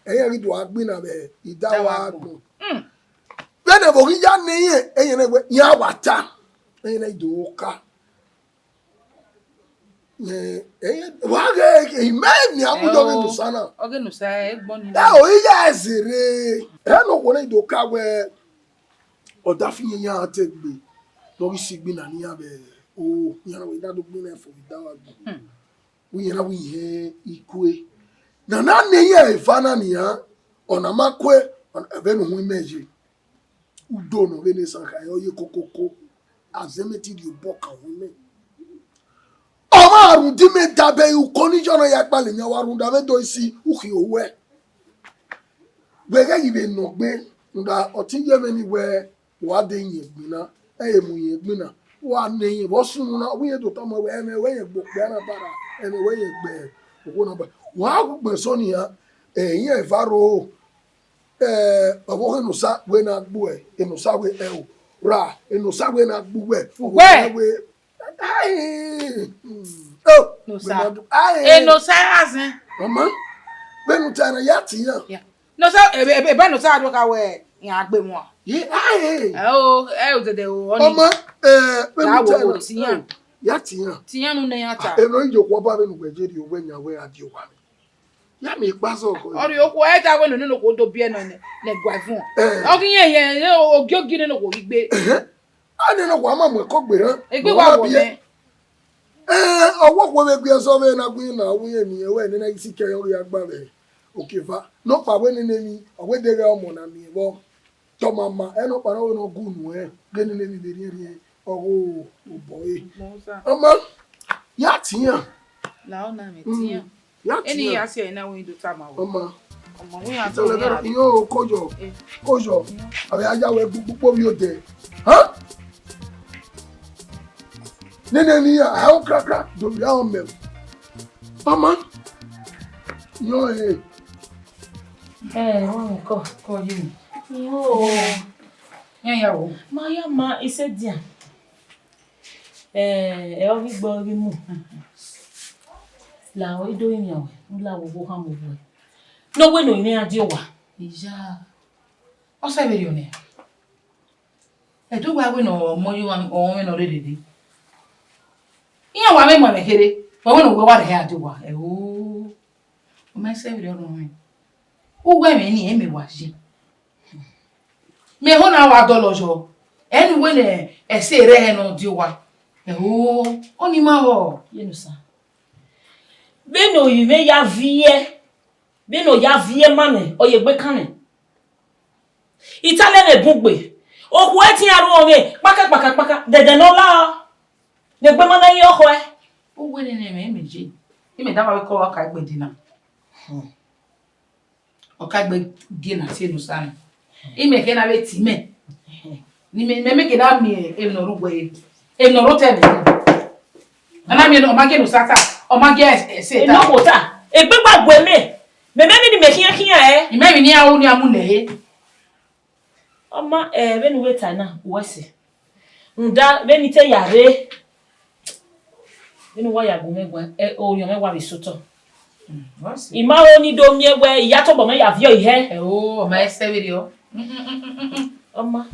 ẹyan ghi do a gbinna vbe idawa agbọn. Vbene ẹvbo ghi ya ne irẹn, ẹyan na wẹ iran wa ta, ẹyan na do ka. Ẹ, ẹ, wa ghẹ, imẹ ni a mu yọ vbe Enosa na. Ọ ghe Enosa, ẹ gbọ ni. Ẹ o, iya ẹzẹ rre. Ẹ ne okhuo na do ka wẹ, ọ da fi iyan iran te gbe, ne ọ ghi si igbinna ne iran vbe, o, iran na wẹ iran do gbinna fo vbe idawa agbọn. Wẹ iran na wẹ irẹn i kue. Nana ne iran eva na nian, ọna ma kue, ọ na, ẹvbo ne uhunmwu imẹ ye. Udo nọ vbene Esan kha, ọ ye kokoko. Azẹmwẹ te rhie obọ kan wẹ mẹ. Ọmwa rhunmwuda imẹ dabe uko ni yọ na ya gbalẹ yan wa rhunmwuda vbe do isi ukhi owẹ. Wẹ ghẹ ghi vbe nọ gbe, rhunmwuda ọtẹn ye mwẹ ni wẹ, wa de yin egbin na, ẹ i re mu yin egbin na, wa ne yin vbe ọ sunu na, wẹ irẹn do tama wẹ, ẹmwẹ wẹ yẹn gbe okpia na bara, ẹmwẹ wẹ yẹn gbe okhuo na bara. Wa gu gbẹn sọ nian, ẹ, iran eva ro, ẹ, ọvbokhan ne Osa wẹ na gbuẹ, ene Osa wẹ ẹ o, ra, ene Osa wẹ na gbuẹ, Uwẹ. Wẹ, ai, hmm, oh, Nosa. Mẹ ma du, ai. Enosa azẹn. Mama, vbene u ta na, ya tiyan. Ya. Nosa, ebe, ebe, ebe Nosa do ka wẹ, ya gbe mu. Ye, ai. Ẹ o, ẹ o, dede o, ọni. Ọmọ, eh, vbene u ta na, tiyan. Ya tiyan. Tiyan nu ne ya ta. Eno iye okhuo ba vbene uwẹ je rhie owẹ yan wẹ a die owa mwẹ. Ya miẹn ikpa zọ ọgọ. Ọ rhie okhuo, ẹ ta wẹ nene okhuo do biẹ nọ nẹ, nẹ gua evun. Eh. Ọ ghi yẹn yẹn, ogiogi nene okhuo ghi gbe. Ẹhẹn. A nene okhuo a ma mu ẹko gbe rran. Egbe wa wọ mẹ. Eh, ọwọ okhuo vbe gbe ẹzọ vbe na gu na wu yẹn miẹn wẹ nene isi kẹyọ ghi a gba vbe. Okeva. Nọkpa wẹ nene emwi, ọ wẹ deghẹ ọmọ na miẹn vbọ. Tọmama, ẹnọkpa na wẹ ne ọ gu nuẹn, ghe nene emwi vbe rhiẹnrhiẹn, ọ ghe obọ ẹre. Ọma, ya tiyan. La ọ na mẹ tiyan. Ya tiyan. Eni ya si ẹre na wẹ do tama wẹ. Ọma. Ọma, wẹ ya to ya. Iyo, koyo. Eh. Koyo. Avbe a ya wẹ gbugbu kpo vbe odẹ. Ha? Nene emwi ya, a ho krakra, do vbe a ho mẹ. Ọma. Iyo, eh. Eh, wọ́n mi kọ́, kọ́ yé mi. Yo. Yẹn ya wo. Ma ya ma, ise dia. Eh, ẹ ọ ghi gbọ ghi mu. La ọ i do yin wẹ, u la wo wo ha mu wẹ. No we no yin a die owa. Iya. Ọ sẹ vbe rriọ nẹ. Ẹdẹ uwa wẹ ne ọ mọ ye ọmwẹ ne ọ rherhe rre. Iran wa mwẹ mu ẹmwẹ kherhe, wa wẹ ne uwẹ wa rhie a die owa. Ẹo, ọ ma sẹ vbe rriọ nẹ. Uwẹ mwẹ ni, ẹ mẹ wa ye. Mẹ ho na wa dọlọ yọ. Ẹ ne uwẹ ne ẹse rẹ hẹ ne ọ die owa. Ẹo, ọni ma họ. Ye ne osa. Vbene ovbi mwẹ ya viẹ, vbene ọ ya viẹ ma mwẹ, ọ ye egbe kan mwẹ. I ta lẹ vbe bun gbe. Okhuo ẹtin a ru ọmwẹ kpaka, kpaka, kpaka. Dẹdẹ ne ọ la ọ. Ne egbe ma na ye ọkhọe. Uwẹ nene mwẹ, imẹ ye. Imẹ da wa vbe kọ ọka egbe dina. Hmm. Ọka egbe gie na tie ne osa nẹ. Imẹ kẹ na vbe ti mẹ. Ne imẹ, imẹ, imẹ kẹ na miẹn emwi ne ọ rre uwẹ re. Emwi ne ọ rre otọ mwẹ. A na miẹn, ọ ma gie ne osa ta, ọ ma gie ẹse ta. Enowo ta. Egbe gba gue mẹ. Mẹ, mẹ, mẹ ni mẹ khian khian ẹ. Imẹ emwi ne iran ru ne iran mu lẹ he. Ọ ma, eh, vbene uwẹ ta na, uwẹ sẹ. Rhunmwuda vbene I te ya rre, vbene uwa ya gu mwẹ guan, eh, orhiọn mwẹ wa vbe sẹ otọ. Mm, wẹ sẹ. I ma ho ni do miẹn wẹ I ya tobọ mwẹ ya viọ ihẹ. Ẹo, ọ ma sẹ vberriọ. Mm, mm, mm, mm, mm. Ọ ma.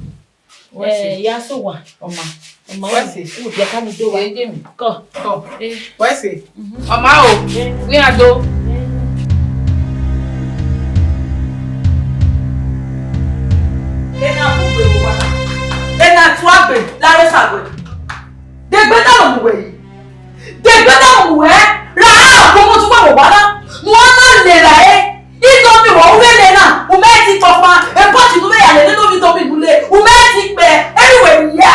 Wẹ sẹ. Eh, ya sẹ owa. Ọ ma. Ọ ma wẹ sẹ. U dia ka ni do wa. Ẹ jẹ mi. Kọ. Kọ. Eh. Wẹ sẹ. Mhm. Ọ ma o. Eh. Wẹ a do. Eh. Ena kugbe owa na. Ena tuagbe, la rre sa gbe. Degbe da mu wẹ yi. Degbe da mu wẹ, ra a ko mo tugbo mo wa na. Mo wa na lera e. Indomie wa u vbe le na, u mẹ ti tọ fan, e pot ne u vbe ya lele indomie, indomie ne u le, u mẹ ti kpẹ, anywhere ya.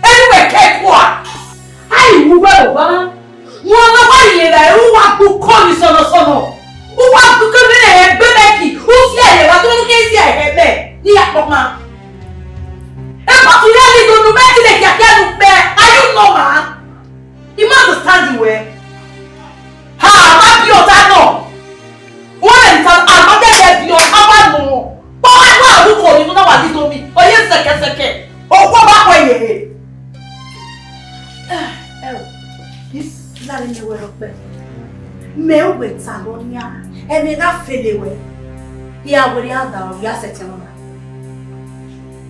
Anywhere ke kua. A i wu wẹ owa na. Wọn na wa lera e, u wa gbe uko ni sọnọsọnọ. U wa gbe uko vbene egbe mẹ ki, u si ẹre wa, to ke si ẹre mẹ, ni ya kpọkpa. E pot ya lele indomie, u mẹ ti le kiakia ne u kpẹ, are you normal? I ma understand wẹ. Ha, ma bi ọta nọ. Wẹ ta, a ma bi ẹre bi ọta ba nọ. Kpọ wa wa ru ko ni na wa di do mi. Ọ ye sẹkẹsẹkẹ. Okhuo ba kue ye. Ẹ o, this la ni me wẹ rọkpẹ. Mẹ wẹ ta nọ nia. Ẹmwẹ na fele wẹ. Ya wẹ ya da o, ya sẹtin nọ.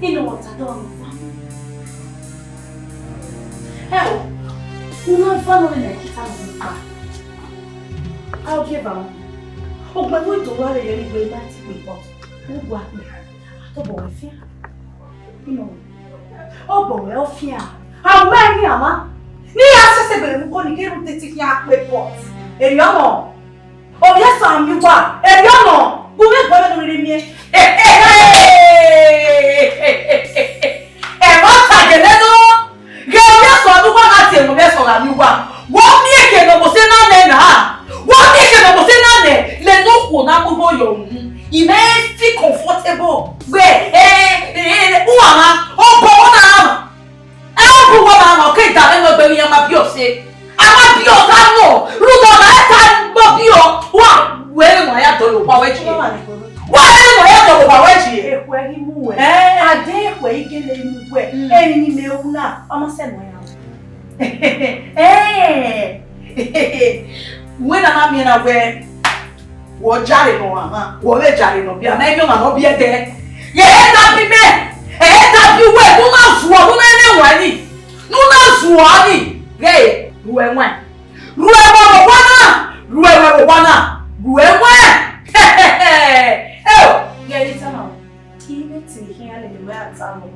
Inu wọ ta dọ nọ. Ẹ o, u na va nọ vbe mẹ kita nọ kpa. A ọ gie ba wọn. Ugbẹn vbe do wa rere ni gbe ma ti kpe pot. U gua kpe. A tobọ wẹ fian. Inu. Ọ bọ wẹ ọ fian. A wẹ ni a ma. Ni ya sẹsẹ gbere mu ko ni ke ru tete khian kpe pot. Erriọ nọ. Ovbi Esan miẹn uwa, erriọ nọ, gu mwẹ guẹ vbene u rhirhi miẹn. Hey, hey, hey, hey, hey, hey, hey. Uwẹ na na miẹn na wẹẹ, wẹ ọ jare ne ọ hanmwa, wẹ ọ vbe jare ne ọ biẹ, a ma miẹn ọmwa ne ọ biẹ dẹ. Ye ẹ da bi mẹ, ẹ da bi uwẹ, ne u na zuọ, ne u na nẹ ẹwaẹn ni, ne u na zuọ ni, ghẹ ru ẹwaẹn. Ru ẹwaẹn vbe owa na, ru ẹwaẹn vbe owa na, ru ẹwaẹn. Eo, ye ẹ i tama wẹ. I mwẹ te khian lele wẹ a talọ.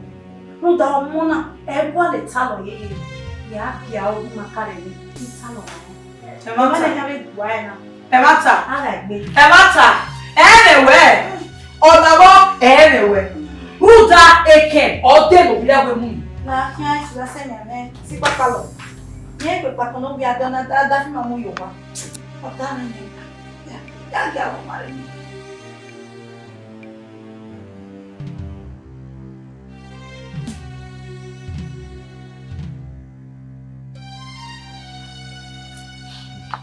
Rhunmwuda ọmọ na, ẹ gualọ talọ yeye. Ya gie aro ma ka rẹ ne I talọ. Ẹ ma ta. Mama na ya vbe gua ẹ na. Ẹ ma ta. A gha gbe. Ẹ ma ta. Ẹ mwẹ wẹ. Ọna vbọ, ẹ mwẹ wẹ. Rhunmwuda ekẹn, ọ de ne ovbi ẹvbo mu. Na khian ẹtu ra sẹ mẹ amẹ, si kpakpa lọ. Yẹn ekpekpa kan ne ọ gbe adọ na, da, da fi ma mu ye owa. Ọ da mwẹ nẹ. Ya, ya gie aro ma rẹ nẹ.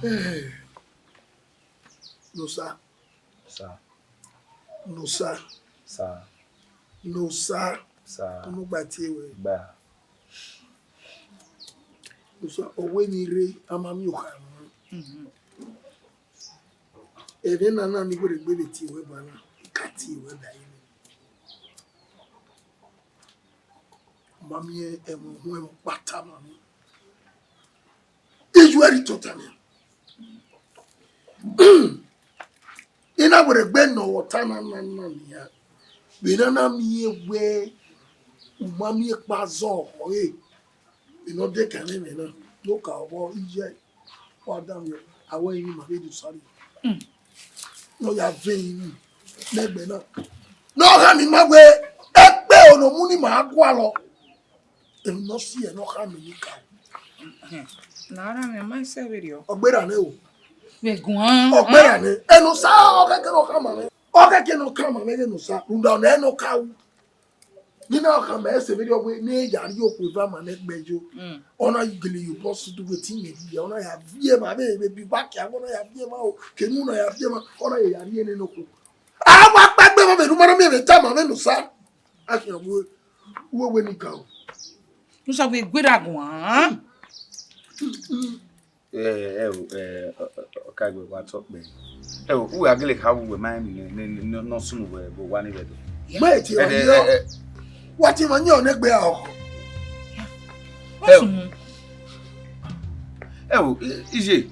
Eh, Nosa. Sir. Nosa. Sir. Nosa. Sir. Unu gba tie wẹ. Gba. Nosa, ọ wẹ ne I rre, a ma miẹn okha mu. Mhm. Ẹmwẹ na na ni wẹ rhe gbe vbe tie wẹ ba na, I ka tie wẹ ba ẹre. Ma miẹn ẹmwẹ uhunmwu, ẹmwẹ ọkpa tama mwẹ. Iye ẹre I tota nian. I na werriegbe nọ vbe ọta na na na nian. Vbe na na miẹn wẹ u ma miẹn ekpa zọ ọre. Vbe ne ọ dekẹe mwẹ na, ne ọ ka vbọ iye. Wa danmwẹ, a wẹ emwi ma vbe do sare. Mm. Ne ọ ya vẹ emwi nẹgbẹ na. Ne ọ khama ima wẹ, ẹkpe ono mu ne ima gualọ. Emwi ne ọ si ẹre ne ọ khama ima ka. Na ra mwẹ ma sẹ vberriọ. Ọ gberra nẹ o. Vbe guan. Ọ gberra nẹ. Enosa, ọ khẹke ne ọ khama mwẹ. Ọ khẹke ne ọ khama mwẹ ghẹ Enosa. Rhunmwuda ọna ẹre ne ọ ka ru. Ni na khama ẹse vberriọ wẹ ne e ya rhie okhuo eva ma nẹgbẹ yo. Mm. Ọ na gele ye obọ sẹ udu wẹ te imẹ rhie, ọ na ya viẹ emwa vbe, vbe bi uwa kia, ọ na ya viẹ emwa o, kene u na ya viẹ emwa, ọ na ya rhie nene okhuo. A wa kpa egbe emwa vbe ne u ma na miẹn vbe tama mwẹ Enosa. A khian wẹ, wẹ wẹ ni ga o. Enosa wẹ gberra guan. Ẹ, ẹ, ẹ, ọ, ọ, ọ ka gbe wa tọ kpẹ. Ẹ, u gha gele kha vbe uwẹ ma emwi ne, ne, ne, ne ọ sunu vbe, vbe owa ni vbe do. Ma e tie Ẹ, ẹ, ọyọ. Ẹ, ẹ. Wa tie ma yan nẹgbẹ a ọkhọ. Ẹ, Osumu. Ẹ, o, i, iye,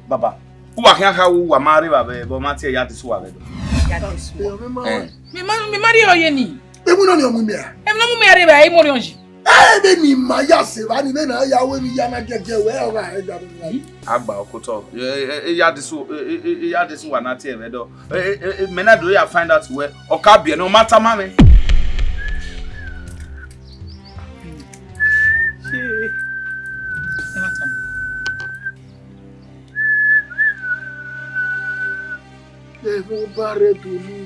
baba. U wa khian kha vbe uwa ma rre vbe, vbe ọ ma tie ya disu uwa vbe do. Ya disu uwa. Ẹ, ọ ma ma Ẹ. Mẹ ma, mẹ ma rhie ọre ye ni. Emwi nọ ni ọ mu mẹ a? Emwi ne ọ mu mẹ rre vbe, ẹ i mu orhiọn yi. Ẹ, vbene ima ya sẹ evba ni, vbene a ya ru emwi ya na giẹgiẹ, wẹ ọ gha rre da vbe. Agba okotọ, e, e, e, e ya disu, e, e, e, e ya disu wa na tie ẹmwẹ dọ. E, e, e, e, mẹ na do ya find out wẹ, ọ ka biẹ nẹ, ọ ma tama mwẹ. Ẹ ma tama. Ẹmwẹ ọba rre do ni.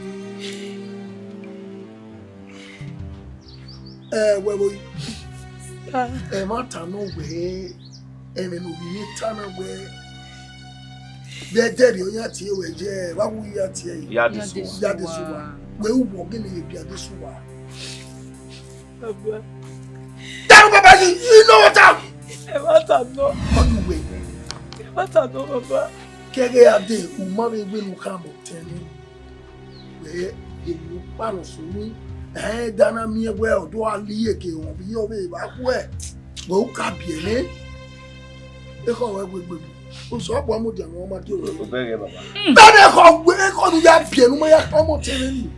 Ẹ, wẹ vbo yi? Sir. Ẹmwata nọ wẹ, ẹmwẹ ne ovbi mwẹ ta na wẹ, vbe ẹdẹrriọ ọ ya tie wẹ, ye vbe a wu ya tie ẹre? Ya disu uwa. Ya disu uwa. Wẹ u wọ gele ye bia disu uwa. Baba. Tell baba you, you know what I'm. Ẹmwata nọ. What you wait? Ẹmwata nọ, baba. Kẹghẹ a dee, u ma vbe wẹ ne u khama otẹn nẹ. Wẹ, emwi ọkpa ne ọ sunu, ẹ da na miẹn wẹ ọ do gha la iyeke, ọ vbe iyọvbe evba khuẹ, wẹ u ka biẹ nẹ. Ekhọe ruẹ wegbe mu. Osa ọkpa mudia ne ọ ma die ruẹ. Obẹghe, baba. Dọdẹ ekhọe wẹ, ekhọe ne u ya biẹ ne u ma ya khama otẹn mwẹ ni.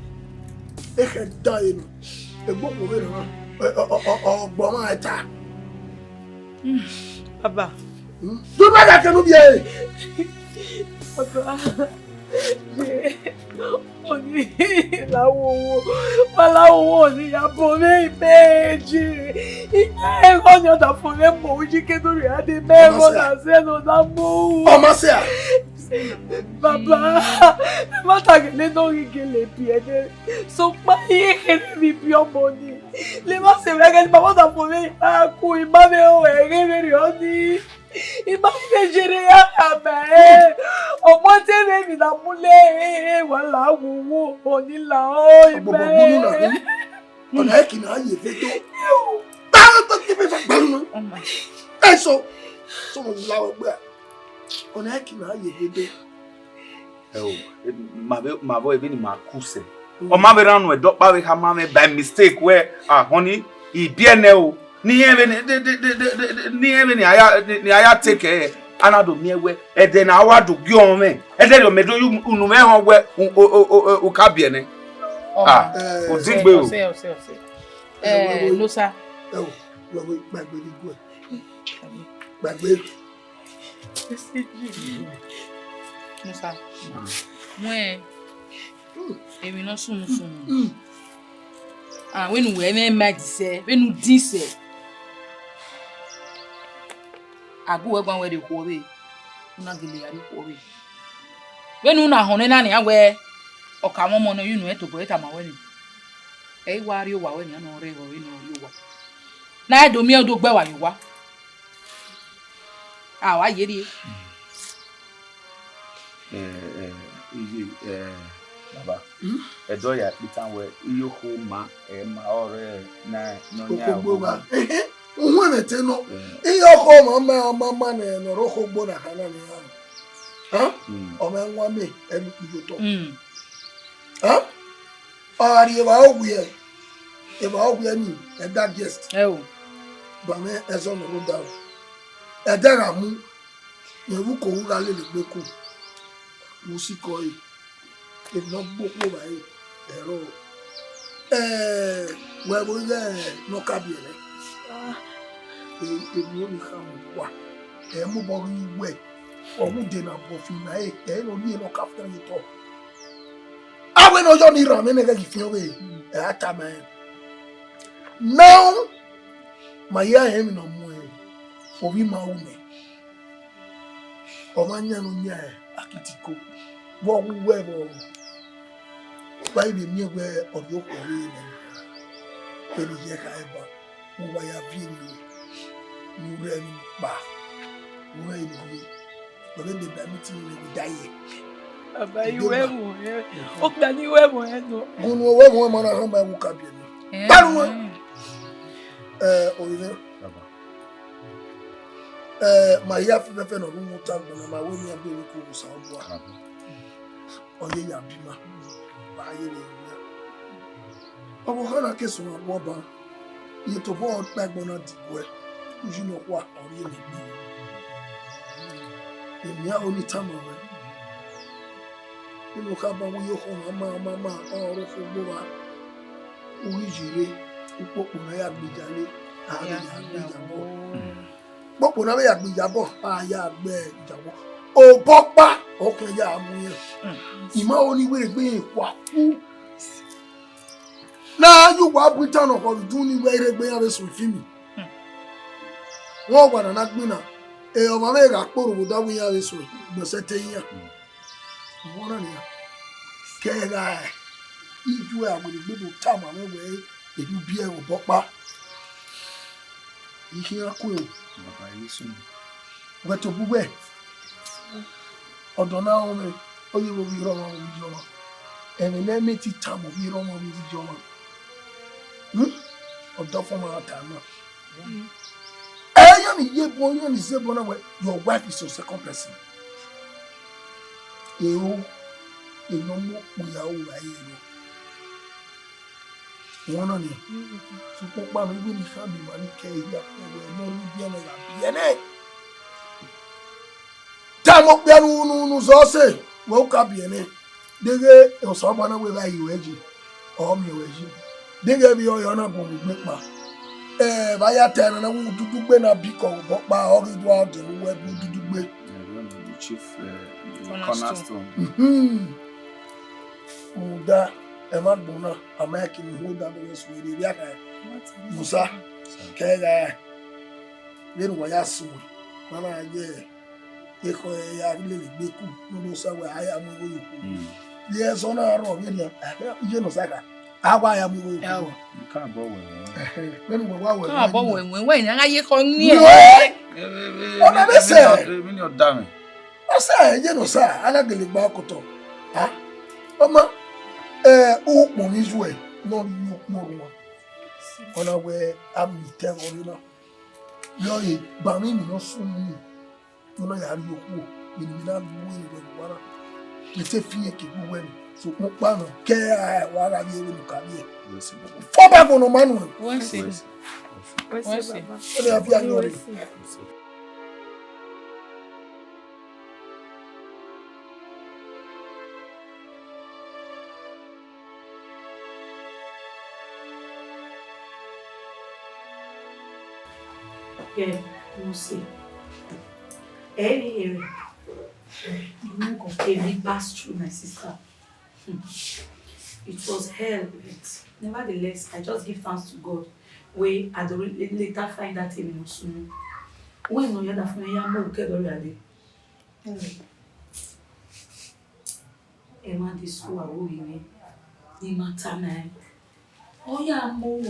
Ekhọe dan ẹre nọ. Egbe okhuo vbe rran, ọ, ọ, ọ, ọ, ọgbọ ọmwa ẹta. Baba. Hmm? Do not like enu biẹ. Baba. Oni la wowo, ma la wowo oni ya bo mwẹ imeji. Ime ẹghọ ni ọ da fo mwẹ mo uyi ke do rhie a de mẹ ẹghọ na zẹ ne ọ da mo. Ọ ma sẹ a? Baba, ẹ ma ta gele ne ọ ghi gele biẹ nẹ. Sokpan iye kherhe vbe ibiọmọ ni. Lema sẹ vbe ẹghẹ ne baba da fo mwẹ ima ku, ima vbe ho ẹghẹ vberriọ ni. Ima vbe yere ya khama ẹre. Ọmọ te vbe emwi na mu le, wa la wowo, oni la ọ. Agbogbo imẹ. Gbunu na ni. Ọna ẹki na ye veto. Tawe to ti be fa gbalu na. Eso. So mo la ogbe. Ọna ẹki na ye dede. Ẹ o, ma vbe, ma vbe vbene ima ku sẹ. Mm. Ọ ma vbe rhan unu ẹdẹ ọkpa vbe khama mwẹ by mistake wẹ, ah, honey, ibiẹ nẹ o. Ne irẹn vbene, de, de, ne irẹn vbene a ya, ne a ya take ẹre, a na do miẹn wẹ, ẹdẹ ne a wa do gie ọmwẹ, ẹdẹ ne ọ mẹ do ye unu mwẹ họn wẹ, u, o, o, o, u ka biẹ nẹ. Ọmọ. Ah, ẹ, o dingbe o. Ọsẹ, ọsẹ, ọsẹ. Ẹ, ẹ, Nosa. Ẹ o, wẹ, wẹ, gbagbe ni guẹ. Gbagbe. Musa, wẹn emwi ne ọ sunu sunu. Ah, vbene uwẹ mwẹ ma di sẹ, vbene u din sẹ. A gu wẹ guan wẹ rhie okhuo vbe, u na gele ya rhie okhuo vbe. Vbene u na họn nẹ na nian wẹ, ọ ka mwẹ ọmọ ne ọ ye unu ẹn tobọ, e tama wẹ ni. Ẹ i wa rrie owa wẹ nian ne ọ rre ẹghẹ ọre ne ọ rrie owa. Ne a do miẹn do gbe ẹwa ye owa. A wa ye rrie. Eh, eh, iye, eh, baba. Hmm? Ẹdọ ya kpitan wẹ, iye okhuo ma, ẹ ma ọrẹ na, ne ọ yan Okogbo owa. Uhun ẹmwẹ te nọ. Eh. Iye okhuo ma, ma, ma, ma nẹ, ne ọ rre Okogbo na khana ni ha. Ha? Hmm. Ọ ma wan mẹ, ẹ nu kpiyotọ. Hmm. Ha? Ọ gha rrie evbare owiẹ, evbare owiẹ ni, ẹ da guest. Ẹ o. Ba mwẹ ẹzọ ne ọ rre odaro. Ẹdẹ gha mu, rẹn vbe uko ru gha lele egbe ku, vbe usikọ ẹre, emwi ne ọ gbe okhuo vba ẹre, ẹrọ. Ẹ, wẹ vbe ighe ne ọ ka biẹ nẹ. Emwi ọnii khama uwa, ẹ mobọ ghi wẹ, ọ wu de na bọ fi na ẹre, ẹ i re ọ rhie ne ọ ka fian ye otọ. Avbe ne ọ yọ ni rran mwẹ nẹ ghẹ ghi fian ọvbehe, ẹ a tama ẹn. Now, ma hia rẹn emwi ne ọ mu ovbi ima ru nẹ. Ọmwa yan ne ọ yan akitiko, vbe ọ wu wẹ vbe ọmwa, wa i vbe miẹn wẹ ọ rhie okhuo rre nẹ, vbene I ye kha ẹba. Uwa ya viọ emwi ruẹ, ne u rre emwi kpa, ne u rre emwi rre. Wẹ vbe deba meeting ne wẹ da ye. Baba, I wẹ ẹmwẹ ọnrẹn. Okpia ni wẹ ẹmwẹ ọnrẹn nọ. Gun ne wẹ ẹmwẹ ọnrẹn ma na họn ma ẹwu ka biẹ nẹ. Eh. Kparu wẹ. Eh, ovbi mwẹ. Baba. Eh, ma hia fẹfẹfẹ ne ọ rhunmwuda agbọn na, ma wẹ ne iran bẹghe ke Osanobua. Amen. Ọ ye ya bi ima. Ba ye vbe ru iran. Ọvbokhan na ke sunu agbọn ọba. Iye tobọ ọkpa agbọn na diguẹ, uyi nọkhua ọ rhie ne egbe. Emwi aro ni tama mwẹ. Inu kha ba wẹ iye okhọ na ma, ma, ma, ọ rre okhuo gbe owa. U ghi yi rre, ukpokpo na ya gbe iyale, a ghi ya gbe iyabọ. Ukpokpo na vbe ya gbe iyabọ, a ya gbe iyabọ. Obọ ọkpa, ọ khian ya mu iran. I ma ho ni wẹ egbe iran kua ku. Na ye uwa bu itan nọ khọ vbe idun ni wẹ irẹn egbe iran vbe sunu ifimi. Vbe ọgua na na gbinna, e, ọmwa vbe gha kporo vbe odaro iran vbe sunu, gbẹn sẹ te iran. Ọmọ na nian, ke ẹ gha iye uẹ, a wẹ ne egbe do tama mwẹ wẹ, erha u biẹ ẹre obọ ọkpa. I khian ku ẹre. Baba, i sunu. Wẹ tobọ uwẹ. Ọdọ na rọnmwẹ, ọ ye vbe ovbi erha ọmwa, vbe ovbi iye ọmwa. Ẹmwẹ ne ẹ i te tama ovbi erha ọmwa, vbe ovbi iye ọmwa. Hmm? Ọdọ ọfumwa ra ta na. Ẹ, iran ni ye ebo, iran ni zẹ ebo na wẹ, your wife is your second person. Ero, enọ mu okpia ru vbe a ye ro. Wọn na nian. Sokpan ọkpa mwẹ, iwẹ ne I khama ima ni ke ẹre hia, ẹwẹ ne ọ rhie ibiẹmwẹ gha biẹ nẹ. Tama okpia ne u, ne u, ne u zọ ọse, wẹ u ka biẹ nẹ. Deghẹ Osanobua na wẹ vbe a ye ruẹ yi, ọ miẹn ruẹ yi. Deghẹ vbe ọ ya na gu mwẹ egbe kpa. Ẹ, vbe a ya ta ẹre na, wẹ ududugbe na bikọ obọ ọkpa, ọ ghi do a dẹ vbe uwẹ bu ududugbe. Chief, eh, Cornerstone. Cornerstone. Mhm. Rhunmwuda, ẹmwẹ agbọn na, a ma ke ne rhunmwuda vbe ẹsẹ vbe rhia kha. Musa, ke gha, vbene uwa ya sunu, ma na ye ekhọe ya lele egbe ku, ne ọ do sa wẹ a ya mu igho ye oku. Mm. Ye ẹzọ na rrọọ vbenian, iye ne ọ sa kha, a wa ya mu igho ye oku. Ẹ o. Ka bọ wẹ wẹ. Ẹhẹ, vbene uwa wa wẹ wẹ. Ka bọ wẹ wẹ, wẹ ne a gha ye ekhọe ni. Yo. Ẹ, ẹ, ẹ, Ọna ẹ, vbe ẹ, sẹ. Ẹ, ẹ, ẹ, ọ da mwẹ. Ọ sẹ, iye ne ọ sa, a na gele gba ọkotọ. Ha? Ọ ma, ẹ, ukpọn ni yu ẹ, ne ọ rhie ukpọn rua. Ọ na wẹ a miẹn otọ ẹghẹ ọre na. Yọ, e, ba mwẹ emwi ne ọ sunu nii, ne ọ na ya rhie okhuo. Vbene I na gu uwẹ vbe owa na, I te fi ẹre ke gu uwẹ nẹ. Sokpan ọkpa nọ, ke a wa gha vbiẹ vbene u ka vbiẹ. Ọba gbọnnọ ma nuẹn. Wẹse. Wẹse. Wẹse. Ẹnẹ a fi ayọn rre. Yeah, Musi. Ẹ ri here. Emwi pass through my sister. Hmm. It was hell, but nevertheless, I just give thanks to God. Wey I do re-, later find that thing in Osun. When no yada fun ya mo ke do ya de. Hmm. Emwa de school aro ghi mwẹ, ne I ma tama ẹn. Ọ ya mu,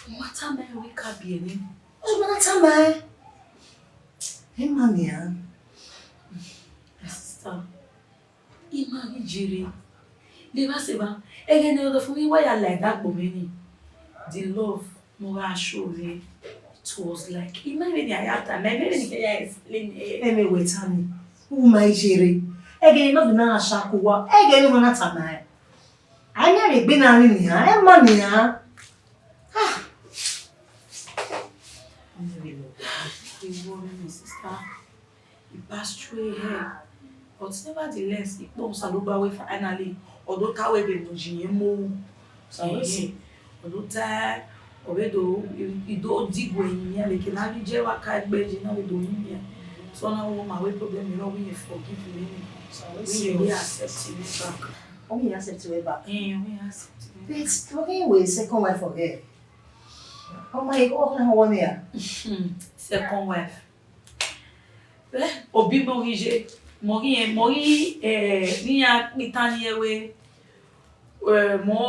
I ma tama ẹn, wẹ I ka biẹ nẹ. Ọ ma na tama ẹn. Emwa nian. My sister, I ma ghi jere. Levba sẹ evba, ẹghẹ ne ọdọ fun mwẹ wa ya la ẹdẹ agbọn mwẹ ni. The love ne ọ gha show mwẹ, it was like, I ma vbene I ya tama, I ma vbene I ya explain ẹre. Ẹmwẹ wẹ ta ni, u ma i jere. Ẹghẹ ne ọ na sha ku uwa, ẹghẹ ne u na tama ẹn. A i na rhie egbe na rin nian, ẹ ma nian. Ah. Ọmọ vbe lọ. Ewu ọmọ, my sister. He passed through a hell. But nevertheless, I kpọnmwẹ Osanobua wẹ finally, ọ do ta wẹ vbene ọ ye irẹn mu. Osanobua, ọ do ta, ọ vbe do, I do diguẹ yin iran, like, na vbe je wa ka egbe ye na vbe do yin iran. So na wẹ ọ ma wẹ problem, I rọ wẹ irẹn forgive me. Osanobua, wẹ irẹn accept me back. Ọ wẹ irẹn accept wẹ back. Eh, ọ wẹ irẹn accept me. But, ọ ghi wẹ second wife for her. Ọ ma ye kọkọ na wọ ne ya? Second wife. Eh, obi mẹ ghi ye, mẹ ghi, mẹ ghi, eh, ne iran kpita ni ẹwe, eh, mẹ,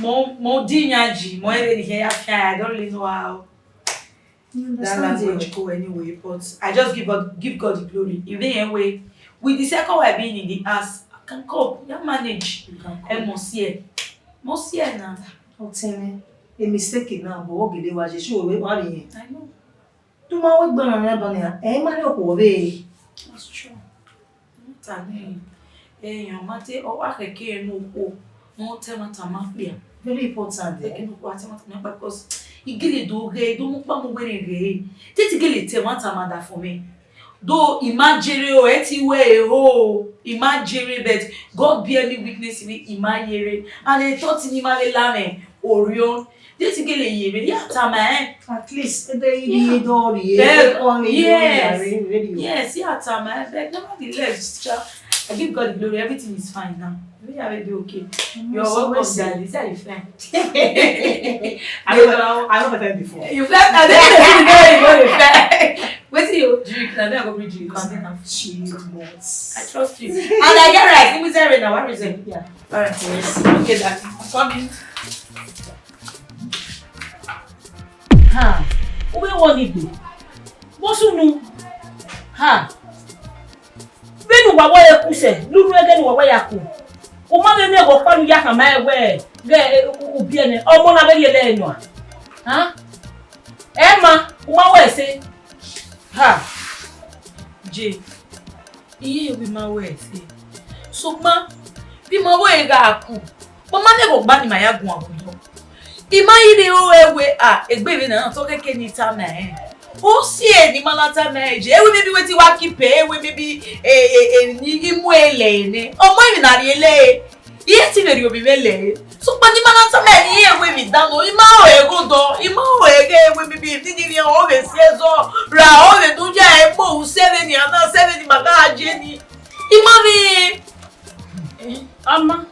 mẹ, mẹ di iran yi, mẹ rẹn vbene I khian ya fian, I don't really know how that language go anyway, but I just give God, give God the glory. Even anyway, with the second wife being in the house, I can cope, I can manage. You can cope. Ẹ mọ si ẹ, mọ si ẹ na. Ọtẹn mwẹ, a mistake na, but ọ gele wa ye, sure, wa rhie. I know. Te u ma wẹ gbe ọnrẹn ban nian, ẹ i ma rhie okhuo vbe. That's true. Ẹmwata nẹ, eyan ma te, ọ wa khẹke ne okhuo ne ọ ta ẹmwata ma kpia. Very important, eh? Khẹke ne okhuo a ta ẹmwata ma kpia, because I gele do ghe, do mu kpa mu wẹ rẹn ghe. Te I gele ta ẹmwata ma da fo mwẹ. Though I ma jere o, ẹ ti wẹ e ho o, I ma jere, but God bear me witness, I ma yere. And the thought ni ma vbe la mwẹ, Orion. This girl ye really, ya tama ẹn. At least, ebe i ni do ri, ebe ọ ni do ri, yes, very well. Yes, ya tama ẹn. But nevertheless, cha, I give God the glory. Everything is fine now. Everything will be okay. You're welcome, darling. See how you fine. I know, I know better than before. You fine? I didn't see the girl you go fine. Wetin you drink? Na me I go bring drink. Continue. Chilled nuts. I trust you. And I get rice. Give me zero now. What reason? Yeah. All right. Yes. Okay, darling. I'm coming. Ha, u vbe wọ ni gbe. Vbọ sunu? Ha. Vbene uwa wẹ ku sẹ, lulu ẹghẹ ne uwa wẹ ya ku. U ma vbe miẹn ẹghẹ ọkpa ne u ya khama ẹre wẹ, ghẹ, u, u biẹ nẹ, ọmọ na vbe rhie lẹ nua. Ha? Ẹ ma, u ma wẹ ẹse. Ha. Je. Iye wẹ I ma wẹ ẹse. Sokpan, vbe I ma wẹ gha ku, ọ ma nẹ ẹghẹ ọkpa ne ima ya guan vbe odọ. I ma ghi rre ore wẹ, a, egbe vbe na na tọ kẹkẹ ne I tama ẹn. Ọ si ẹre ne I ma na tama ẹn je, ẹwe maybe wetin wa keep ẹre, ẹwe maybe, e, e, e, ni I mu ẹre lẹ ẹre nẹ. Ọ ma emwi ne a rhie lẹ ẹre. I i te vbe rhie ovbi mwẹ lẹ ẹre. Sokpan ne I ma na tama ẹn ne I rẹn wẹ emwi dan nọ, I ma ho ẹre ghe odọ, I ma ho ẹre ghe ẹwe maybe emwi ni rhian ọ vbe si ẹzọ ra, ọ vbe do ya ẹre kpo ru sẹ vbene a na, sẹ vbene ima gha je ni. I ma vbe. Ama,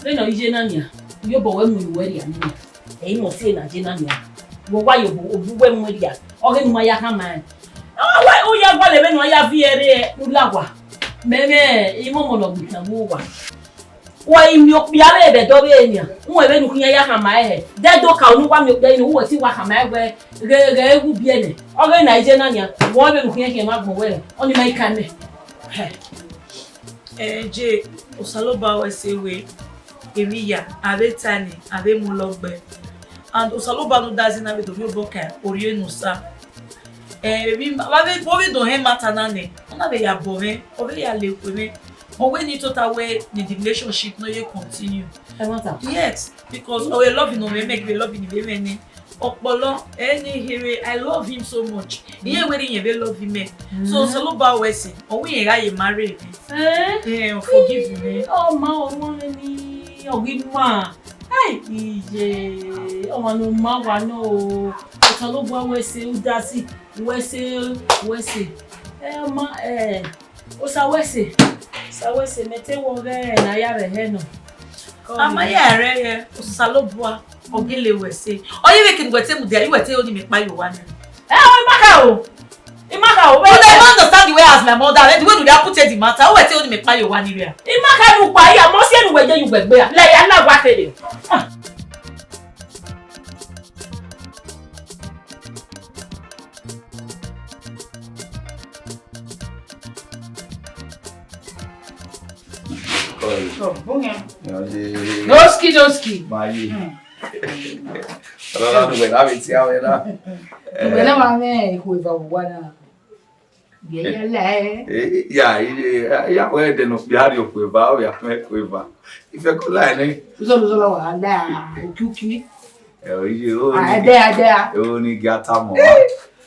vbene ọ ye na nian, iyobọ wẹ mu uwẹ rria nian. Ẹ i mẹ ọse na ye na nian. Wẹ wa ye obọ, obọ uwẹ mu rria. Ọ ghe ne u ma ya khama ẹn. Ọ wa, u ya gualọ vbene ọ ya viẹ rre, u la owa. Mẹ mwẹ imọmọ ne ọ gbe itan vbe uwa. Wa i miẹn okpia vbe ẹdẹ dọ vbe nian. U wẹ vbene u khian ya khama ẹre. Dẹ do ka unu wa miẹn okpia inu, u wẹ te wa khama ẹre wẹ ghe, ghe wu biẹ nẹ. Ọ ghe na ye na nian. Wẹ vbene u khian khian ma gbọn wẹ, ọni ma i ka mẹ. Hẹ. Ẹ je, Osanobua wẹ ẹse wẹ, emwi ya, a vbe ta nẹ, a vbe mu lọ gbe. And Osanobua ne u da zẹ na vbe do rhie obọ kan, Orhie ne Osa. Eh, vbe ima, vbe, vbe do hẹ matter na nẹ, ọ na vbe ya bọ mwẹ, ọ vbe ya le kue mwẹ. Ọ wẹ ne I tota wẹ ne the relationship no ye continue. Ẹ, matter. Yes, because ọ vbe love nọ mwẹ, mẹ ghi vbe love ne I vbe mwẹ nẹ. Ọkpọlọ, ẹni here, I love him so much. Iye wẹ ne irẹn vbe love mẹ. So, Osanobua wẹ sẹ, ọ wẹ irẹn gha ye marry. Eh? Eh, forgive me. Ọ ma, ọ ma ni, ọ ghi ma. Ai, iye, ọmwa ne ọ ma wa nọ o. Osanobua wẹ sẹ, Udasi wẹ sẹ, wẹ sẹ. Eh, ọ ma, eh, Osa wẹ sẹ, Osa wẹ sẹ, mẹ te wẹ ọghẹ ne a ya vbe hẹ nọ. A ma ya rẹ ye, Osanobua, ọ gele wẹ sẹ. Ọ ye vbe kene wẹ te mudia, wẹ te ro ne imẹ kpa ye owa nẹ. Eh, ọ, I ma kha o. I ma kha o. You dey not understand the way as my mother, the way you dey put the matter. Wẹ te ro ne imẹ kpa ye owa ni vbe a? I ma kha ne u kpa ya, mọ si enu wẹ ye yu wẹ gbe a. Lẹ ya na wa kere. Ah. Oi. Oh, bun yan. Yo, ye. Doski, doski. Ma ye. Hmm. Ọlọ́run ló wẹ̀ lábẹ́ tí a wẹ̀ náà. Ìwé náà máa ń rìn ìhò ìbá òwúwa náà. Yẹ yẹ lẹ. Eh, ya, ya, ya, wẹ dẹ nọ, ya ri okpeva, ọ ya fẹ okpeva. Ifẹ ko la ẹnẹ. Uzọ, uzọ la wa da, okiuki. Ẹ, iye, o ni. Ah, ẹdẹ, ẹdẹ. O ni gi ata mọ.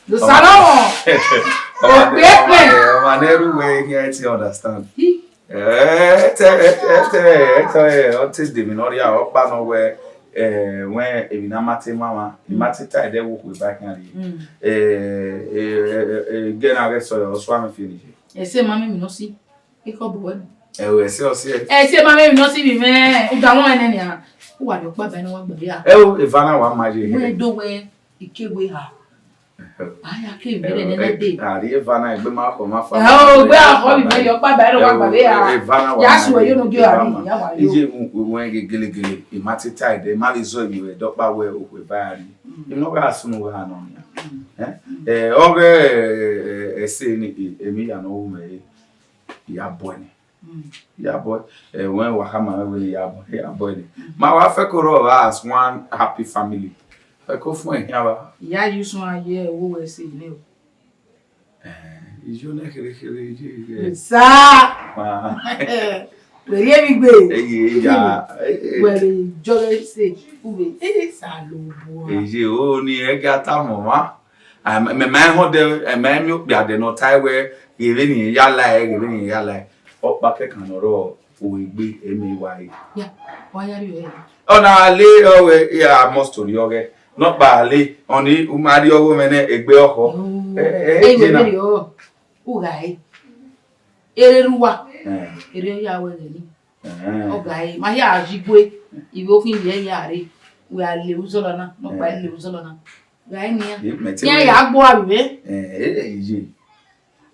Lo sa na wọn. Ọmọ, ọmọ, ọmọ, ọmọ, ọmọ, nẹrhẹ uwẹ, he ti understand. Hi. Eh, ẹtẹ, ẹtẹ, ẹtẹ, ẹtẹ, ọ te de emwi ne ọ rhia, ọ kpa nọ wẹ, eh, wẹ emwi ne a ma te ma mwa, I ma te ta ẹdẹ wo okhuo eva khian rrie. Mm. Eh, eh, eh, eh, eh, gẹ na ghẹ sẹ, ọ sua mwẹ finish. Ẹse ma mwẹ emwi ne ọ si, ekhọe bu wẹ nọ. Ẹ o, ẹse ọ si ẹ. Ẹse ma mwẹ emwi ne ọ si vbe mwẹ, uda wọn ẹnẹ nian. Uwa rhie ọkpa ba ẹre ne ọ wa gba ya. Ẹ o, eva na wa ma ye. Wẹ do wẹ, ike wẹ ha. A ya ke vbe rẹ nene de. A rhie eva na, egbe ma khọ ma fa. Ẹ o, egbe a khọ vbe rhie ọkpa ba ẹre wa gba vbe a. Eva na wa. Ya su ẹre yo no gi a rhie, ya wa yo. Iye mu wẹ gelegele, I ma te ta ẹdẹ, I ma vbe zọ emwi vbe ẹdẹ ọkpa wẹ okhuo eva ya rhie. Emwi ne ọ gha sunu gha nọ nia. Ẹ, ọghe, ẹ, ẹse ni, emwi ya ne ọ ru mẹ re, I ya bọ ẹre. Mm. Ya bọ, eh, wẹ wa khama mwẹ wẹ ya bọ, ya bọ ẹre. Mm. Ma wa fẹko rrọọ as one happy family. Fẹko fun ẹhian vba. Ya yi usun a ye ẹvbo wẹ se nẹ o. Eh, iyo nẹ kherhe kherhe, iyo, iyo. Sa. Ma. Wẹ rhie emwi gbe. Eye, ya. Wẹ rhie jọghe se, uwe. Eh, sa lo bo. Eye, o ni ẹga ta mọ ma. Ah, mẹ, mẹ ma họn dẹ, mẹ ma miẹn okpia dẹ ne ọ tae wẹ, ghe vbene irẹn ya la ẹre, ghe vbene irẹn ya la ẹre. Ọkpa kẹkan ne ọ rrọọ, o egbe, ẹ i miẹn wa re. Ya, wa ya rrie ọre. Ọ na le ọghẹ, ya must rrie ọghẹ. Nọkpa le, ọni u ma rrie ọghẹ mwẹ nẹ, egbe ọkhọ. Oh. Ẹ, ẹ, ẹ, ẹ, jena. Vbene ọ, u gha re. Erere uwa. Eh. Erriọ ya wẹ ẹghẹ ni. Eh. Ọ gha re, ma hia yi igue, ivbi okhin ye ya re, wẹ a le uzọla na, nọkpa, eh, le uzọla na. Gha re nian. Ye, mẹ te iran wẹ ya gbe uwa vbe. Eh, eh, eh, ye.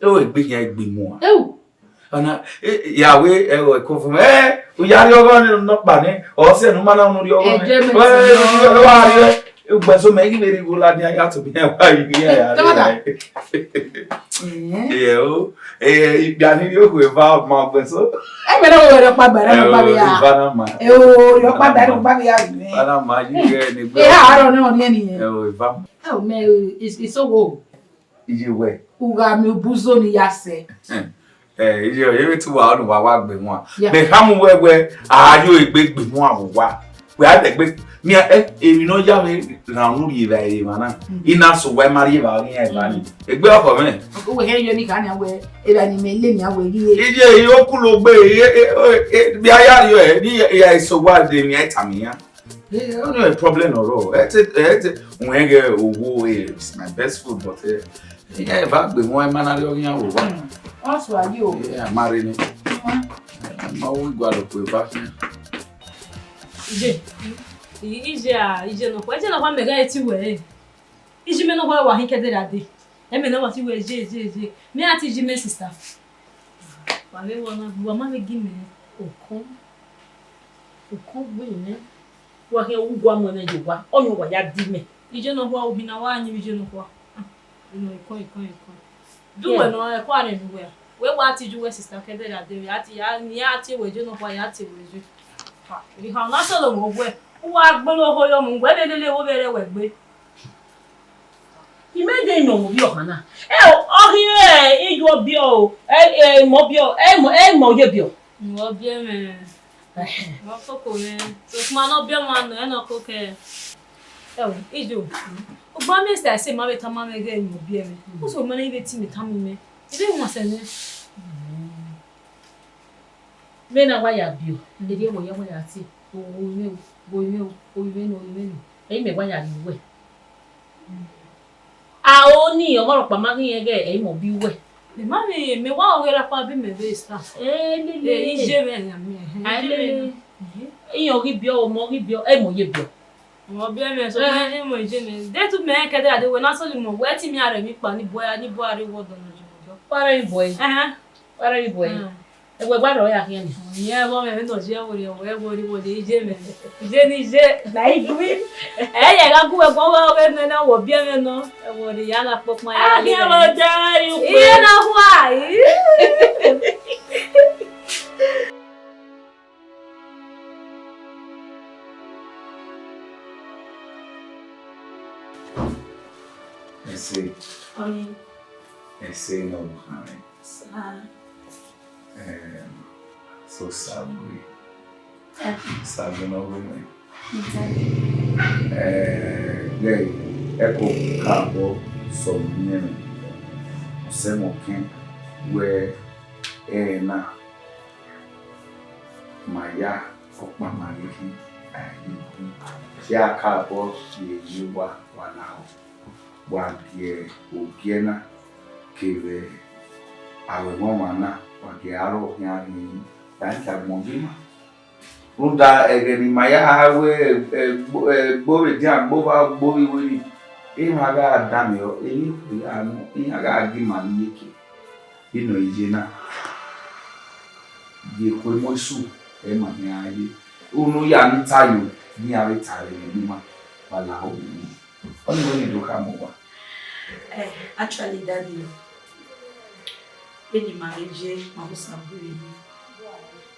E o egbe khian egbe mu a. Eu. Ọna, eh, ya wẹ, eh, ẹghọ ẹko fun. Eh, u ya rrie ọghọ nọkpa nẹ, ọ sẹ ne u ma na unu rrie ọghọ nẹ. Ẹ jẹ mẹ. Eh, ti yọ. Eh, wa rrie. Ugbẹn so mẹ ghi vbe rhie igho ladian ya tobọ iran wa ye iran ya rre. Tọmọta. Eh. Ye o, eh, ikpia ni rhie okhuo eva ma ugbẹn so. Ẹ mẹ na wo rhie ọkpa gba, rhie ọkpa gba ya. Eva na ma. Eh, o, rhie ọkpa gba, rhie ọkpa gba ya. Eva na ma, yi ghe ni gbe. Eh, aro na ni ni. Eh, o, eva. Oh, mẹ, it's, it's so wo. Iye wẹ. U gha miẹn ubuzo ni ya sẹ. Eh, iye, iye vbe te uwa ọnii wa wa gbe wan. Yeah. Mẹ khama uwẹ wẹ, a yo egbe gbe wan vbe uwa. Wẹ a dẹ gbe, mia, eh, emwi ne ọ ya mwẹ rhan unu rhie evbare emwa na. Mm. I na sẹ uwa, I ma rhie evbare ọghe iran eva ni. Mm. Egbe ọkhọ mwẹ. Uwẹ hẹ yo ni kha nian wẹ, evbare ni mẹ le nian wẹ ghi ye. Iye, iye okulo gbe, iye, e, e, e, bi a ya rrie, ni ya sẹ uwa de, mia tama iran. Eh, only a problem or all. Ete, ete, wẹn ghe owo, eh, it's my best food, but, eh, yeah, eva gbe wọn, ẹ ma na rhie ọghe iran vbe owa. Hmm. Ọ sua yi o. Yeah, a ma rre ni. Hmm. A ma wu igua do kue eva khian. Ije, i-, ije a, ije nọkhua, ije nọkhua mẹ gha ti wẹ. Ije mẹ nọkhua wa hin kẹdẹ ra de. Ẹmẹ na wa ti wẹ je, je, je. Mẹ a ti ji mẹ sister. Wa vbe wọ na, wa ma vbe gi mẹ okun. Okun gbe mẹ. Wa khian wu gua mu ẹmwẹ ye owa. Ọyọn wa ya di mẹ. Ije nọkhua, ohin na wa yin ije nọkhua. Ah, ino ikọn, ikọn, ikọn. Du wẹ nọ, ẹkọ a rẹn nu wẹ a. Wẹ wa ti ju wẹ sister kẹdẹ ra de, a ti ya, ni a tie wẹ ije nọkhua, ya tie wẹ ije. Ha, eha na solo mo wẹ. Uwa gbele oho yo mu, wẹ lele wo vbe rẹ wẹ gbe. I mẹ de nọ ovbi ọkhan na. Ẹ, ọ ghi re iye ọbiọ o, ẹ, ẹ, imẹ ọbiọ, ẹ, imẹ, ẹ, imẹ ọ ye biọ. Imẹ ọbiọ mwẹ. Ẹhẹn. Imẹ ọ foko mwẹ. Sokpan ne ọbiọ ma nọ, ẹ nọ koko. Ẹ o, Ijo, u gba miẹn sẹ, ẹse ma vbe tama mwẹ ighẹ imẹ ọbiọ mwẹ. Usun mẹ ne I vbe te imẹ tama imẹ. I vbe wan sẹ nẹ. Vbene a wa ya biẹ, erriọ wẹ ya wa ya tie, ovbi mwẹ o, ovbi mwẹ o, ovbi mwẹ nọ, ovbi mwẹ nọ, ẹ i mẹ wa ya rhie uwẹ. A o ni ọmọ rhọkpa ma ghi rẹn ighẹ ẹ i mẹ ọbiẹ uwẹ. Mẹ ma vbe, mẹ wa ọghe ra kpa bi mẹ vbe sa. Elele. Eh, iye mwẹ na miẹn, eh, a iye mwẹ elele na. Iran ọ ghi biẹ, ọmọ ọ ghi biẹ, ẹ i mẹ ọ ye biẹ. Ọmọ biẹ mwẹ, so, eh, mẹ i mọ iye mwẹ. De tu mẹ kẹdẹ a de wẹ na sọli mọ, wẹ te imẹ a rẹ emwi kpa ni bọe, ni bọe a rre wọ dọ nọ jọ. Wa rẹ emwi bọe. Ẹhẹn. Wa rẹ emwi bọe. Mm. Ẹwẹ wa rọ ya khian ni. Iye ẹvbo mwẹ vbe nọ je ẹvbo rre, ẹvbo rre, iye mwẹ. Iye ni iye. Na i gui. Ẹ ya gha gu wẹ guan, wẹ ọghe nọ na, wọ biẹ mwẹ nọ. Ẹvbo rre, ya gha kpokpan, ya gha lele. Iye na hua. Ẹse. Ọni. Ẹse ne ọ khanmwẹ. Sa. Em, so Sagbe. Eh. Sagbe ne ọ ru mwẹ. Okay. Eh, ghẹ, ẹko kabọ sọ ne ọ miẹn mwẹ. Ọ sẹ mwẹ ọkẹn wẹ ẹre na. Ma ya ọkpa ma ghi khin, a i ghi gu. Te a ka obọ rhie ye uwa, wa lahọ. Wa gie ogiẹ na kevbe aro ẹmwẹ ọmwa na, wa gie aro khian rhie, da i ka gbọn gie ima. Rhunmwuda ẹghẹ ne ima ya wẹ, ẹ, gbo, ẹ, gbo vbe edian, gbo vbe, gbo vbe iwẹ ni, emwa gha danmwehọ, emwi gha nọ, iran gha gie ima ni iyeke. Vbene ọ ye na, ye ekhue mu esu, ẹ ma hia ye. Unu ya ne I ta yo, ne iran vbe ta vbe emwi ne ima, wa lahọ vbe unu. Ọni wẹ ne I do khama uwa. Eh, actually, Daddy, vbene ima vbe ye, ma vbe Osa bu emwi,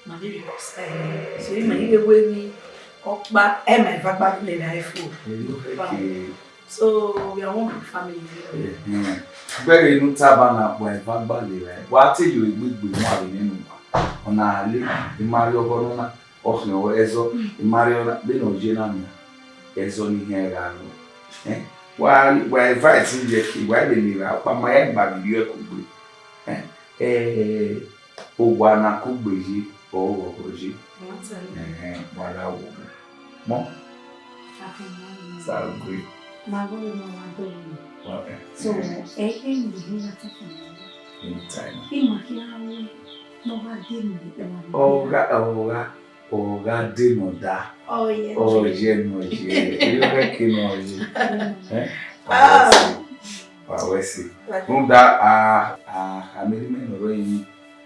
ma vbe rhie Osa emwi. So, ima i vbe ru emwi ọkpa, ẹ ma eva gba lele ẹre fo. Ẹyọ, okay. So, we are one big family. Ẹhẹn. Vbene u tama na, wa eva gba lele ẹre. Wa te yo egbe gbe mu avbe nene uwa. Ọna le, ima rrie ọghọ nọ na, ọ khian ọre ẹzọ, ima rrie ọna, vbene ọ ye na nian, ẹzọ ni hia gha rrọọ. Eh? Wa, wa invite iyeke, wa lele ra, ọkpa ma ya gba vbe iyeke kugbe. Eh? Eh, owa na kugbe ye, ọ ghọghọ ye. Ẹhẹn, wa gha wo. Mọ? Sagbe. Ma gho ma wa do. Wa, eh, so, eh, eh, eh, ni na ta. Anytime. I ma khin a wẹ, ne ọ gha de nọ da. Ọ gha, ọ gha, ọ gha de nọ da. Oh, yeah. Ọ ye nọ ye. Erriọ ke nọ ye. Eh? Ah. Wa wẹ ẹse. Rhunmwuda, a, a, a, mẹ rhie imẹ ne ọ rre emwi,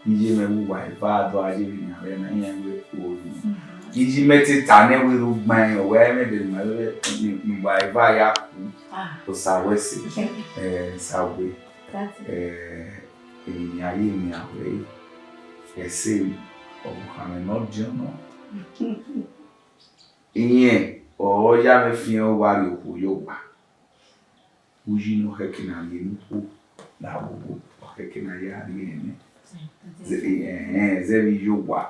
iye mwẹ vbe uwa eva do a ye vbe nian vbe na, iran wẹ ori. Mhm. Iye mwẹ te ta nẹ wẹ rhugbaẹn, ọ wẹ mwẹ de ma vbe ne uwa eva ya ku. Ah. Osa wẹ ẹse. Eh, Sagbe. That's it. Eh, emwi ne a ye miẹn wẹ ẹse, ọvbokhan mwẹ ne ọ diọn nọ. Irẹn ọre ọ ya mwẹ fian, ọ wa rhie okhuo ye owa. Uyi ne ọ khẹke ne a rhie ne ukpo, ne a wo obo, ọ khẹke ne a ya rhie ẹnrẹn. Zẹ, ẹhẹn, zẹ vbe iye owa.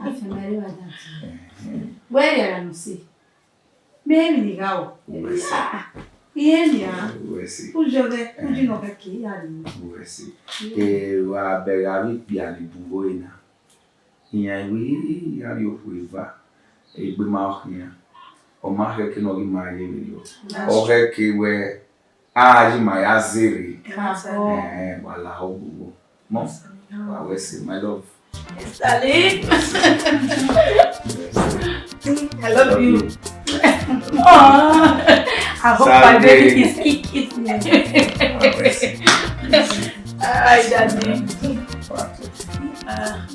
Afianma ẹre wa da ti. Ẹhẹn. Wẹ rẹn ra nọ se. Mẹ emwi ne I gha ru. Wẹ ẹse. Ah, ah. Irẹn nian. Wẹ ẹse. Uyi ọghẹ, uyi ne ọ khẹke, ya rhie. Wẹ ẹse. Mm. Eh, wa bẹghe avbe ikpia ni bun vbe na. Iran wẹ, iran rhie okhuo eva, egbe ma ọ khian. Ọ ma khẹke ne ọ ghi ma ye vberriọ. Ọ khẹke wẹ, a ghi ma ya zerre. Ẹhẹn, wa lahọ gbogbo. Mọ, wa wẹ ẹse, my love. Mister Lee. I love you. Aw, I hope my baby is kicking me. All right, Daddy. Ah.